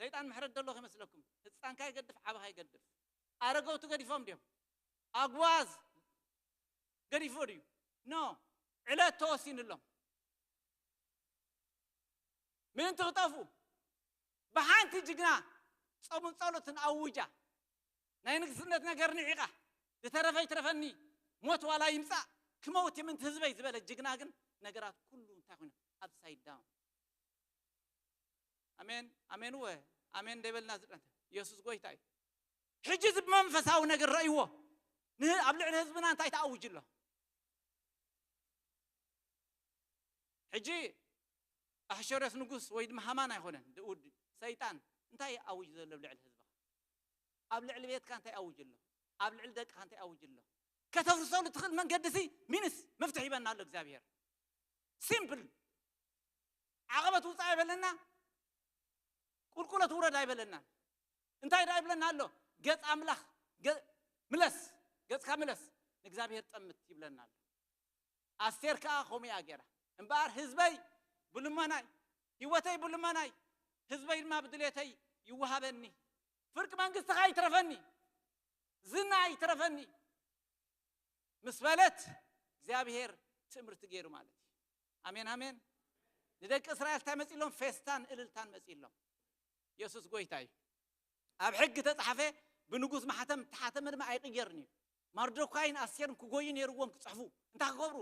ሰይጣን ምሕረት ደሎ ከይመስለኩም። ህፃንካ ይገድፍ፣ ዓብኻ ይገድፍ። ኣረገውቲ ገዲፎም ድዮም? ኣጓዝ ገዲፎ ድዩ? ኖ። ዕለት ተወሲንሎም። ምእንቲ ክጠፉ ብሓንቲ ጅግና ጾምን ጸሎትን ኣውጃ። ናይ ንግስነት ነገር ንዒቓ፣ ዝተረፈ ይትረፈኒ፣ ሞት ዋላ ይምጻእ፣ ክመውት እየ ምእንቲ ህዝበይ ዝበለ ጅግና ግን ነገራት ኩሉ እንታይ ኮይኑ? ኣፕሳይድ ዳውን። ኣሜን፣ ኣሜን። ወ ኣሜን ደይበልና ዝጠንተ የሱስ ጎይታ እዩ። ሕጂ እዚ ብመንፈሳዊ ነገር ረእይዎ። ን-፣ ኣብ ልዕሊ ህዝብና እንታይ ተኣውጅ ኣሎ? ሕጂ ኣሕሸሮስ ንጉስ ወይ ድማ ሃማን ኣይኮነን፣ ድ-፣ ውድ ሰይጣን እንታይ ኣውጅ ዘሎ ኣብ ልዕሊ ህዝብኻ? ኣብ ልዕሊ ቤትካ እንታይ ኣውጅ ኣሎ? ኣብ ልዕሊ ደቅኻ እንታይ ኣውጅ ኣሎ? ከተፍርሰሉ ትኽእል መንገዲ ሲ ሚንስ መፍትሒ ሂበና ኣሎ እግዚኣብሔር። ሲምፕል። ዓቐበት ውፃእ ኣይበለና፣ ቁልቁለት ውረድ ኣይበለና። እንታይ ደኣ ይብለና ኣሎ? ገጽ ኣምላኽ ገ-፣ ምለስ፣ ገጽካ ምለስ፣ ንእግዚኣብሔር ጠምት ይብለና ኣሎ። ኣስቴር ከኣ ከምኡ እያ ገይራ። እምበኣር ህዝበይ ብልመናይ፣ ህይወተይ ብልመናይ፣ ህዝበይ ድማ ብድሌተይ ይወሃበኒ። ፍርቂ መንግስትኻ ይትረፈኒ፣ ዝና ይትረፈኒ ምስ በለት፣ እግዚኣብሔር ትእምርቲ ገይሩ ማለት እዩ። ኣሜን፣ ኣሜን። ንደቂ እስራኤል እንታይ መጺሎም? ፌስታን እልልታን መጺሎም። የሱስ ጎይታ እዩ። ኣብ ሕጊ ተጻሕፈ፣ ብንጉስ ማሕተም ተሓተመ ድማ ኣይቕየርን እዩ። ማርዶካይን ኣስቴርን ክጎዩ ነይርዎም ክጽሕፉ። እንታይ ክገብሩ?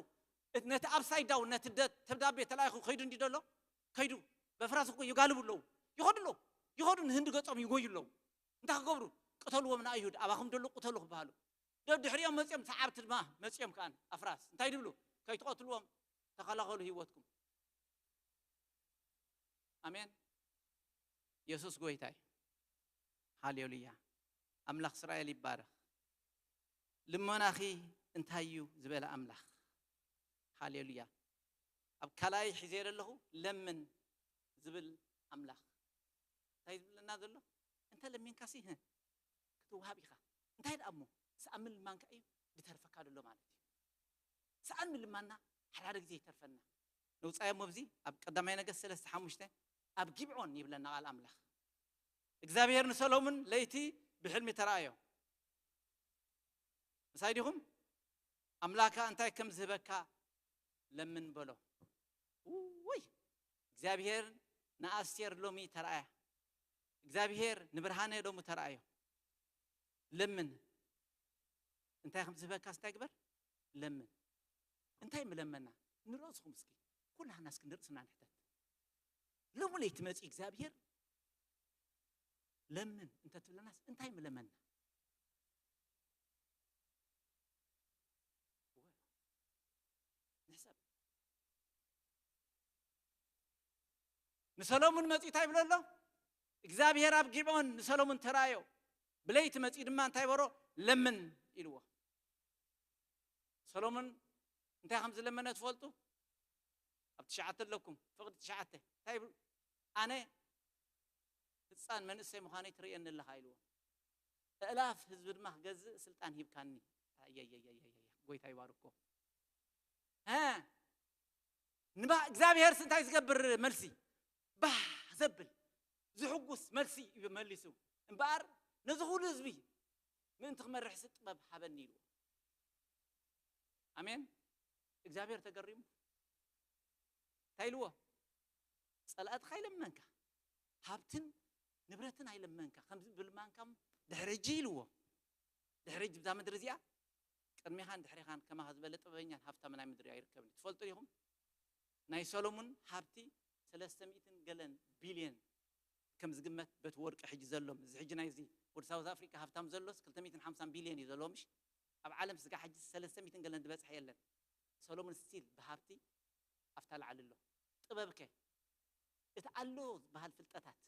እት-፣ ነቲ ኣፕሳይድ ዳውን፣ ነቲ ደ-፣ ደብዳቤ ተላኢኹ ከይዱ እንዲ ደሎ? ከይዱ። በፍራስ እኮ ይጋልቡ ኣለዉ። ይኸዱ ኣለዉ። ይኸዱ ንህንዲ ገጾም ይጎዩ ኣለዉ። እንታይ ክገብሩ? ቅተልዎም ንኣይሁድ፣ ኣባኹም ደሎ ቅተሉ ክበሃሉ። ደድሕሪኦም መጺኦም ሰዓብቲ ድማ መጺኦም ከኣን ኣፍራስ። እንታይ ድብሉ? ከይትቐትልዎም ተኸላኸሉ ህይወትኩም። ኣሜን። የሱስ ጎይታ እዩ። ሃሌሉያ። ኣምላኽ እስራኤል ይባረኽ። ልመናኺ እንታይ እዩ ዝበለ ኣምላኽ። ሃሌሉያ። ኣብ ካልኣይ ሒዘ ዘለኹ ለምን ዝብል ኣምላኽ እንታይ ዝብለና ዘሎ? እንተ ለሚንካሲ፣ ህ፣ ክትወሃብ ኢኻ። እንታይ ደኣ እሞ? ሰኣን ምልማንካ እዩ ድተርፈካ ዘሎ ማለት እዩ። ሰኣን ምልማንና ሓደ ሓደ ግዜ ይተርፈና። ንውጻዮ እሞ ኣብዚ ኣብ ቀዳማይ ነገስት ሰለስተ ሓሙሽተ ኣብ ጊብዖን ይብለና ቃል ኣምላኽ። እግዚኣብሔር ንሰሎሙን ለይቲ ብሕልሚ ተራእዮ። ምሳይ ዲኹም? ኣምላካ እንታይ ከም ዝህበካ ለምን በሎ። ውይ፣ እግዚኣብሔር ንኣስቴር ሎሚ ተራእያ። እግዚኣብሔር ንብርሃነ ሎሚ ተራእዮ። ለምን። እንታይ ከም ዝህበካስ እንታይ ግበር? ለምን። እንታይ ምለመና? ንርእስኹም እስኪ። ኩላህና እስኪ ንርእስና ንሕተት። ሎሚ ለይቲ መጺኡ እግዚኣብሔር ለምን እንተ ትብለናስ እንታይ ምለመና? ንሕሰብ። ንሰሎሙን መጺኡ እንታይ ይብሎ ኣሎ? እግዚኣብሔር ኣብ ጊብዖን ንሰሎሙን ተራእዮ። ብለይቲ መጺኡ ድማ እንታይ በሮ? ለምን ኢልዎ። ሰሎሙን እንታይ ከም ዝለመነ ትፈልጡ? ኣብ ትሽዓተ ኣለኩም፣ ፍቕዲ ትሽዓተ። እንታይ ይብሉ? ኣነ ህፃን መንእሰይ ምዃነይ ትርእየኒ ኣለኻ ኢልዎ። ኣእላፍ ህዝቢ ድማ ክገዝእ ስልጣን ሂብካኒ። ኣየየየየየ፣ ጎይታ ይባርኮ። እ፣ ንባ-፣ እግዚኣብሔርስ እንታይ ዝገብር መልሲ? ባህ ዘብል፣ ዝሕጉስ መልሲ እዩ መሊሱ። እምበኣር ነዚ ኩሉ ህዝቢ ምእንቲ ክመርሕሲ ጥበብ ሃበኒ ኢልዎ። ኣሜን። እግዚኣብሔር ተገሪሙ። እንታይ ኢልዎ? ጸላእትኻ ኣይለመንካ፣ ሃብትን ንብረትን ኣይለመንካ፣ ከምዚ ብልማንካም ድሕሪ ሕጂ ኢልዎ። ድሕሪ ሕጂ ብዛ ምድሪ እዚኣ ቅድሜኻን ድሕሬኻን ከማኻ ዝበለ ጥበበኛን ሃብታምን ናይ ምድሪ ኣይርከብን። ትፈልጡ ዲኹም? ናይ ሰሎሙን ሃብቲ ሰለስተ ሚእትን ገለን ቢልየን ከም ዝግመት በቲ ወርቂ ሕጂ ዘሎ። እዚ ሕጂ ናይዚ ወዲ ሳውዝ ኣፍሪካ ሃብታም ዘሎስ ክልተ ሚእትን ሓምሳን ቢልየን እዩ ዘለዎ፣ ምሽ? ኣብ ዓለም ስጋ ሕጂ ሰለስተ ሚእትን ገለን ዝበጽሐ የለን። ሰሎሙን ስቲል ብሃብቲ ኣብታ ላዕሊ ኣሎ። ጥበብከ? እቲ ኣሎ ዝበሃል ፍልጠታት፣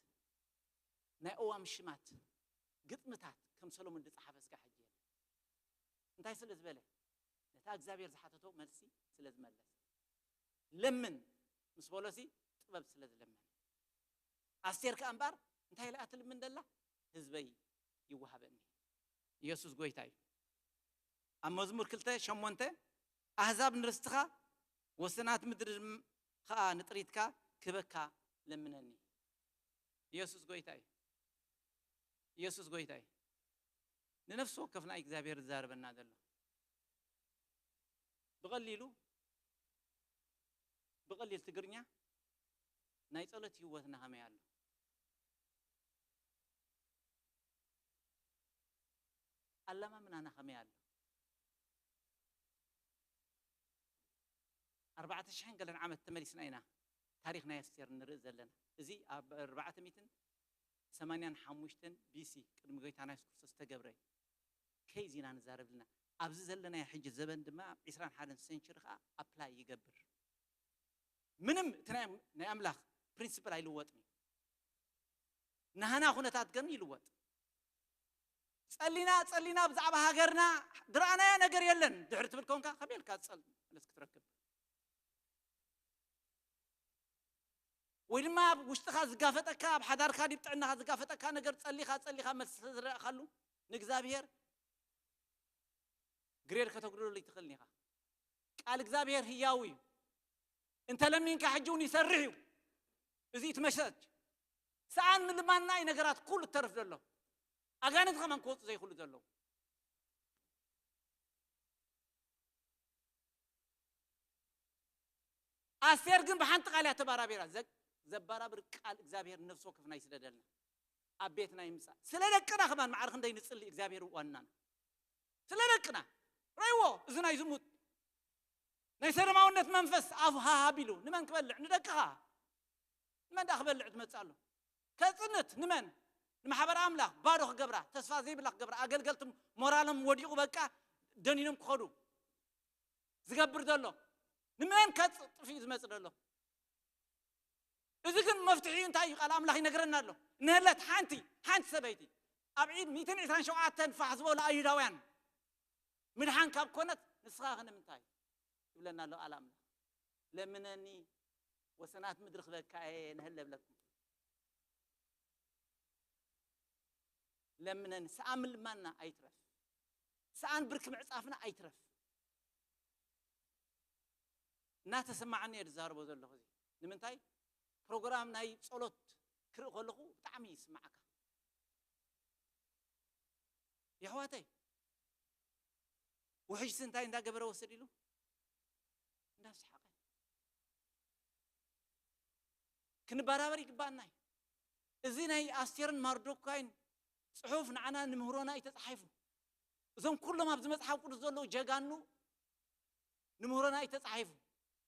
ናይ እዋም ሽማት፣ ግጥምታት ከም ሰሎሙን ዝጸሓፈ ስጋ ሕጂ የለን። እንታይ ስለ ዝበለ? ነታ እግዚኣብሔር ዝሓተቶ መልሲ ስለ ዝመለሰ። ለምን ምስ በሎሲ ጥበብ ስለ ዝለመነ። ኣስቴር ከኣ እምበኣር እንታይ ኢላ ትልምን ደላ? ህዝበይ ይወሃበኒ። ኢየሱስ ጎይታ እዩ። ኣብ መዝሙር ክልተ ሸሞንተ ኣህዛብ ንርስትኻ ወሰናት ምድሪ ድም-፣ ኸኣ ንጥሪትካ ክህበካ ለምነኒ። ኢየሱስ ጎይታ እዩ። ኢየሱስ ጎይታ እዩ። ንነፍሲ ወከፍና እግዚኣብሔር ዝዛረበና ዘሎ። ብቐሊሉ፣ ብቐሊል ትግርኛ ናይ ጸሎት ህይወትና ከመይ ኣሎ? ኣለማምናና ከመይ ኣሎ? ኣርባዕተ ሽሕን ገለን ዓመት ተመሊስና ኢና ታሪኽ ናይ ኣስቴር ንርኢ ዘለና። እዚ ኣብ ኣርባዕተ ሚእትን ሰማንያን ሓሙሽተን ቢሲ ቅድሚ ጎይታና የሱስ ክርስቶስ ዝተገብረ እዩ። ከይዚ ኢና ንዛረብ ዘለና። ኣብዚ ዘለናዮ ሕጂ ዘበን ድማ ኣብ ዒስራን ሓደን ሴንቸሪ ከኣ ኣፕላይ ይገብር። ምንም እቲ ናይ፣ ናይ ኣምላኽ ፕሪንሲፕል ኣይልወጥን እዩ። ናህና ኩነታት ግን ይልወጥ። ጸሊና፣ ጸሊና ብዛዕባ ሃገርና ዝረኣናዮ ነገር የለን ድሕሪ ትብል ኮንካ ከመይ ኢልካ ጸል-፣ መለስ ክትረክብ? ወይ ድማ ኣብ ውሽጥኻ ዝጋፈጠካ፣ ኣብ ሓዳርካ ዲብ ጥዕናኻ ዝጋፈጠካ ነገር ጸሊኻ፣ ጸሊኻ መልሲ ስለ ዝረኣኻሉ ንእግዚኣብሔር ግሬድ ከተጉድለሉ ኣይትኽእልን ኢኻ። ቃል እግዚኣብሔር ህያው እዩ። እንተ ለሚንካ ሕጂ እውን ይሰርሕ እዩ። እዚ እቲ መሸጥ ሰኣን ምልማንና እዩ ነገራት ኩሉ እተርፍ ዘሎ። ኣጋንንት ከማን ክወፁ ዘይኽእሉ ዘለዉ። ኣስቴር ግን ብሓንቲ ቃል እያ ተባራቢራ። ዘ-፣ ዘባራብር ቃል እግዚኣብሔር ነፍሲ ወከፍና ይስደደልና። ኣብ ቤትና ይምጻእ። ስለ ደቅና ከማን ማዕረ ክንደይ ንጽሊ እግዚኣብሔር ዋናና። ስለ ደቅና። ረይዎ፣ እዚ ናይ ዝሙት፣ ናይ ሰዶማውነት መንፈስ ኣፉ ሃሃ ኣቢሉ። ንመን ክበልዕ? ንደቅኻ። ንመን ደኣ ክበልዕ ትመጽእ ኣሎ? ከጽንት ንመን? ንማሕበር ኣምላኽ ባዶ ክገብራ፣ ተስፋ ዘይብላ ክገብራ፣ ኣገልገልቲ ሞራሎም ወዲቑ በቃ ደኒኖም ክኸዱ ዝገብር ዘሎ። ንመን ከጽጥፍ እዩ ዝመጽእ ዘሎ? እዚ ግን መፍትሒኡ እንታይ እዩ? ቃል ኣምላኽ ይነግረና ኣሎ። ንህለት ሓንቲ፣ ሓንቲ ሰበይቲ ኣብ ዒድ ሚእትን ዕስራን ሸውዓተን ፋሕ ዝበሉ ኣይሁዳውያን ምድሓን ካብ ኮነት ንስኻ ከ ንምንታይ? ይብለና ኣሎ ቃል ኣምላኽ። ለምነኒ ወሰናት ምድሪ ክበካ እየ ንህለ ብለኩም። ለምነኒ፣ ሰኣን ምልማንና ኣይትረፍ። ሰኣን ብርኪ ምዕጻፍና ኣይትረፍ። እናተሰማዓኒ እየ ዝዛረቦ ዘለኹ እዚ። ንምንታይ? ፕሮግራም ናይ ጸሎት ክርኢ ከለኹ ብጣዕሚ ይስማዓካ። የሕዋተይ፣ ውሕጅሲ እንታይ እንዳገበረ ወሰድ ኢሉ? እንዳሰሓቐ። ክንበራበር ይግባኣና እዩ። እዚ ናይ ኣስቴርን ማርዶካይን ጽሑፍ ንዓና ንምህሮና እዩ ተጻሒፉ። እዞም ኩሎም ኣብዚ መጽሓፍ ቅዱስ ዘለዉ ጀጋኑ ንምህሮና እዩ ተጻሒፉ።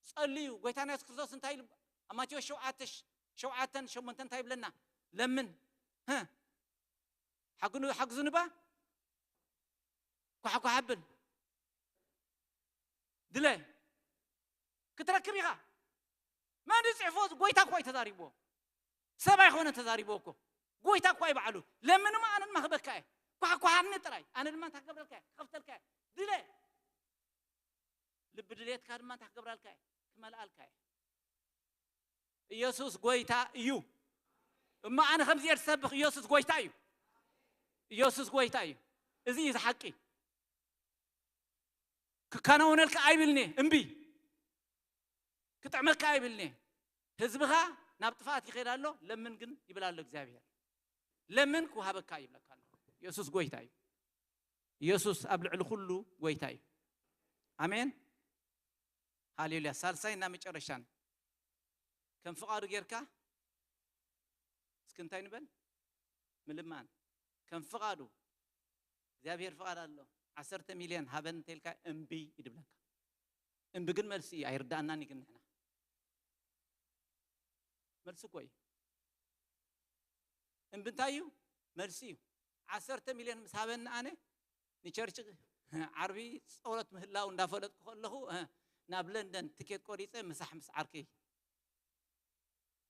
ጸልዩ፣ ጎይታና የሱስ ክርስቶስ እንታይ ኢሉ? ኣብ ማቴዎስ ሸውዓተ፣ ሸውዓተን ሸሞንተን እንታይ ይብለና? ለምን፣ ህ፣ ሓግኑ-፣ ሓግዙኒ ባ፣ ኳሕኳሕ ኣብል፣ ድለ፣ ክትረክብ ኢኻ። መን እዩ ጽሕፎ? ጎይታ እኳ እዩ ተዛሪብዎ። ሰብ ኣይኮነን ተዛሪብዎ እኮ። ጎይታ እኳ እዩ ባዕሉ። ለምን እሞ ኣነ ድማ ክበካ እየ። ኳሕኳሓኒ ጥራይ። ኣነ ድማ እንታይ ክገብረልካ እየ? ክኸፍተልካ እየ። ድለ። ልቢ ድሌትካ ድማ እንታይ ክገብራልካ እየ? ክመልኣልካ እየ። ኢየሱስ ጎይታ እዩ። እሞ ኣነ ከምዚ እየ ዝሰብኽ፣ ኢየሱስ ጎይታ እዩ። ኢየሱስ ጎይታ እዩ። እዚ እዩ ዝሓቂ። ክከናወነልካ ኣይብልኒ፣ እምቢ። ክጥዕመካ ኣይብልኒ። ህዝብኻ ናብ ጥፍኣት ይኸይድ ኣሎ፣ ለምን ግን ይብል ኣሎ እግዚኣብሔር። ለምን ክወሃበካ ይብለካ ኣሎ። ኢየሱስ ጎይታ እዩ። ኢየሱስ ኣብ ልዕሊ ኩሉ ጎይታ እዩ። ኣሜን። ሃሌሉያ። ሳልሳይ እና መጨረሻን ከም ፍቓዱ ጌርካ እስኪ እንታይ ንበል? ምልማን። ከም ፍቓዱ፣ እግዚኣብሔር ፍቓድ ኣሎ። ዓሰርተ ሚልዮን ሃበን እንተኢልካ እምቢ ይድብለካ። እምቢ ግን መልሲ እዩ፣ ኣይርዳእናን እዩ ግን ንሕና። መልሲ እኮ እዩ። እምቢ እንታይ እዩ? መልሲ እዩ። ዓሰርተ ሚልዮን ምስ ሃበኒ ኣነ ንቸርች ዓርቢ ጸሎት ምህላው እንዳፈለጥኩ ከለኹ፣ እ፣ ናብ ለንደን ትኬት ቆሪጸ ምሳሕ ምስ ዓርከይ።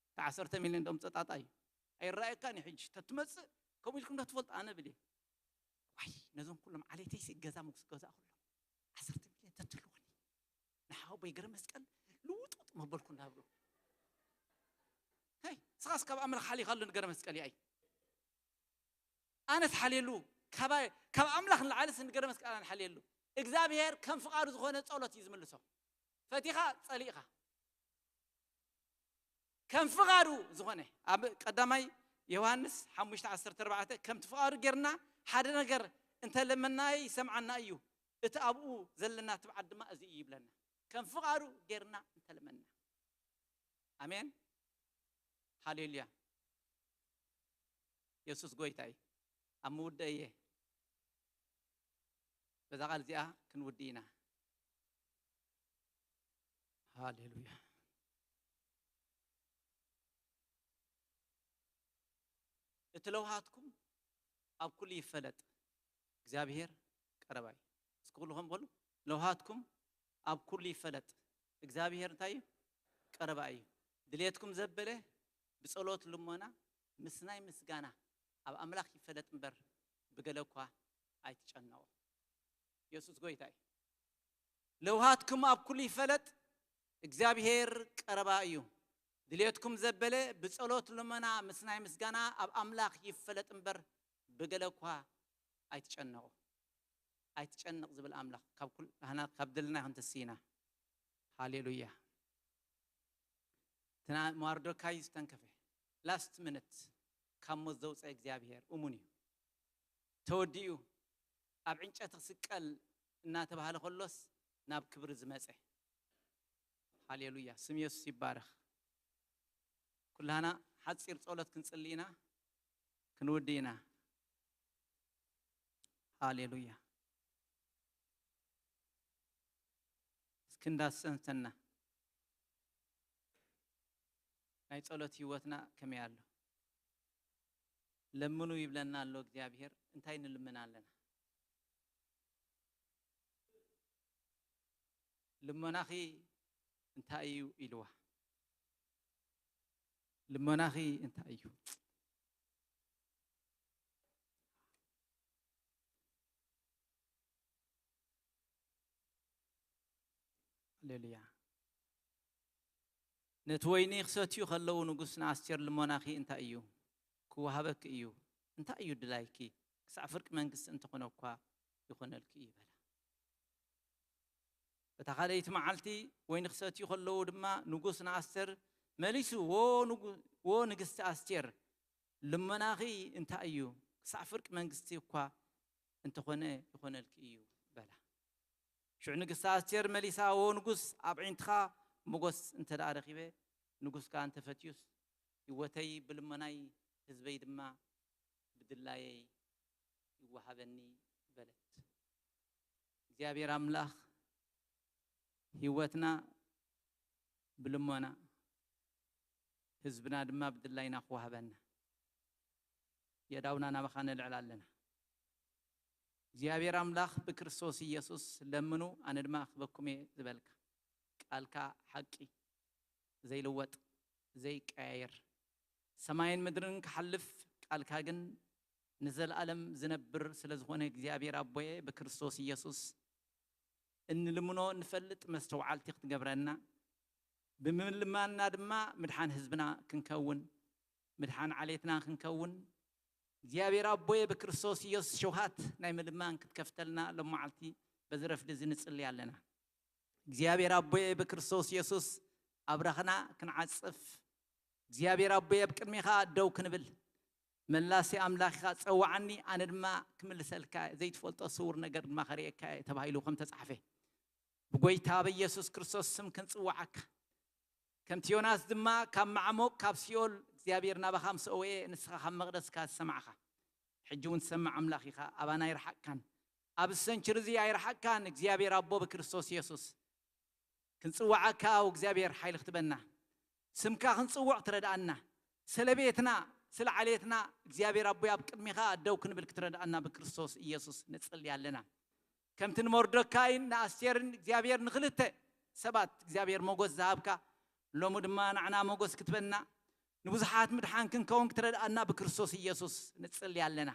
እቲ ዓሰርተ ሚልዮን ደም ጸጣጣ እዩ። ኣይረኣየካን እዩ ሕጂ። ተትመጽእ ከምኡ ኢልኩም ዶ ትፈልጡ? ኣነ ብል እየ። ዋይ፣ ነዞም ኩሎም ዓሌተይሲ ገዛ ምስ ገዛእኹሎም ዓሰርተ ሚልዮን ተትህልወኒ። ንሓወቦይ ገረ መስቀል ልውጥውጥ መበልኩ እንዳብሎ። ሄይ፣ ንስኻስ ካብ ኣምላኽ ሓሊኻሉ ንገረ መስቀል እያ እዩ። ኣነስ ሓልየሉ፣ ካባይ-፣ ካብ ኣምላኽ ንላዕልስ ንገረ መስቀል ኣነ ሓልየሉ። እግዚኣብሔር ከም ፍቓዱ ዝኾነ ጸሎት እዩ ዝምልሶ። ፈቲኻ ጸሊእኻ። ከም ፍቓዱ ዝኾነ፣ ኣብ ቀዳማይ ዮሃንስ ሓሙሽተ ዓሰርተ ኣርባዕተ፣ ከምቲ ፍቓዱ ጌርና ሓደ ነገር እንተለመናዮ ይሰምዓና እዩ፣ እቲ ኣብኡ ዘለና ትብዓት ድማ እዚ እዩ ይብለና። ከም ፍቓዱ ጌርና እንተለመና። ኣሜን። ሃሌሉያ። የሱስ ጎይታ እዩ። ኣብ ምውደእ እየ። በዛ ቃል እዚኣ ክንውዲ ኢና። ሃሌሉያ። እቲ ለውሃትኩም ኣብ ኩሉ ይፈለጥ፣ እግዚኣብሔር ቀረባ እዩ። እስኪ ኩሉ ከም በሉ፣ ለውሃትኩም ኣብ ኩሉ ይፈለጥ፣ እግዚኣብሔር እንታይ እዩ? ቀረባ እዩ። ድሌትኩም ዘበለ ብጸሎት ልሞና ምስናይ ምስጋና ኣብ ኣምላኽ ይፈለጥ እምበር ብገለ እኳ ኣይትጨነቑ። የሱስ ጎይታ እዩ። ለውሃትኩም ኣብ ኩሉ ይፈለጥ፣ እግዚኣብሔር ቀረባ እዩ። ድሌትኩም ዘበለ ብጸሎት ልመና ምስናይ ምስጋና ኣብ ኣምላኽ ይፈለጥ እምበር ብገለ እኳ ኣይትጨነቑ። ኣይትጨነቕ ዝብል ኣምላኽ ካብ ኩል-፣ ካህናት ካብ ደልና ክንትስኢና። ሃሌሉያ። ትናንት ማርዶካይ ዝተንከፈ፣ ላስት ሚኒት ካብ ሞት ዘውፀ እግዚኣብሔር እሙን እዩ። ተወዲኡ ኣብ ዕንጨት ክስቀል እናተባህለ ከሎስ ናብ ክብሪ ዝመፀ። ሃሌሉያ፣ ስም የሱስ ይባረኽ። ኩላህና ሓፂር ጸሎት ክንጽሊ ኢና፣ ክንውዲ ኢና። ሃሌሉያ። እስኪ እንዳስተንተና ናይ ጸሎት ህይወትና ከመይ ኣሎ? ለምኑ ይብለና ኣሎ እግዚኣብሔር፣ እንታይ ንልምን ኣለና? ልመናኺ እንታይ እዩ ኢልዋ? ልመናኺ እንታይ እዩ? ሃሌሉያ። ነቲ ወይኒ ክሰትዩ ከለዉ ንጉስ ንኣስቴር ልመናኺ እንታይ እዩ? ክወሃበኪ እዩ። እንታይ እዩ ድላይኪ? ክሳዕ ፍርቂ መንግስቲ እንተኾነ እኳ ይኾነልኪ እዩ በላ። በታ ካልኣይቲ መዓልቲ ወይኒ ክሰትዩ ከለዉ ድማ ንጉስ ንኣስቴር መሊሱ፣ "ዎ ንጉ-፣ ዎ ንግስቲ ኣስቴር፣ ልመናኺ እንታይ እዩ? ክሳዕ ፍርቂ መንግስቲ እኳ እንተኾነ ይኾነልኪ እዩ" በላ። ሽዑ ንግስቲ ኣስቴር መሊሳ፣ "ዎ ንጉስ፣ ኣብ ኣዒንትኻ ሞገስ እንተ ደኣ ረኺበ፣ ንጉስካ እንተፈትዩስ፣ ህይወተይ ብልመናይ፣ ህዝበይ ድማ ብድላየይ ይወሃበኒ" በለት። እግዚኣብሔር ኣምላኽ ህይወትና ብልመና፣ ህዝብና ድማ ብድላይና ክወሃበና፣ የእዳውና ናባኻ ነልዕል ኣለና። እግዚኣብሔር ኣምላኽ ብክርስቶስ ኢየሱስ ለምኑ፣ ኣነ ድማ ክህበኩም እየ ዝበልካ፣ ቃልካ ሓቂ፣ ዘይልወጥ፣ ዘይቀያየር፣ ሰማይን ምድርን ክሓልፍ፣ ቃልካ ግን ንዘለኣለም ዝነብር ስለ ዝኾነ፣ እግዚኣብሔር ኣቦየ ብክርስቶስ ኢየሱስ እንልምኖ እንፈልጥ መስተውዓልቲ ክትገብረና፣ ብምልማንና ድማ ምድሓን ህዝብና ክንከውን፣ ምድሓን ዓሌትና ክንከውን፣ እግዚኣብሔር ኣቦየ ብክርስቶስ ኢየሱስ ሸውሃት ናይ ምልማን ክትከፍተልና ሎም መዓልቲ በዚ ረፍዲ እዚ ንጽሊ ኣለና። እግዚኣብሔር ኣቦየ ብክርስቶስ ኢየሱስ ኣብራኽና ክንዓጽፍ፣ እግዚኣብሔር ኣቦየ ኣብ ቅድሜኻ ደው ክንብል፣ መላሲ ኣምላኽ ኢኻ፣ ጸውዓኒ ኣነ ድማ ክምልሰልካ፣ ዘይትፈልጦ ስውር ነገር ድማ ከርእየካ እየ ተባሂሉ ከም ተጻሕፈ፣ ብጎይታ ብኢየሱስ ክርስቶስ ስም ክንጽውዓካ፣ ከምቲ ዮናስ ድማ ካብ ማዕሙቕ ካብ ሲኦል እግዚኣብሔር ናባኻ ምስ ኣውኤ፣ ንስኻ ካብ መቕደስካ ዝሰማዕኻ፣ ሕጂ እውን ትሰምዕ ኣምላኽ ኢኻ፣ ኣባና ኣይረሓቕካን፣ ኣብ ሰንችሪ እዚ ኣይረሓቕካን። እግዚኣብሔር ኣቦ ብክርስቶስ ኢየሱስ ክንጽውዓካ፣ እግዚኣብሔር ሓይሊ ክትበና፣ ስምካ ክንጽውዕ ትረድኣና፣ ስለ ቤትና፣ ስለ ዓሌትና እግዚኣብሔር ኣቦይ ኣብ ቅድሚኻ ደው ክንብል ክትረድኣና ብክርስቶስ ኢየሱስ ንጽሊ ኣለና። ከምቲ ንመርዶካይን ንኣስቴርን እግዚኣብሔር ንኽልተ ሰባት እግዚኣብሔር ሞገስ ዝሃብካ፣ ሎሚ ድማ ንዓና ሞገስ ክትበና፣ ንብዙሓት ምድሓን ክንከውን ክትረድኣና ብክርስቶስ ኢየሱስ ንጽሊ ኣለና።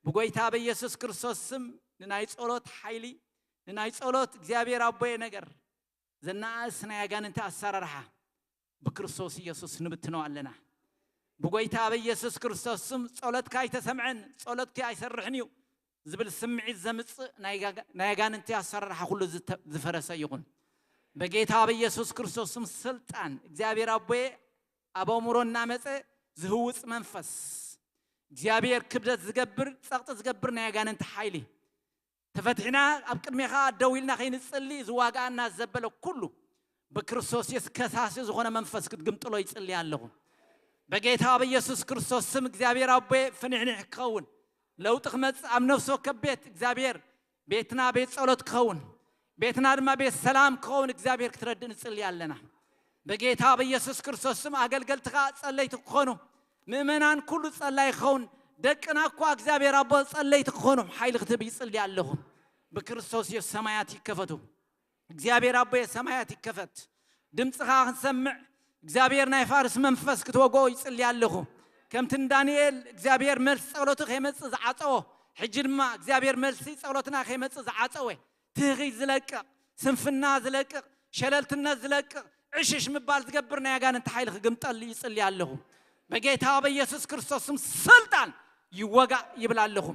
ብጎይታ በኢየሱስ ክርስቶስ ስም ንናይ ጸሎት ሓይሊ፣ ንናይ ጸሎት እግዚኣብሔር ኣቦየ ነገር፣ ዘናኣእስ ናይ ኣጋንንቲ ኣሰራርሓ ብክርስቶስ ኢየሱስ ንብትኖ ኣለና። ብጎይታ በኢየሱስ ክርስቶስ ስም ጸሎትካ ኣይተሰምዐን፣ ጸሎትኪ ኣይሰርሕን እዩ ዝብል ስምዒት ዘምጽእ ናይ ጋጋ-፣ ናይ ኣጋንንቲ ኣሰራርሓ ኩሉ ዝተ-፣ ዝፈረሰ ይኹን። በጌታ በኢየሱስ ክርስቶስ ስም ስልጣን እግዚኣብሔር ኣቦዬ ኣብ ኣእምሮ እናመጸ ዝህውጽ መንፈስ፣ እግዚኣብሔር ክብደት ዝገብር፣ ጸቕጢ ዝገብር ናይ ኣጋንንቲ ሓይሊ፣ ተፈቲሕና ኣብ ቅድሜኻ ደው ኢልና ከይንጽሊ ዝዋጋኣና ዘበለ ኩሉ ብክርስቶስ የሱስ ከሳሲ ዝኾነ መንፈስ ክትግምጥሎ ይጽሊ ኣለኹ። በጌታ በኢየሱስ ክርስቶስ ስም እግዚኣብሔር ኣቦዬ ፍንሕንሕ ክኸውን፣ ለውጢ ክመጽእ ኣብ ነፍሲ ወከፍ ቤት እግዚኣብሔር ቤትና ቤት ጸሎት ክኸውን፣ ቤትና ድማ ቤት ሰላም ክኸውን እግዚኣብሔር ክትረድእ ንጽሊ ኣለና። በጌታ በኢየሱስ ክርስቶስ ስም ኣገልገልትኻ ጸለይቲ ክኾኑ፣ ምእመናን ኩሉ ጸላይ ክኸውን፣ ደቅና እኳ እግዚኣብሔር ኣቦ ጸለይቲ ክኾኑ ሓይሊ ክትህብ ይጽሊ ኣለኹ። ብክርስቶስ የሱስ ሰማያት ይከፈቱ። እግዚኣብሔር ኣቦየ ሰማያት ይከፈት። ድምፅኻ ክንሰምዕ እግዚኣብሔር ናይ ፋርስ መንፈስ ክትወግኦ ይጽሊ ኣለኹ። ከምቲ ንዳንኤል እግዚኣብሔር መልሲ ጸሎቱ ከይመጽእ ዝዓጸዎ፣ ሕጂ ድማ እግዚኣብሔር መልሲ ጸሎትና ከይመጽእ ዝዓጸወ፣ ትህኺት ዝለቅቕ፣ ስንፍና ዝለቅቕ፣ ሸለልትነት ዝለቅቕ፣ ዕሽሽ ምባል ዝገብር ናይ ኣጋንንቲ ሓይሊ ክግምጠሉ ይጽሊ ኣለኹ። በጌታ በኢየሱስ ክርስቶስ ስም ስልጣን ይወጋእ ይብል ኣለኹ።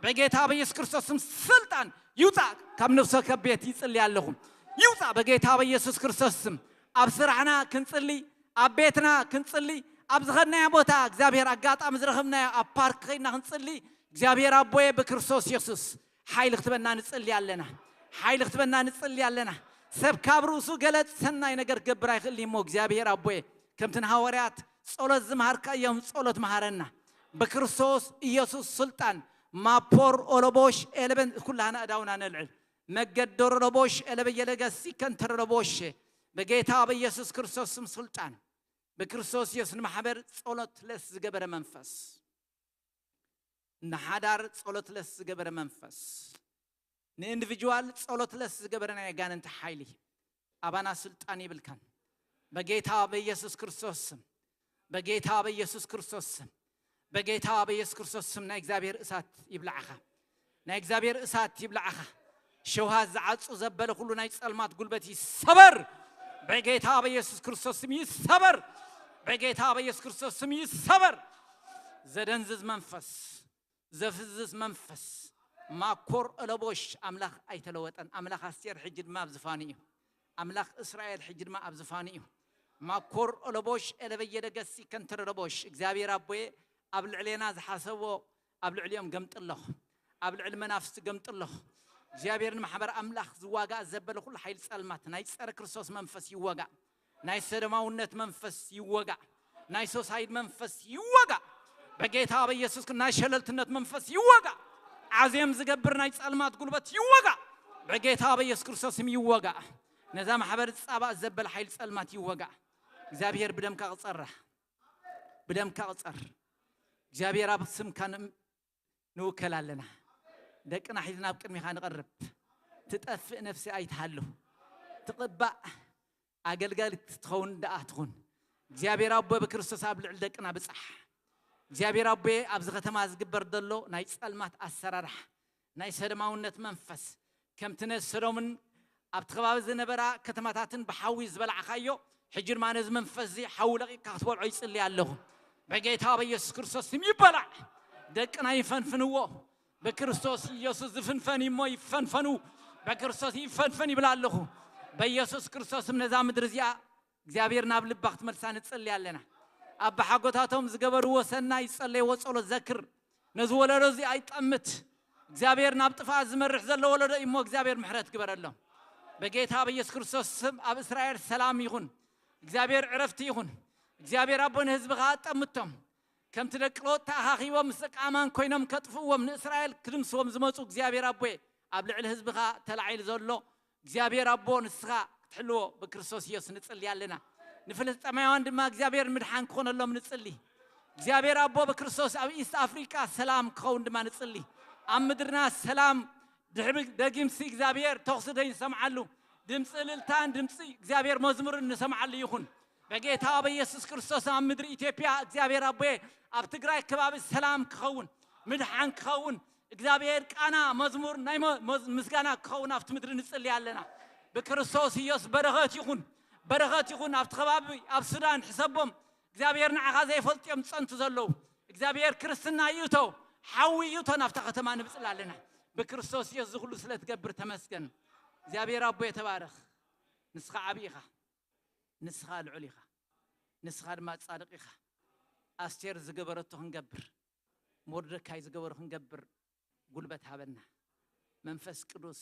በጌታ በኢየሱስ ክርስቶስ ስም ስልጣን ይውጻእ ካብ ነፍሰ ከቤት ይጽሊ ኣለኹ። ይውጻእ በጌታ በኢየሱስ ክርስቶስ ስም። ኣብ ስራሕና ክንጽሊ፣ ኣብ ቤትና ክንጽሊ፣ ኣብ ዝኸድናዮ ቦታ እግዚኣብሔር ኣጋጣሚ ዝረኸብናዮ ኣብ ፓርክ ከይድና ክንጽሊ እግዚኣብሔር ኣቦየ ብክርስቶስ የሱስ ሓይሊ ክትበና ንጽሊ ኣለና። ሓይሊ ክትበና ንጽሊ ኣለና። ሰብ ካብ ርእሱ ገለ ሰናይ ነገር ክገብር ኣይኽእልን እሞ እግዚኣብሔር ኣቦየ ከምቲ ንሃዋርያት ጸሎት ዝመሃርካ እዮም ጸሎት መሃረና። ብክርስቶስ ኢየሱስ ስልጣን ማፖር ኦሎቦሽ ኤለበን ኩላህና እዳውና ነልዕል። መገድ ዶሮሎቦሽ ኤለበየለገሲ ከንተረሎቦሽ በጌታ በኢየሱስ ክርስቶስ ስም ስልጣን ብክርስቶስ ኢየሱስ ንማሕበር ጸሎት ለስ ዝገበረ መንፈስ፣ ንሓዳር ጸሎት ለስ ዝገበረ መንፈስ፣ ንኢንዲቪጁዋል ጸሎት ለስ ዝገበረ ናይ ኣጋንንቲ ሓይሊ ኣባና ስልጣን ይብልካን። በጌታ በኢየሱስ ክርስቶስ ስም፣ በጌታ በኢየሱስ ክርስቶስ ስም፣ በጌታ በኢየሱስ ክርስቶስ ስም ናይ እግዚኣብሔር እሳት ይብላዕኻ። ናይ እግዚኣብሔር እሳት ይብላዕኻ። ሸውሃት ዝዓጹ ዘበለ ኩሉ ናይ ጸልማት ጉልበት ይሰበር። በጌታ በኢየሱስ ክርስቶስ ስም ይሰበር። በጌታ በኢየሱስ ክርስቶስ ስም ይሰበር። ዘደንዝዝ መንፈስ፣ ዘፍዝዝ መንፈስ፣ ማኮር እለቦሽ ኣምላኽ ኣይተለወጠን። ኣምላኽ ኣስቴር ሕጂ ድማ ኣብ ዝፋኑ እዩ። ኣምላኽ እስራኤል ሕጂ ድማ ኣብ ዝፋኑ እዩ። ማኮር እለቦሽ ኤለበየደገሲ ከንተረለቦሽ እግዚኣብሔር ኣቦየ ኣብ ልዕሌና ዝሓሰቦ ኣብ ልዕሊኦም ገምጥለኹ። ኣብ ልዕሊ መናፍስቲ ገምጥለኹ። እግዚኣብሔር ንማሕበር ኣምላኽ ዝዋጋእ ዘበለ ኩሉ ሓይሊ ጸልማት ናይ ጸረ ክርስቶስ መንፈስ ይወጋእ። ናይ ሰደማውነት መንፈስ ይወጋእ። ናይ ሶሳይድ መንፈስ ይወጋእ። በጌታ በኢየሱስ ክርስቶስ ናይ ሸለልትነት መንፈስ ይወጋእ። ዓዜም ዝገብር ናይ ጸልማት ጉልበት ይወጋእ። በጌታ በኢየሱስ ክርስቶስ ስም ይወጋእ። ነዛ ማሕበር ጻባእ ዘበለ ሓይሊ ጸልማት ይወጋእ። እግዚኣብሔር ብደምካ ቅጸራ። ብደምካ ቅጸር። እግዚኣብሔር ኣብ ስምካ ን-፣ ንውከል ኣለና። ደቅና ሒዝና ኣብ ቅድሚኻ ንቐርብ። ትጠፍእ ነፍሲ ኣይትሃሉ። ትቕባእ ኣገልጋሊት ትኸውን ደኣ ትኹን። እግዚኣብሔር ኣቦ ብክርስቶስ ኣብ ልዕሊ ደቅና ብጻሕ። እግዚኣብሔር ኣቦ ኣብዚ ከተማ ዝግበር ዘሎ ናይ ጸልማት ኣሰራርሓ፣ ናይ ሰዶማውነት መንፈስ፣ ከምቲ ነቲ ሰዶምን ኣብቲ ከባቢ ዝነበራ ከተማታትን ብሓዊ ዝበላዕካዮ፣ ሕጂ ድማ ነዚ መንፈስ እዚ ሓዊ ለቒቕካ ክትበልዖ ይጽሊ ኣለኹ። በጌታ በኢየሱስ ክርስቶስ ስም ይበላዕ። ደቅና ይፈንፍንዎ። ብክርስቶስ ኢየሱስ ዝፍንፈን እሞ ይፈንፈኑ። በክርስቶስ ይፈንፈን ይብል ኣለኹ። በኢየሱስ ክርስቶስ ስም ነዛ ምድሪ እዚኣ እግዚኣብሔር ናብ ልባ ክትመልሳ ንጽሊ ኣለና። ኣብ ብሓጎታቶም ዝገበርዎ ሰናይ ዝጸለይዎ ጸሎት ዘክር። ነዚ ወለዶ እዚ ኣይጠምት። እግዚኣብሔር ናብ ጥፍኣት ዝመርሕ ዘሎ ወለዶ እዩ እሞ እግዚኣብሔር ምሕረት ግበረሎም። በጌታ በኢየሱስ ክርስቶስ ስም ኣብ እስራኤል ሰላም ይኹን። እግዚኣብሔር ዕረፍቲ ይኹን። እግዚኣብሔር ኣቦ ንህዝብኻ ኣጠምቶም። ከምቲ ደቂ ሎጥ ተኣኻኺቦም ምስ ደቂ ኣማን ኮይኖም ከጥፍእዎም ንእስራኤል ክድምስዎም ዝመጹ እግዚኣብሔር ኣቦየ ኣብ ልዕሊ ህዝብኻ ተላዒሉ ዘሎ እግዚኣብሔር ኣቦ ንስኻ ክትሕልዎ ብክርስቶስ ኢየሱስ ንጽሊ ኣለና። ንፍልስጤማውያን ድማ እግዚኣብሔር ምድሓን ክኾነሎም ንጽሊ። እግዚኣብሔር ኣቦ ብክርስቶስ ኣብ ኢስት ኣፍሪቃ ሰላም ክኸውን ድማ ንጽሊ። ኣብ ምድርና ሰላም ድሕሪ ደጊምሲ እግዚኣብሔር ተኹሲ ደይንሰምዓሉ ድምፂ እልልታን ድምፂ እግዚኣብሔር መዝሙርን ንሰምዓሉ ይኹን። በጌታ በኢየሱስ ክርስቶስ ኣብ ምድሪ ኢትዮጵያ እግዚኣብሔር ኣቦየ ኣብ ትግራይ ከባቢ ሰላም ክኸውን ምድሓን ክኸውን እግዚኣብሔር ቃና መዝሙር ናይ መ-፣ መዝ-፣ ምስጋና ክኸውን ኣብቲ ምድሪ ንጽሊ ኣለና። ብክርስቶስ ኢየሱስ በረኸት ይኹን፣ በረኸት ይኹን ኣብቲ ከባቢ ኣብ ሱዳን ሕሰቦም እግዚኣብሔር ንዓኻ ዘይፈልጡ እዮም ዝጸንቱ ዘለዉ። እግዚኣብሔር ክርስትና ይእቶ፣ ሓዊ ይእቶ ናብታ ከተማ ንብጽል ኣለና። ብክርስቶስ ኢየሱስ ዝኹሉ ስለ ትገብር ተመስገን። እግዚኣብሔር ኣቦ የተባረኽ። ንስኻ ዓቢ ኢኻ። ንስኻ ልዑል ኢኻ። ንስኻ ድማ ጻድቕ ኢኻ። ኣስቴር ዝገበረቶ ክንገብር፣ ሞርደካይ ዝገበሮ ክንገብር ጉልበት ሃበና። መንፈስ ቅዱስ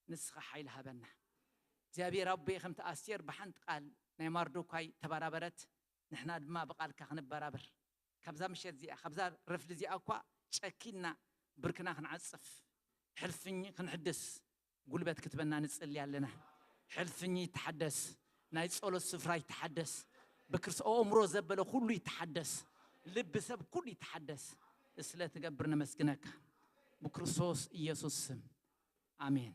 ንስኻ ሓይሊ ሃበና። እግዚኣብሔር ኣቦይ ከምቲ ኣስቴር ብሓንቲ ቃል ናይ ማርዶካይ ተባራበረት፣ ንሕና ድማ ብቃልካ ክንበራበር። ካብዛ ምሸት እዚኣ፣ ካብዛ ረፍዲ እዚኣ እኳ ጨኪና ብርክና ክንዓጽፍ፣ ሕልፍኝ ክንሕድስ ጉልበት ክትበና ንጽሊ ኣለና። ሕልፍኝ ይተሓደስ፣ ናይ ጸሎት ስፍራ ይተሓደስ፣ ብክርስ ኣእምሮ ዘበለ ኩሉ ይተሓደስ፣ ልቢ ሰብ ኩሉ ይተሓደስ። ስለ ትገብር ነመስግነካ ብክርስቶስ ኢየሱስ ስም ኣሜን።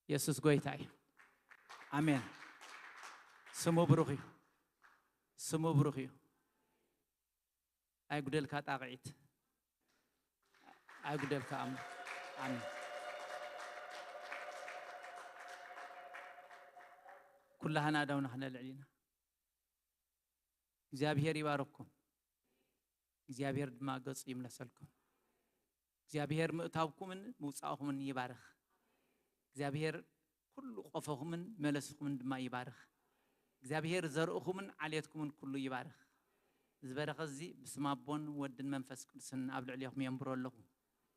የሱስ ጎይታ እዩ። ኣሜን። ስሙ ብሩኽ እዩ። ስሙ ብሩኽ እዩ። ኣይጉደልካ ጣቕዒት፣ ኣይጉደልካ ኣም ኣሜን። ኩላህና ኣዳውና ክነልዕል ኢና። እግዚኣብሔር ይባርኩም። እግዚኣብሔር ድማ ገጹ ይምለሰልኩም። እግዚኣብሔር ምእታውኩምን ምውጻእኹምን ይባርኽ። እግዚኣብሔር ኩሉ ቆፎኹምን መለስኹምን ድማ ይባርኽ። እግዚኣብሔር ዘርእኹምን ዓሌትኩምን ኩሉ ይባርኽ። ዝበረኸ እዚ ብስም ኣቦን ወድን መንፈስ ቅዱስን ኣብ ልዕሌኹም የንብሮ ኣለኹ።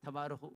ተባረኹ፣